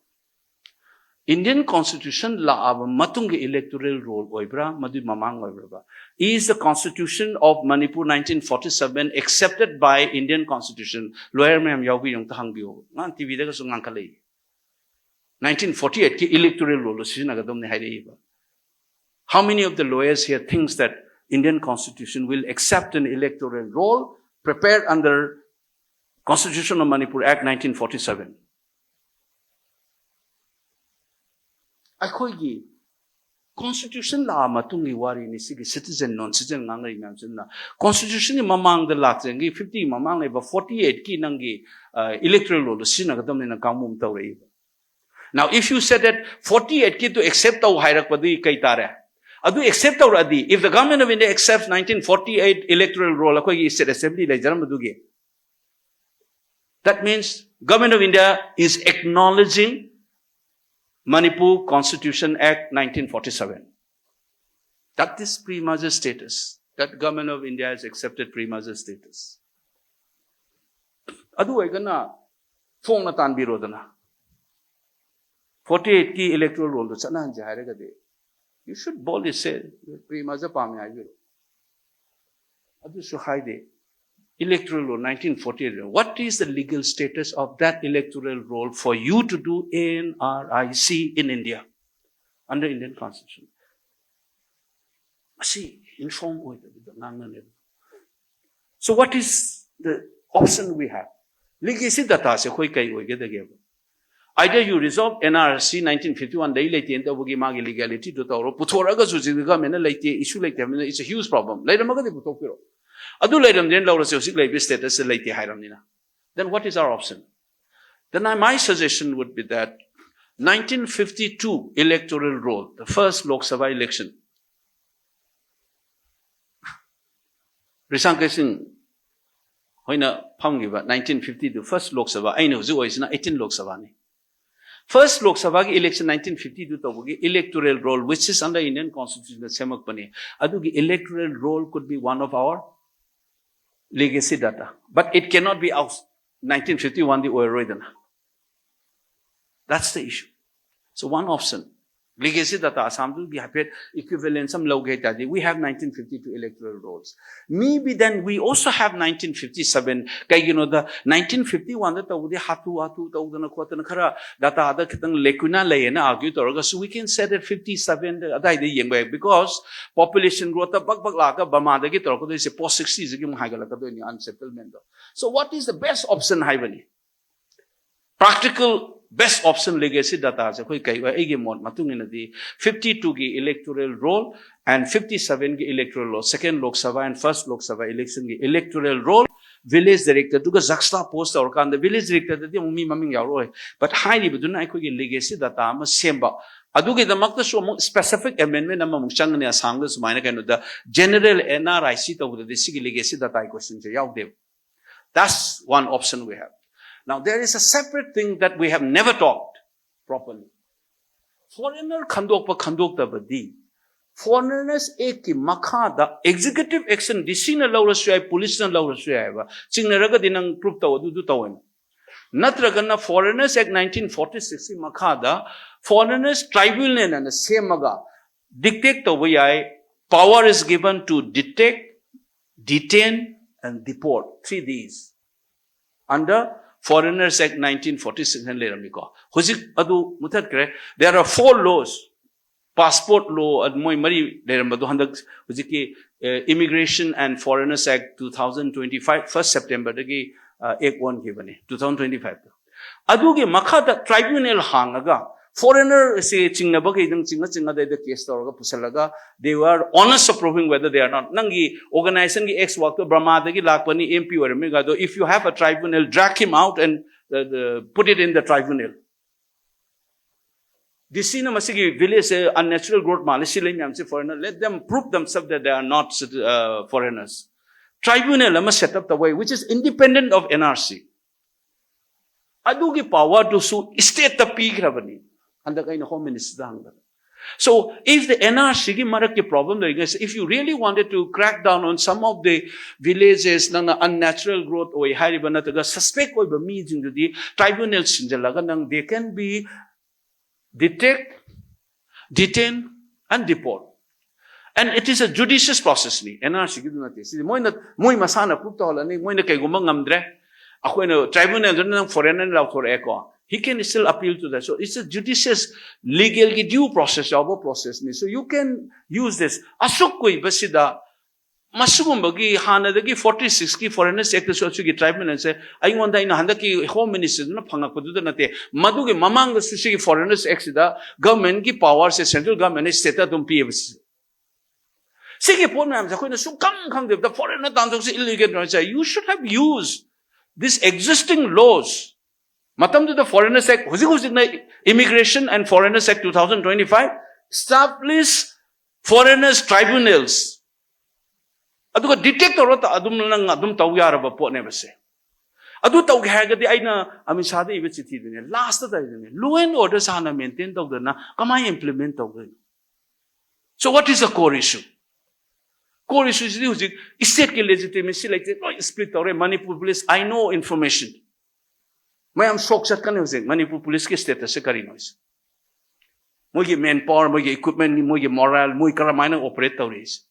Indian Constitution ꯂꯥꯛꯑꯕ ꯃꯇꯨꯡꯒꯤ electoral roll ꯑꯣꯏꯕ꯭ꯔꯥ, ꯃꯗꯨꯏ ꯃꯃꯥꯡ ꯑꯣꯏꯕ꯭ꯔꯥ? Is the Constitution of Manipur nineteen forty seven accepted by Indian Constitution? Lawyer ꯃꯌꯥꯝ ꯌꯥꯎꯕꯤꯌꯨ, ꯑꯝꯇ ꯍꯪꯕꯤꯌꯨ. ꯉꯥꯡ ꯇꯤꯚꯤꯗꯒꯁꯨ ꯉꯥꯡꯈꯠꯂꯛꯏ. Nineteen forty eight ꯀꯤ electoral roll ꯗꯣ ꯁꯤꯖꯤꯟꯅꯒꯗꯕꯅꯤ ꯍꯥꯏꯔꯛꯏꯕ. How many of the lawyers here thinks that Indian Constitution will accept an electoral roll prepared under Constitution of Manipur Act nineteen forty seven? ꯑꯩꯈꯣꯏꯒꯤ Constitution ꯂꯥꯛꯑ ꯃꯇꯨꯡꯒꯤ ꯋꯥꯔꯤꯅꯤ ꯁꯤꯒꯤ citizen, non citizen ꯉꯥꯡꯅꯔꯤ ꯃꯌꯥꯝꯁꯤꯅ. Constitution ꯒꯤ ꯃꯃꯥꯡꯗ ꯂꯥꯛꯆꯔꯤꯉꯩ fifty ꯃꯃꯥꯡ ꯂꯩꯕ forty eight ꯀꯤ ꯅꯪꯒꯤ, ꯑ, electoral roll ꯗꯣ ꯁꯤꯖꯤꯟꯅꯒꯗꯕꯅꯤꯅ ꯀꯥꯡꯕꯨ ꯑꯃ ꯇꯧꯔꯛꯏꯕ. Now, if you said that forty eight ꯀꯤꯗꯨ accept ꯇꯧ ꯍꯥꯏꯔꯛꯄꯗꯤ ꯀꯩ ꯇꯥꯔꯦ? ꯑꯗꯨ accept ꯇꯧꯔꯛꯑꯗꯤ, if the Government of India accepts nineteen forty eight electoral roll, ꯑꯩꯈꯣꯏꯒꯤ State Assembly ꯂꯩꯖꯔꯝꯕꯗꯨꯒꯤ, that means Government of India is acknowledging Manipur Constitution Act nineteen forty seven. That is prima facie status. That Government of India has accepted prima facie status. ꯑꯗꯨ ꯑꯣꯏꯔꯒꯅ ꯐꯣꯡꯅ ꯇꯥꯟꯕꯤꯔꯣꯗꯅ꯫ Forty eight ꯀꯤ electoral roll ꯗꯣ ꯆꯠꯅꯍꯟꯁꯦ ꯍꯥꯏꯔꯒꯗꯤ, you should boldly say, prima facie ꯄꯥꯝꯃꯦ ꯍꯥꯏꯕꯤꯔꯣ꯫ ꯑꯗꯨꯁꯨ ꯍꯥꯏꯗꯦ꯫ Electoral roll, nineteen forty-eight, what is the legal status of that electoral roll for you to do A N R I C in India under Indian constitution? ꯃꯁꯤ inform ꯑꯣꯏꯗꯕꯤꯗ ꯉꯥꯡꯅꯅꯦꯕ꯫ So what is the option we have? Legacy dataꯁꯦ ꯑꯩꯈꯣꯏ ꯀꯩ ꯑꯣꯏꯒꯗꯒꯦꯕ? Either you resolve N R C nineteen fifty-one ꯂꯩ ꯂꯩꯇꯦꯅ ꯇꯧꯕꯒꯤ ꯃꯥꯒꯤ legalityꯗꯨ ꯇꯧꯔꯣ, ꯄꯨꯊꯣꯔꯛꯑꯒꯁꯨ ꯍꯧꯖꯤꯛ governmentꯅ ꯂꯩꯇꯦ, issue ꯂꯩꯇꯦ ꯍꯥꯏꯕꯅꯤꯅ, it's a huge problem. ꯂꯩꯔꯝꯃꯒꯗꯤ ꯄꯨꯊꯣꯛꯄꯤꯔꯣ꯫ ꯑꯗꯨ ꯂꯩꯔꯝꯗꯦꯅ ꯂꯧꯔꯁꯦ, ꯍꯧꯖꯤꯛ ꯂꯩꯕ statusꯁꯦ ꯂꯩꯇꯦ ꯍꯥꯏꯔꯝꯅꯤꯅ꯫ Then what is our option? Then I, my suggestion would be that nineteen fifty-two electoral roll, the first Lok Sabha election, ꯔꯤꯁꯥꯡ ꯀꯩꯁꯤꯡ ꯍꯣꯏꯅ ꯐꯝꯈꯤꯕ nineteen fifty-two first Lok Sabha, ꯑꯩꯅ ꯍꯧꯖꯤꯛ ꯑꯣꯏꯔꯤꯁꯤꯅ eighteen Lok Sabhaꯅꯤ꯫ First Lok Sabhaꯒꯤ election nineteen fifty-two ꯇꯧꯕꯒꯤ electoral roll, which is under Indian constitution ꯗ ꯁꯦꯝꯃꯛꯄꯅꯤ꯫ ꯑꯗꯨꯒꯤ electoral roll could be one of our legacy data, but it cannot be out nineteen fifty-one D ꯑꯣꯏꯔꯔꯣꯏꯗꯅ꯫ That's the issue. So one option, legacy data ꯑꯁꯥꯝꯗꯨꯒꯤ ꯍꯥꯏꯐꯦꯠ equivalence ꯑꯃ ꯂꯧꯒꯦ ꯍꯥꯏ ꯇꯥꯔꯗꯤ, we have nineteen fifty-two electoral rolls. Maybe then we also have nineteen fifty-seven. ꯀꯩꯒꯤꯅꯣꯗ, nineteen fifty-one ꯗ ꯇꯧꯕꯗꯤ ꯍꯥꯊꯨ ꯍꯥꯊꯨ ꯇꯧꯗꯅ ꯈꯣꯠꯇꯅ ꯈꯔ dataꯗ ꯈꯤꯇꯪ lacuna ꯂꯩꯌꯦꯅ argue ꯇꯧꯔꯒꯁꯨ, we can say that fifty-seven ꯑꯗꯥꯏꯗ ꯌꯦꯡꯕ ꯌꯥꯏ, because population growthꯇ ꯕꯛ ꯕꯛ ꯂꯥꯛꯑꯒ ꯕꯔꯃꯥꯗꯒꯤ ꯇꯧꯔꯛꯀꯗꯣꯏꯁꯦ post sixtyꯁꯤꯒꯤ ꯑꯃꯨꯛ ꯍꯥꯏꯒꯠꯂꯛꯀꯗꯣꯏꯅꯤ unsettlementꯗꯣ꯫ So what is the best option ꯍꯥꯏꯕꯅꯤ꯫ Practical best option legacy dataꯁꯦ ꯑꯩꯈꯣꯏ ꯀꯩ ꯑꯣꯏ? ꯑꯩꯒꯤ ꯃꯣꯠ ꯃꯇꯨꯡ ꯏꯟꯅꯗꯤ fifty-twoꯒꯤ electoral roll and fifty-sevenꯒꯤ electoral roll, second Lok Sabha and first Lok Sabha electionꯒꯤ electoral roll, village directorꯗꯨꯒ juxtapose ꯇꯧꯔꯀꯥꯟꯗ, village directorꯗꯗꯤ ꯑꯃꯨꯛ ꯃꯤ ꯃꯃꯤꯡ ꯌꯥꯎꯔꯛꯑꯣꯏ, but ꯍꯥꯏꯔꯤꯕꯗꯨꯅ ꯑꯩꯈꯣꯏꯒꯤ legacy data ꯑꯃ ꯁꯦꯝꯕ꯫ ꯑꯗꯨꯒꯤꯗꯃꯛꯇꯁꯨ ꯑꯃꯨꯛ specific amendment ꯑꯃꯃꯨꯛ ꯆꯪꯒꯅꯤ ꯑꯁꯥꯝꯗ ꯁꯨꯃꯥꯏꯅ ꯀꯩꯅꯣꯗ, general N R I C ꯇꯧꯕꯗꯗꯤ ꯁꯤꯒꯤ legacy dataꯒꯤ questionꯁꯦ ꯌꯥꯎꯗꯦꯕ꯫ That's one option we have. Now, there is a separate thing that we have never talked properly. Foreigner ꯈꯟꯗꯣꯛꯄ ꯈꯟꯗꯣꯛꯇꯕꯗꯤ Foreigners Actꯀꯤ ꯃꯈꯥꯗ executive action DCꯅ ꯂꯧꯔꯁꯨ ꯌꯥꯏ, policeꯅ ꯂꯧꯔꯁꯨ ꯌꯥꯏꯕ꯫ ꯆꯤꯡꯅꯔꯒꯗꯤ ꯅꯪ prove ꯇꯧ, ꯑꯗꯨꯗꯨ ꯇꯧꯋꯦꯅ꯫ ꯅꯠꯇ꯭ꯔꯒꯅ Foreigners Act nineteen forty-sixꯀꯤ ꯃꯈꯥꯗ Foreigners Tribunal ꯑꯅ ꯁꯦꯝꯃꯒ dictate ꯇꯧꯕ ꯌꯥꯏ, power is given to detect, detain and deport, three Ds under Foreigners Act nineteen forty six ꯍꯥꯏꯅ ꯂꯩꯔꯝꯃꯤꯀꯣ꯫ ꯍꯧꯖꯤꯛ ꯑꯗꯨ ꯃꯨꯊꯠꯈ꯭ꯔꯦ꯫ There are four laws. Passport law, ꯃꯣꯏ ꯃꯔꯤ ꯂꯩꯔꯝꯕꯗꯣ ꯍꯟꯗꯛ ꯍꯧꯖꯤꯛꯀꯤ Immigration and Foreigners Act two thousand twenty five first September ꯗꯒꯤ act ꯑꯣꯟꯈꯤꯕꯅꯤ two thousand twenty five ꯗ꯫ ꯑꯗꯨꯒꯤ ꯃꯈꯥꯗ tribunal ꯍꯥꯡꯉꯒ foreigner ꯁꯦ ꯆꯤꯡꯅꯕꯈꯩꯗꯪ ꯆꯤꯡꯉ ꯆꯤꯡꯉꯗꯩꯗ case ꯇꯧꯔꯒ ꯄꯨꯁꯜꯂꯒ they were honest of proving whether they are not, ꯅꯪꯒꯤ organization ꯒꯤ ex worker ꯗꯣ ꯕꯔꯃꯥꯗꯒꯤ ꯂꯥꯛꯄꯅꯤ, M P ꯑꯣꯏꯔꯝꯃꯤ ꯀꯥꯏꯗꯣ, if you have a tribunal, drag him out and uh, the, put it in the tribunal. D C ꯅ ꯃꯁꯤꯒꯤ village ꯁꯦ unnatural growth ꯃꯥꯜꯂꯦ, ꯁꯤ ꯂꯩ ꯃꯌꯥꯝꯁꯦ foreigner, let them prove themselves that they are not uh, foreigners. Tribunal ꯑꯃ set up ꯇꯧꯕ, which is independent of N R C. ꯑꯗꯨꯒꯤ power ꯗꯨꯁꯨ state ꯇ ꯄꯤꯈ꯭ꯔꯕꯅꯤ꯫ ꯍꯟꯗꯛ ꯑꯩꯅ Home Minister ꯗ ꯍꯪꯕꯗ꯫ So if the N R C ꯒꯤ ꯃꯔꯛꯀꯤ problem ꯂꯩꯔꯤꯉꯩꯁꯦ, if you really wanted to crack down on some of the villages, ꯅꯪꯅ unnatural growth ꯑꯣꯏ ꯍꯥꯏꯔꯤꯕ ꯅꯠꯇ꯭ꯔꯒ suspect ꯑꯣꯏꯕ ꯃꯤꯁꯤꯡꯗꯨꯗꯤ tribunal ꯁꯤꯟꯖꯜꯂꯒ ꯅꯪ they can be detect, detain and deport. And it is a judicious process ꯅꯤ, N R C ꯒꯤꯗꯨ ꯅꯠꯇꯦ꯫ ꯁꯤꯗꯤ ꯃꯣꯏꯅ, ꯃꯣꯏ ꯃꯁꯥꯅ prove ꯇꯧꯍꯜꯂꯅꯤ꯫ ꯃꯣꯏꯅ ꯀꯩꯒꯨꯝꯕ ꯉꯝꯗ꯭ꯔꯦ, ꯑꯩꯈꯣꯏꯅ tribunal ꯗꯨꯅ ꯅꯪ foreigner ꯅꯤ ꯂꯥꯎꯊꯣꯔꯛꯑꯦꯀꯣ, he can still appeal to that. So it's a judicious, legal ꯒꯤ due process ꯌꯥꯎꯕ process ꯅꯤ꯫ So you can use this. ꯑꯁꯨꯛ ꯀꯨꯏꯕꯁꯤꯗ ꯃꯁꯤꯒꯨꯝꯕꯒꯤ ꯍꯥꯟꯅꯗꯒꯤ forty six ꯀꯤ Foreigners Act ꯇꯁꯨ ꯑꯁꯤꯒꯤ tribunal ꯁꯦ ꯑꯩꯉꯣꯟꯗ, ꯑꯩꯅ ꯍꯟꯗꯛꯀꯤ Home Minister ꯗꯨꯅ ꯐꯪꯉꯛꯄꯗꯨꯗ ꯅꯠꯇꯦ, ꯃꯗꯨꯒꯤ ꯃꯃꯥꯡꯗꯁꯨ ꯁꯤꯒꯤ Foreigners Act ꯁꯤꯗ government ꯀꯤ power ꯁꯦ central government ꯅ state ꯇ ꯑꯗꯨꯝ ꯄꯤꯌꯦꯕ꯫ ꯁꯤ, ꯁꯤꯒꯤ ꯄꯣꯠ ꯃꯌꯥꯝꯁꯦ ꯑꯩꯈꯣꯏꯅ ꯁꯨꯡꯈꯪ ꯈꯪꯗꯕꯗ foreigner ꯇꯥꯟꯊꯣꯛꯁꯤ illegal ꯅꯣꯏ ꯆꯥꯏ꯫ You should have used this existing laws. ꯃꯇꯝꯗꯨꯗ Foreigners Act, ꯍꯧꯖꯤꯛ ꯍꯧꯖꯤꯛꯅ Immigration and Foreigners Act two thousand twenty five establish foreigners tribunals. ꯑꯗꯨꯒ detect ꯇꯧꯔ ꯇ-, ꯑꯗꯨꯝ ꯅꯪ ꯑꯗꯨꯝ ꯇꯧ ꯌꯥꯔꯕ ꯄꯣꯠꯅꯦꯕ ꯁꯦ꯫ ꯑꯗꯨ ꯇꯧꯒꯦ ꯍꯥꯏꯔꯒꯗꯤ ꯑꯩꯅ ꯑꯃꯤꯠ ꯁꯥꯍꯗ ꯏꯕ ꯆꯤꯊꯤꯗꯨꯅꯦ, last ꯇ ꯇꯧꯔꯤꯗꯨꯅꯦ, law and order ꯁꯦ ꯍꯥꯟꯅ maintain ꯇꯧꯗꯅ ꯀꯃꯥꯏꯅ implement ꯇꯧꯗꯣꯏꯅꯣ? So what is the core issue? Core issue ꯁꯤꯗꯤ ꯍꯧꯖꯤꯛ state ꯀꯤ legitimacy ꯂꯩꯇꯦ, ꯂꯣꯏ split ꯇꯧꯔꯦ꯫ Manipur Police, I know information. ꯃꯌꯥꯝ shock ꯆꯠꯀꯅꯤ ꯍꯧꯖꯤꯛ Manipur Police ꯀꯤ status ꯁꯦ ꯀꯔꯤꯅꯣ ꯍꯥꯏꯁꯦ꯫ ꯃꯣꯏꯒꯤ manpower, ꯃꯣꯏꯒꯤ equipment, ꯃꯣꯏꯒꯤ morale, ꯃꯣꯏ ꯀꯔꯝꯍꯥꯏꯅ operate ꯇꯧꯔꯤꯁꯦ꯫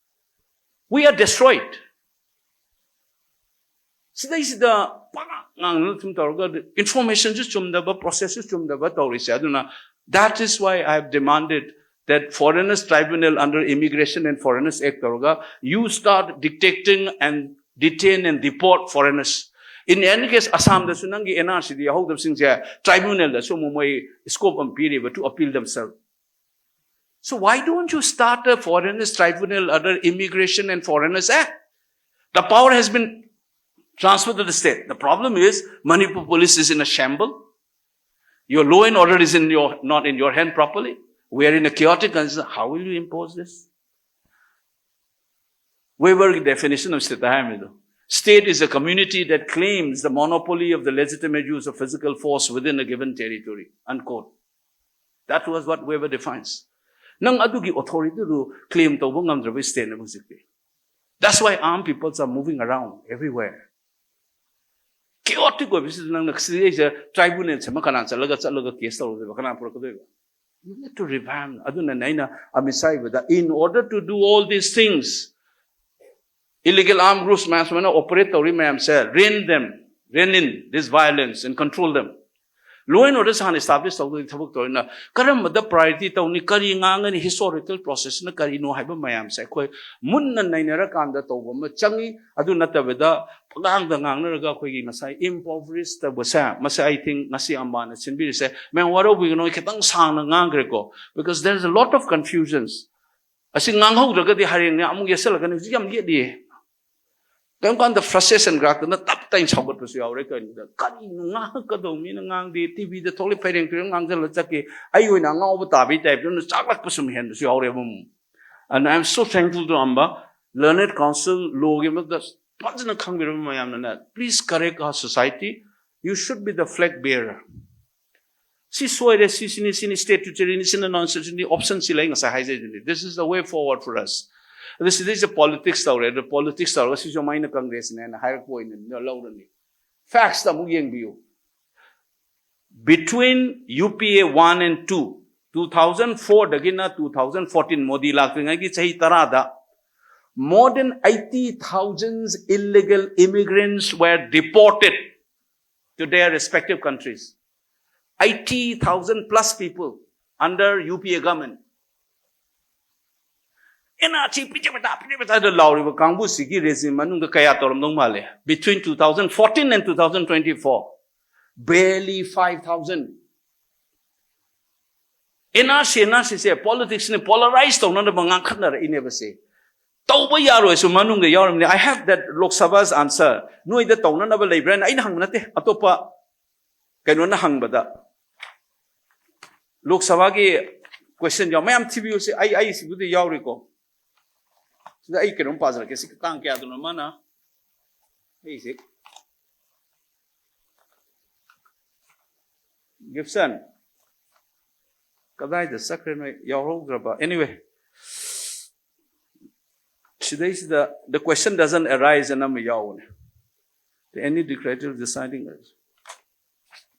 We are destroyed. ꯁꯤꯗꯩꯁꯤꯗ ꯄꯥꯛ ꯉꯥꯡꯅ ꯁꯨꯝ ꯇꯧꯔꯒ informationꯁꯨ ꯆꯨꯝꯗꯕ, processꯁꯨ ꯆꯨꯝꯗꯕ ꯇꯧꯔꯤꯁꯦ꯫ ꯑꯗꯨꯅ that is why I have demanded that foreigners tribunal under Immigration and Foreigners Act ꯇꯧꯔꯒ you start detecting and detain and deport foreigners. In any case, ꯑꯁꯥꯝꯗꯁꯨ ꯅꯪꯒꯤ NRCꯗ ꯌꯥꯎꯍꯧꯗꯕꯁꯤꯡꯁꯦ tribunalꯗꯁꯨ ꯑꯃꯨꯛ ꯃꯣꯏ scope ꯑꯃ ꯄꯤꯔꯤꯕ to appeal themselves. So why don't you start a foreigners tribunal under Immigration and Foreigners Act? The power has been transferred to the state. The problem is Manipur police is in a shamble. Your law and order is in your, not in your hand properly. We are in a chaotic condition. How will you impose this? Weber definition of state ꯍꯥꯏꯔꯝꯃꯤꯗꯣ, state is a community that claims the monopoly of the legitimate use of physical force within a given territory, unquote. That was what Weber defines. ꯅꯪ ꯑꯗꯨꯒꯤ authorityꯗꯨ claim ꯇꯧꯕ ꯉꯝꯗ꯭ꯔꯕ stateꯅꯦꯕ ꯍꯧꯖꯤꯛꯇꯤ. That's why armed peoples are moving around everywhere. Chaotic ꯑꯣꯏꯕꯁꯤꯗ ꯅꯪꯅ ꯁꯤꯗꯩꯁꯤꯗ tribunal ꯁꯦꯝꯃ ꯀꯅꯥ ꯆꯠꯂꯒ, ꯆꯠꯂꯒ case ꯇꯧꯔꯨꯗꯣꯏꯕ? ꯀꯅꯥ ꯄꯨꯔꯛꯀꯗꯣꯏꯕ? You need to revamp. ꯑꯗꯨꯅꯅꯦ ꯑꯩꯅ Amit Shah ꯏꯕꯗ, in order to do all these things, illegal armed groups ꯃꯌꯥꯝ ꯁꯨꯃꯥꯏꯅ operate ꯇꯧꯔꯤ ꯃꯌꯥꯝꯁꯦ, rein them, rein in this violence and control them. Law and order ꯍꯥꯟꯅ establish ꯇꯧꯗꯣꯏ ꯊꯕꯛ ꯇꯧꯔꯤꯅ ꯀꯔꯝꯕꯗ priority ꯇꯧꯅꯤ, ꯀꯔꯤ ꯉꯥꯡꯒꯅꯤ, historical processꯅ ꯀꯔꯤꯅꯣ ꯍꯥꯏꯕ ꯃꯌꯥꯝꯁꯦ ꯑꯩꯈꯣꯏ ꯃꯨꯟꯅ ꯅꯩꯅꯔꯀꯥꯟꯗ ꯇꯧꯕ ꯑꯃ ꯆꯪꯉꯤ꯫ ꯑꯗꯨ ꯅꯠꯇꯕꯤꯗ ꯄꯉꯥꯡꯗ ꯉꯥꯡꯅꯔꯒ ꯑꯩꯈꯣꯏꯒꯤ ꯉꯁꯥꯏ impoverish ꯇꯧꯕꯁꯦ, ꯃꯁꯤ I think ꯉꯁꯤ ꯑꯝꯕꯥꯅ ꯁꯤꯟꯕꯤꯔꯤꯁꯦ, ꯃꯌꯥꯝ ꯋꯥꯔꯧꯕꯤꯒꯅꯨ, ꯑꯩ ꯈꯤꯇꯪ ꯁꯥꯡꯅ ꯉꯥꯡꯈ꯭ꯔꯦꯀꯣ, because there is a lot of confusions. ꯑꯁꯤ ꯉꯥꯡꯍꯧꯗ꯭ꯔꯒꯗꯤ ꯍꯌꯦꯡꯅꯦ ꯑꯃꯨꯛ ꯌꯦꯠꯁꯜꯂꯛꯀꯅꯤ꯫ ꯍꯧꯖꯤꯛ ꯌꯥꯝ ꯌꯦꯠꯂꯤꯌꯦ꯫ ꯀꯔꯤꯒꯨꯝꯕ ꯀꯥꯟꯗ frustration ꯒ꯭ꯔꯥꯛꯇꯅ ꯇꯞ ꯇꯥꯏꯅ ꯁꯥꯎꯒꯠꯄꯁꯨ ꯌꯥꯎꯔꯦ꯫ ꯀꯔꯤꯅꯣꯗ, ꯀꯔꯤꯅꯣ ꯉꯥꯡꯉꯛꯀꯗꯧ? ꯃꯤꯅ ꯉꯥꯡꯗꯦ, TVꯗ ꯊꯣꯛꯂꯛꯏ ꯐꯩꯔꯦꯡ ꯇꯨꯔꯦꯡ ꯉꯥꯡꯁꯤꯜꯂ ꯆꯠꯈꯤ꯫ ꯑꯩ ꯑꯣꯏꯅ ꯑꯉꯥꯎꯕ ꯇꯥꯕꯒꯤ typeꯇ ꯆꯥꯛꯂꯛꯄ ꯁꯨꯝ ꯍꯦꯟꯕꯁꯨ ꯌꯥꯎꯔꯦꯕ ꯑꯃꯨꯛ꯫ And I am so thankful to Amba, learned council, ꯂꯣꯒꯤ ꯃꯔꯛꯇ ꯐꯖꯅ ꯈꯪꯕꯤꯔꯕ ꯃꯌꯥꯝꯅꯅꯦ, please correct our society. You should be the flag bearer. ꯁꯤ ꯁꯣꯏꯔꯦ, ꯁꯤ ꯁꯤꯅꯤ, ꯁꯤꯅꯤ statutoryꯅꯤ, ꯁꯤꯅ non statutoryꯅꯤ, option ꯁꯤ ꯂꯩ, ꯉꯁꯥꯏ ꯍꯥꯏꯖꯩꯗꯨꯅꯤ, this is the way forward for us. ꯑꯗꯨ ꯁꯤꯗꯩꯁꯤꯗ politics ꯇꯧꯔꯦ꯫ ꯑꯗꯨ politics ꯇꯧꯔꯒ ꯁꯤꯁꯨ ꯑꯃ ꯑꯩꯅ Congressꯅꯦꯅ ꯍꯥꯏꯔꯛꯄ ꯑꯣꯏꯅ ꯂꯧꯔꯅꯤ꯫ Factsꯇ ꯑꯃꯨꯛ ꯌꯦꯡꯕꯤꯌꯨ, between UPA one and two, two thousand fourꯗꯒꯤꯅ two thousand fourteen, Modi ꯂꯥꯛꯇ꯭ꯔꯤꯉꯩꯒꯤ ꯆꯍꯤ ꯇꯔꯥꯗ More than eighty thousand illegal immigrants were deported to their respective countries. Eighty thousand plus people under U P A government. N R C ꯄꯤꯖꯕꯗ, ꯄꯤꯖꯕꯗ ꯂꯥꯎꯔꯤꯕ ꯀꯥꯡꯕꯨꯁꯤꯒꯤ regime ꯃꯅꯨꯡꯗ ꯀꯌꯥ ꯇꯧꯔꯝꯗꯧ ꯃꯥꯜꯂꯦ? Between two thousand fourteen and two thousand twenty-four, barely five thousand. N R C, N R ꯁꯤꯁꯦ politics ꯅ polarize ꯇꯧꯅꯅꯕ ꯉꯥꯡꯈꯠꯅꯔꯛꯏꯅꯦꯕ ꯁꯦ꯫ ꯇꯧꯕ ꯌꯥꯔꯣꯏꯁꯨ ꯃꯅꯨꯡꯗ ꯌꯥꯎꯔꯝꯅꯤ꯫ I have that Lok Sabha's answer. ꯅꯣꯏꯗ ꯇꯧꯅꯅꯕ ꯂꯩꯕ꯭ꯔꯥꯅ ꯑꯩꯅ ꯍꯪꯕ ꯅꯠꯇꯦ, ꯑꯇꯣꯞꯄ ꯀꯩꯅꯣꯅ ꯍꯪꯕꯗ꯫ Lok Sabhaꯒꯤ question ꯌꯥꯎ ꯃꯌꯥꯝ ꯊꯤꯕꯤꯌꯨꯁꯦ꯫ ꯑꯩ, ꯑꯩꯁꯤꯕꯨꯗꯤ ꯌꯥꯎꯔꯤꯀꯣ꯫ ꯁꯤꯗ ꯑꯩ ꯀꯩꯅꯣꯝ ꯄꯥꯖꯔꯛꯀꯦ꯫ ꯁꯤ ꯇꯥꯡ ꯀꯌꯥꯗꯅꯣ ꯃꯥꯅ? ꯑꯩꯁꯦ ꯒꯤꯞꯁꯟ, ꯀꯗꯥꯏꯗ ꯆꯠꯈ꯭ꯔꯦ ꯅꯣꯏ? ꯌꯥꯎꯍꯧꯗ꯭ꯔꯕ? Anyway, ꯁꯤꯗꯩꯁꯤꯗ "The question doesn't arise" ꯑꯅ ꯑꯃ ꯌꯥꯎꯕꯅꯦ꯫ "The any decretative deciding"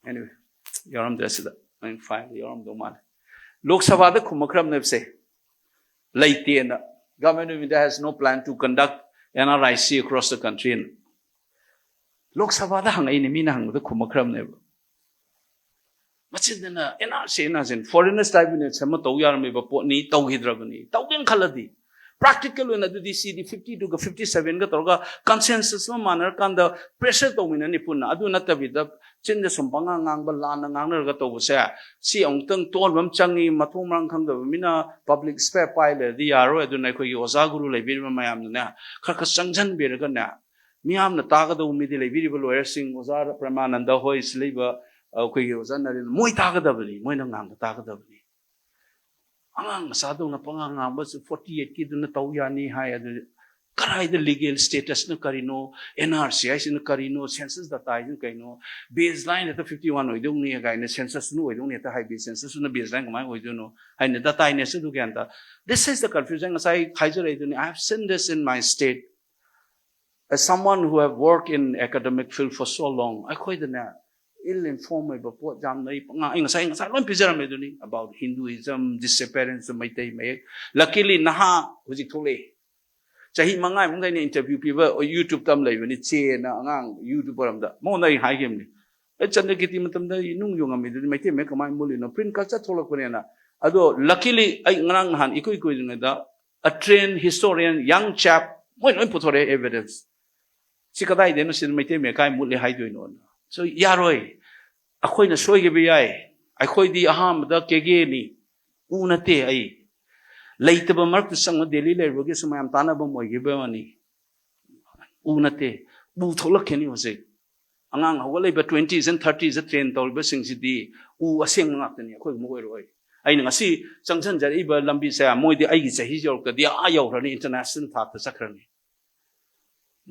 Anyway, ꯌꯥꯎꯔꯝꯗ꯭ꯔꯦ ꯁꯤꯗ꯫ ꯅꯪ file ꯌꯥꯎꯔꯝꯗꯧ ꯃꯥꯜꯂꯦ꯫ ꯂꯣꯛ ꯁꯚꯥꯗ ꯈꯨꯝꯃꯛꯈ꯭ꯔꯕꯅꯦꯕꯁꯦ, ꯂꯩꯇꯦꯅ꯫ "Government of India has no plan to conduct N R I C across the country" ꯅ꯫ ꯂꯣꯛ ꯁꯚꯥꯗ ꯍꯪꯉꯛꯏꯅꯦ, ꯃꯤꯅ ꯍꯪꯕꯗ ꯈꯨꯝꯃꯛꯈ꯭ꯔꯕꯅꯦꯕ꯫ ꯃꯆꯤꯟꯗꯅ "N R C, N R C" foreigners ꯇ꯭ꯔꯥꯏꯕꯨꯅꯦꯜꯁ ꯑꯃ ꯇꯧ ꯌꯥꯔꯝꯃꯤꯕ ꯄꯣꯠꯅꯤ, ꯇꯧꯈꯤꯗ꯭ꯔꯕꯅꯤ꯫ ꯇꯧꯒꯦꯅ ꯈꯜꯂꯗꯤ practical ꯑꯣꯏꯅ ꯑꯗꯨꯗꯤ ꯁꯤꯗꯤ fifty two ꯒ fifty seven ꯒ ꯇꯧꯔꯒ consensus ꯑꯃ ꯃꯥꯟꯅꯔꯀꯥꯟꯗ pressure ꯇꯧꯃꯤꯟꯅꯅꯤ ꯄꯨꯟꯅ꯫ ꯑꯗꯨ ꯅꯠꯇꯕꯤꯗ ꯆꯤꯟꯗ ꯁꯨꯝ ꯄꯉꯥꯡ ꯉꯥꯡꯕ, ꯂꯥꯟꯅ ꯉꯥꯡꯅꯔꯒ ꯇꯧꯕꯁꯦ, ꯁꯤ ꯑꯃꯨꯛꯇꯪ ꯇꯣꯟꯕ ꯑꯃ ꯆꯪꯉꯤ꯫ ꯃꯊꯣꯡ ꯃꯔꯥꯡ ꯈꯪꯗꯕ ꯃꯤꯅ public sphere ꯄꯥꯏ ꯂꯩꯔꯗꯤ ꯌꯥꯔꯣꯏ꯫ ꯑꯗꯨꯅ ꯑꯩꯈꯣꯏꯒꯤ ꯑꯣꯖꯥ ꯒꯨꯔꯨ ꯂꯩꯕꯤꯔꯤꯕ ꯃꯌꯥꯝꯅꯅꯦ, ꯈꯔ ꯈꯔ ꯆꯪꯁꯤꯟꯕꯤꯔꯒꯅꯦ, ꯃꯤꯌꯥꯝꯅ ꯇꯥꯒꯗꯧꯕ ꯃꯤꯗꯤ ꯂꯩꯕꯤꯔꯤꯕ ꯂꯣꯌꯔꯁꯤꯡ, ꯑꯣꯖꯥ ꯄ꯭ꯔꯦꯃꯥꯅꯟꯗ ꯍꯣꯏ, ꯁꯤ ꯂꯩꯕ ꯑꯩꯈꯣꯏꯒꯤ ꯑꯣꯖꯥ ꯅꯔꯦꯟ, ꯃꯣꯏ ꯇꯥꯒꯗꯕꯅꯤ, ꯃꯣꯏꯅ ꯉꯥꯡꯕ ꯇꯥꯒꯗꯕꯅꯤ꯫ ꯑꯉꯥꯡ ꯃꯆꯥꯗꯧꯅ ꯄꯉꯥꯡ ꯉꯥꯡꯕꯁꯨ forty eight ꯀꯤꯗꯨꯅ ꯇꯧ ꯌꯥꯅꯤ ꯍꯥꯏ꯫ ꯑꯗꯨ ꯀꯗꯥꯏꯗ legal status ꯅ ꯀꯔꯤꯅꯣ, N R C ꯍꯥꯏꯁꯤꯅ ꯀꯔꯤꯅꯣ, census data ꯍꯥꯏꯁꯤꯅ ꯀꯩꯅꯣ, baseline ꯍꯦꯛꯇ fifty one ꯑꯣꯏꯗꯧꯅꯤ ꯀꯥꯏꯅ, census ꯅ ꯑꯣꯏꯗꯧꯅꯤ ꯍꯦꯛꯇ ꯍꯥꯏꯕꯤ, census ꯅ baseline ꯀꯃꯥꯏꯅ ꯑꯣꯏꯗꯣꯏꯅꯣ ꯍꯥꯏꯅ, data ꯅꯦꯁꯨ ꯑꯗꯨ ꯒ꯭ꯌꯥꯟ ꯇꯥ꯫ This is the confusion꯫ ꯉꯁꯥꯏ ꯍꯥꯏꯖꯔꯛꯏꯗꯨꯅꯤ, I have seen this in my state. As someone who have worked in academic field for so long, ꯑꯩꯈꯣꯏꯗꯅꯦ, ill informed ꯑꯣꯏꯕ ꯄꯣꯠ ꯌꯥꯝ ꯂꯩ꯫ ꯄꯉꯥ-, ꯑꯩ ꯉꯁꯥꯏ, ꯉꯁꯥꯏ ꯂꯣꯏ ꯄꯤꯖꯔꯝꯃꯦ ꯑꯗꯨꯅꯤ, about Hinduism, disappearance, ꯃꯩꯇꯩ ꯃꯌꯦꯛ꯫ Luckily ꯅꯍꯥ ꯍꯧꯖꯤꯛ ꯊꯣꯛꯂꯛꯑꯦ꯫ ꯆꯍꯤ ꯃꯉꯥꯃꯨꯛꯇ ꯑꯩꯅ interview ꯄꯤꯕ YouTube-ꯇ ꯑꯃ ꯂꯩꯕꯅꯤ, ꯆꯦꯅ, ꯑꯉꯥꯡ YouTuber ꯑꯃꯗ, ꯃꯉꯣꯟꯗ ꯑꯩ ꯍꯥꯏꯈꯤꯕꯅꯤ, "ꯑꯦ, ꯆꯟꯗ꯭ꯔꯀꯤꯔꯇꯤ ꯃꯇꯝꯗ ꯅꯨꯡ ꯌꯣꯡꯉꯝꯃꯤꯗꯨꯗꯤ ꯃꯩꯇꯩ ꯃꯌꯦꯛ ꯀꯃꯥꯏꯅ ꯃꯨꯠꯂꯤꯅꯣ? Print culture ꯊꯣꯛꯂꯛꯄꯅꯦꯅ." ꯑꯗꯣ luckily ꯑꯩ ꯉꯔꯥꯡ ꯅꯍꯥꯟ ꯏꯀꯨꯏ ꯀꯨꯏꯗ꯭ꯔꯤꯉꯩꯗ a trained historian, young chap, ꯃꯣꯏ ꯂꯣꯏ ꯄꯨꯊꯣꯔꯛꯑꯦ evidence꯫ "ꯁꯤ ꯀꯗꯥꯏꯗꯩꯅꯣ ꯁꯤꯗ ꯃꯩꯇꯩ ꯃꯌꯦꯛ ꯀꯥꯏ ꯃꯨꯠꯂꯦ ꯍꯥꯏꯗꯣꯏꯅꯣꯅ?" So ꯌꯥꯔꯣꯏ꯫ ꯑꯩꯈꯣꯏꯅ ꯁꯣꯏꯈꯤꯕ ꯌꯥꯏ꯫ ꯑꯩꯈꯣꯏꯗꯤ ꯑꯍꯥꯟꯕꯗ ꯀꯦꯒꯦꯅꯤ꯫ ꯎ ꯅꯠꯇꯦ ꯑꯩ꯫ ꯂꯩꯇꯕ ꯃꯔꯛꯇ ꯆꯪꯉ ꯗꯦꯜꯂꯤ ꯂꯩꯔꯨꯕꯒꯤꯁꯨ ꯃꯌꯥꯝ ꯇꯥꯟꯅꯕ ꯑꯣꯏꯈꯤꯕ ꯋꯥꯅꯤ꯫ ꯎ ꯅꯠꯇꯦ꯫ ꯎ ꯊꯣꯛꯂꯛꯈꯤꯅꯤ ꯍꯧꯖꯤꯛ꯫ ꯑꯉꯥꯡ ꯍꯧꯒꯠꯂꯛꯏꯕ twenties and thirties train ꯇꯧꯔꯤꯕꯁꯤꯡꯁꯤꯗꯤ ꯎ ꯑꯁꯦꯡꯕ ꯉꯥꯛꯇꯅꯤ, ꯑꯩꯈꯣꯏꯒꯨꯝꯕ ꯑꯣꯏꯔꯣꯏ꯫ ꯑꯩꯅ ꯉꯁꯤ ꯆꯪꯁꯤꯟꯖꯔꯛꯏꯕ ꯂꯝꯕꯤꯁꯦ ꯃꯣꯏꯗꯤ ꯑꯩꯒꯤ ꯆꯍꯤ ꯌꯧꯔꯛꯇꯗꯤ ꯑꯥ ꯌꯧꯈ꯭ꯔꯅꯤ, international ꯊꯥꯛꯇ ꯆꯠꯈ꯭ꯔꯅꯤ꯫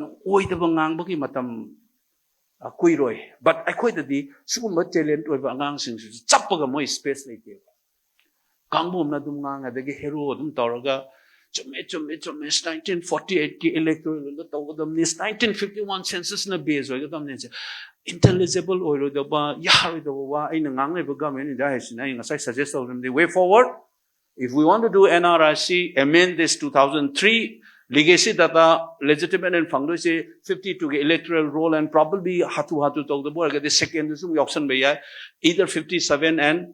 ꯑꯣꯏꯗꯕ ꯉꯥꯡꯕꯒꯤ ꯃꯇꯝ, ꯑ, ꯀꯨꯏꯔꯣꯏ꯫ But ꯑꯩꯈꯣꯏꯗꯗꯤ ꯁꯤꯒꯨꯝꯕ talent ꯑꯣꯏꯕ ꯑꯉꯥꯡꯁꯤꯡꯁꯤꯁꯨ ꯆꯞꯄꯒ ꯃꯣꯏ space ꯂꯩꯇꯦꯕ꯫ ꯀꯥꯡꯕꯨ ꯑꯃꯅ ꯑꯗꯨꯝ ꯉꯥꯡ, ꯑꯗꯒꯤ hero ꯑꯗꯨꯝ ꯇꯧꯔꯒ, "ꯆꯨꯝꯃꯦ, ꯆꯨꯝꯃꯦ, ꯆꯨꯝꯃꯦ, it's nineteen forty-eight-ꯀꯤ electoral roll-ꯗ ꯇꯧꯒꯗꯕꯅꯤ, it's nineteen fifty-one census-ꯅ base ꯑꯣꯏꯒꯗꯕꯅꯤ" ꯁꯦ intelligible ꯑꯣꯏꯔꯣꯏꯗꯕ, ꯌꯥꯔꯣꯏꯗꯕ ꯋꯥ꯫ ꯑꯩꯅ ꯉꯥꯡꯂꯤꯕ Government of India ꯍꯥꯏꯁꯤꯅ ꯑꯩ ꯉꯁꯥꯏ suggest ꯇꯧꯔꯝꯗꯤ, way forward, if we want to do N R I C, amend this two thousand three, legacy data legitimate and ꯐꯪꯗꯣꯏꯁꯦ fifty-two-ꯒꯤ electoral roll and probably ꯍꯥꯊꯨ ꯍꯥꯊꯨ ꯇꯧꯗꯕ ꯑꯣꯏꯔꯒꯗꯤ second-ꯗꯁꯨ ꯑꯃꯨꯛ ꯌꯥꯎꯁꯟꯕ ꯌꯥꯏ, either fifty-seven and,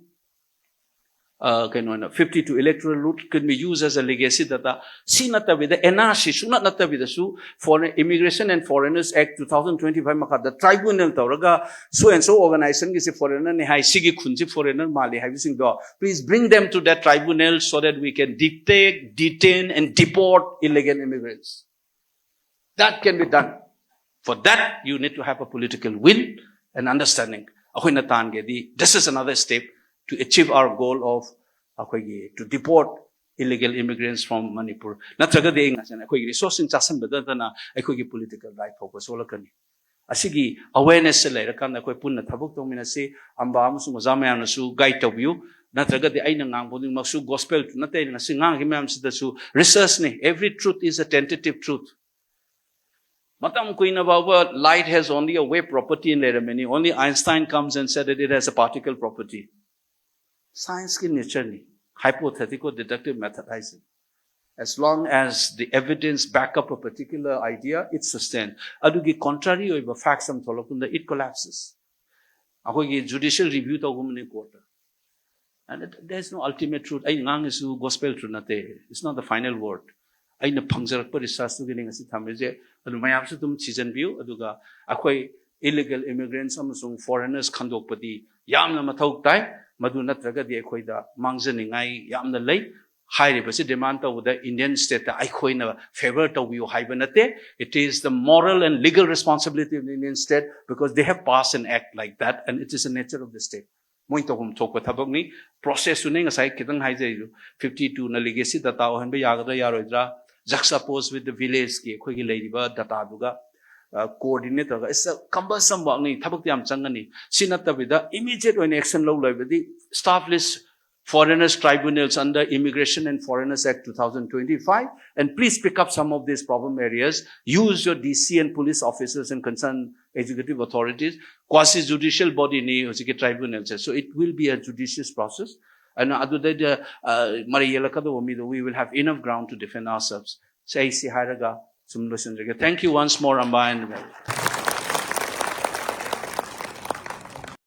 uh, ꯀꯩꯅꯣꯅ, fifty-two electoral roll can be used as a legacy data. ꯁꯤ ꯅꯠꯇꯕꯤꯗ, N R C ꯁꯨꯡꯅꯠ ꯅꯠꯇꯕꯤꯗꯁꯨ, Foreign, Immigration and Foreigners Act two thousand twenty-five ꯃꯈꯥꯗ tribunal ꯇꯧꯔꯒ so and so organization-ꯒꯤꯁꯤ foreigner-ꯅꯤ ꯍꯥꯏ, ꯁꯤꯒꯤ ꯈꯨꯟꯁꯤ foreigner ꯃꯥꯜꯂꯤ ꯍꯥꯏꯕꯁꯤꯡꯗꯣ, please bring them to that tribunal so that we can detect, detain and deport illegal immigrants. That can be done. For that, you need to have a political will and understanding. ꯑꯩꯈꯣꯏꯅ ꯇꯥꯟꯒꯦꯗꯤ, this is another step to achieve our goal of ꯑꯩꯈꯣꯏꯒꯤ to deport illegal immigrants from Manipur. ꯅꯠꯇ꯭ꯔꯒꯗꯤ ꯑꯩ ꯉꯁꯥꯏꯅ ꯑꯩꯈꯣꯏꯒꯤ resource-ꯁꯤꯡ ꯆꯥꯁꯤꯟꯕꯗ ꯅꯠꯇꯅ ꯑꯩꯈꯣꯏꯒꯤ political right ꯐꯥꯎꯕ ꯁꯣꯛꯂꯛꯀꯅꯤ꯫ ꯑꯁꯤꯒꯤ awareness-ꯁꯦ ꯂꯩꯔꯀꯥꯟꯗ ꯑꯩꯈꯣꯏ ꯄꯨꯟꯅ ꯊꯕꯛ ꯇꯧꯃꯤꯟꯅꯁꯤ꯫ ꯑꯝꯕꯥ ꯑꯃꯁꯨꯡ ꯑꯣꯖꯥ ꯃꯌꯥꯝꯅꯁꯨ guide ꯇꯧꯕꯤꯌꯨ꯫ ꯅꯠꯇ꯭ꯔꯒꯗꯤ ꯑꯩꯅ ꯉꯥꯡꯕ ꯈꯨꯗꯤꯡꯃꯛꯁꯨ gospel truth ꯅꯠꯇꯦ, ꯑꯩꯅ ꯉꯁꯤ ꯉꯥꯡꯉꯤꯕ ꯃꯌꯥꯝꯁꯤꯗꯁꯨ research-ꯅꯤ꯫ Every truth is a tentative truth. ꯃꯇꯝ ꯀꯨꯏꯅ ꯐꯥꯎꯕ light has only a wave property ꯅ ꯂꯩꯔꯝꯃꯤꯅꯤ꯫ Only Einstein comes and said that it has a particle property. Science-ꯀꯤ nature-ꯅꯤ, hypothetical deductive method ꯍꯥꯏꯁꯦ꯫ As long as the evidence back up a particular idea, it sustains. ꯑꯗꯨꯒꯤ contrary ꯑꯣꯏꯕ facts ꯑꯃ ꯊꯣꯛꯂꯛꯄꯗ it collapses. ꯑꯩꯈꯣꯏꯒꯤ judicial review ꯇꯧꯒꯨꯝꯕꯅꯤ court ꯇ. And it, there is no ultimate truth. ꯑꯩ ꯉꯥꯡꯉꯤꯁꯨ gospel truth ꯅꯠꯇꯦ. It's not the final word. ꯑꯩꯅ ꯐꯪꯖꯔꯛꯄ research ꯇꯨꯒꯤꯅꯤ ꯉꯁꯤ ꯊꯝꯃꯤꯁꯦ. ꯑꯗꯨ ꯃꯌꯥꯝꯁꯨ ꯑꯗꯨꯝ ꯊꯤꯖꯤꯟꯕꯤꯌꯨ. ꯑꯗꯨꯒ ꯑꯩꯈꯣꯏ illegal immigrants ꯑꯃꯁꯨꯡ foreigners ꯈꯟꯗꯣꯛꯄꯗꯤ ꯌꯥꯝꯅ ꯃꯊꯧ ꯇꯥꯏ. ꯃꯗꯨ ꯅꯠꯇ꯭ꯔꯒꯗꯤ ꯑꯩꯈꯣꯏꯗ ꯃꯥꯡꯖꯅꯤꯡꯉꯥꯏ ꯌꯥꯝꯅ ꯂꯩ꯫ ꯍꯥꯏꯔꯤꯕꯁꯤ demand ꯇꯧꯕꯗ Indian state ꯇ ꯑꯩꯈꯣꯏꯅ favour ꯇꯧꯕꯤꯌꯨ ꯍꯥꯏꯕ ꯅꯠꯇꯦ. It is the moral and legal responsibility of the Indian state because they have passed an act like that and it is the nature of the state. ꯃꯣꯏ ꯇꯧꯐꯝ ꯊꯣꯛꯄ ꯊꯕꯛꯅꯤ꯫ Process ꯇꯨꯅꯦ ꯉꯁꯥꯏ ꯈꯤꯇꯪ ꯍꯥꯏꯖꯩꯗꯨ, fifty two ꯅ legacy data ꯑꯣꯏꯍꯟꯕ ꯌꯥꯒꯗ꯭ꯔꯥ ꯌꯥꯔꯣꯏꯗ꯭ꯔꯥ, juxtapose with the village ꯀꯤ ꯑꯩꯈꯣꯏꯒꯤ ꯂꯩꯔꯤꯕ data ꯗꯨꯒ coordinate ꯇꯧꯔꯒ, it's a cumbersome work ꯅꯤ, ꯊꯕꯛꯇꯤ ꯌꯥꯝ ꯆꯪꯒꯅꯤ꯫ ꯁꯤ ꯅꯠꯇꯕꯤꯗ immediate ꯑꯣꯏꯅ action ꯂꯧ ꯂꯩꯕꯗꯤ staff list foreigners tribunals under Immigration and Foreigners Act two thousand twenty-five, and please pick up some of these problem areas. Use your D C and police officers and concerned executive authorities. Quasi judicial body ꯅꯤ ꯍꯧꯖꯤꯛꯀꯤ tribunal say, so it will be a judicious process. And ꯑꯗꯨꯗꯩꯗ ꯃꯔꯩ ꯌꯦꯜꯂꯛꯀꯗꯧꯕ ꯃꯤꯗꯣ, we will have enough ground to defend ourselves. ꯁꯤ ꯑꯩ ꯁꯤ ꯍꯥꯏꯔꯒ ꯁꯨꯝ ꯂꯣꯏꯁꯤꯟꯖꯒꯦ. Thank you once more, Amba and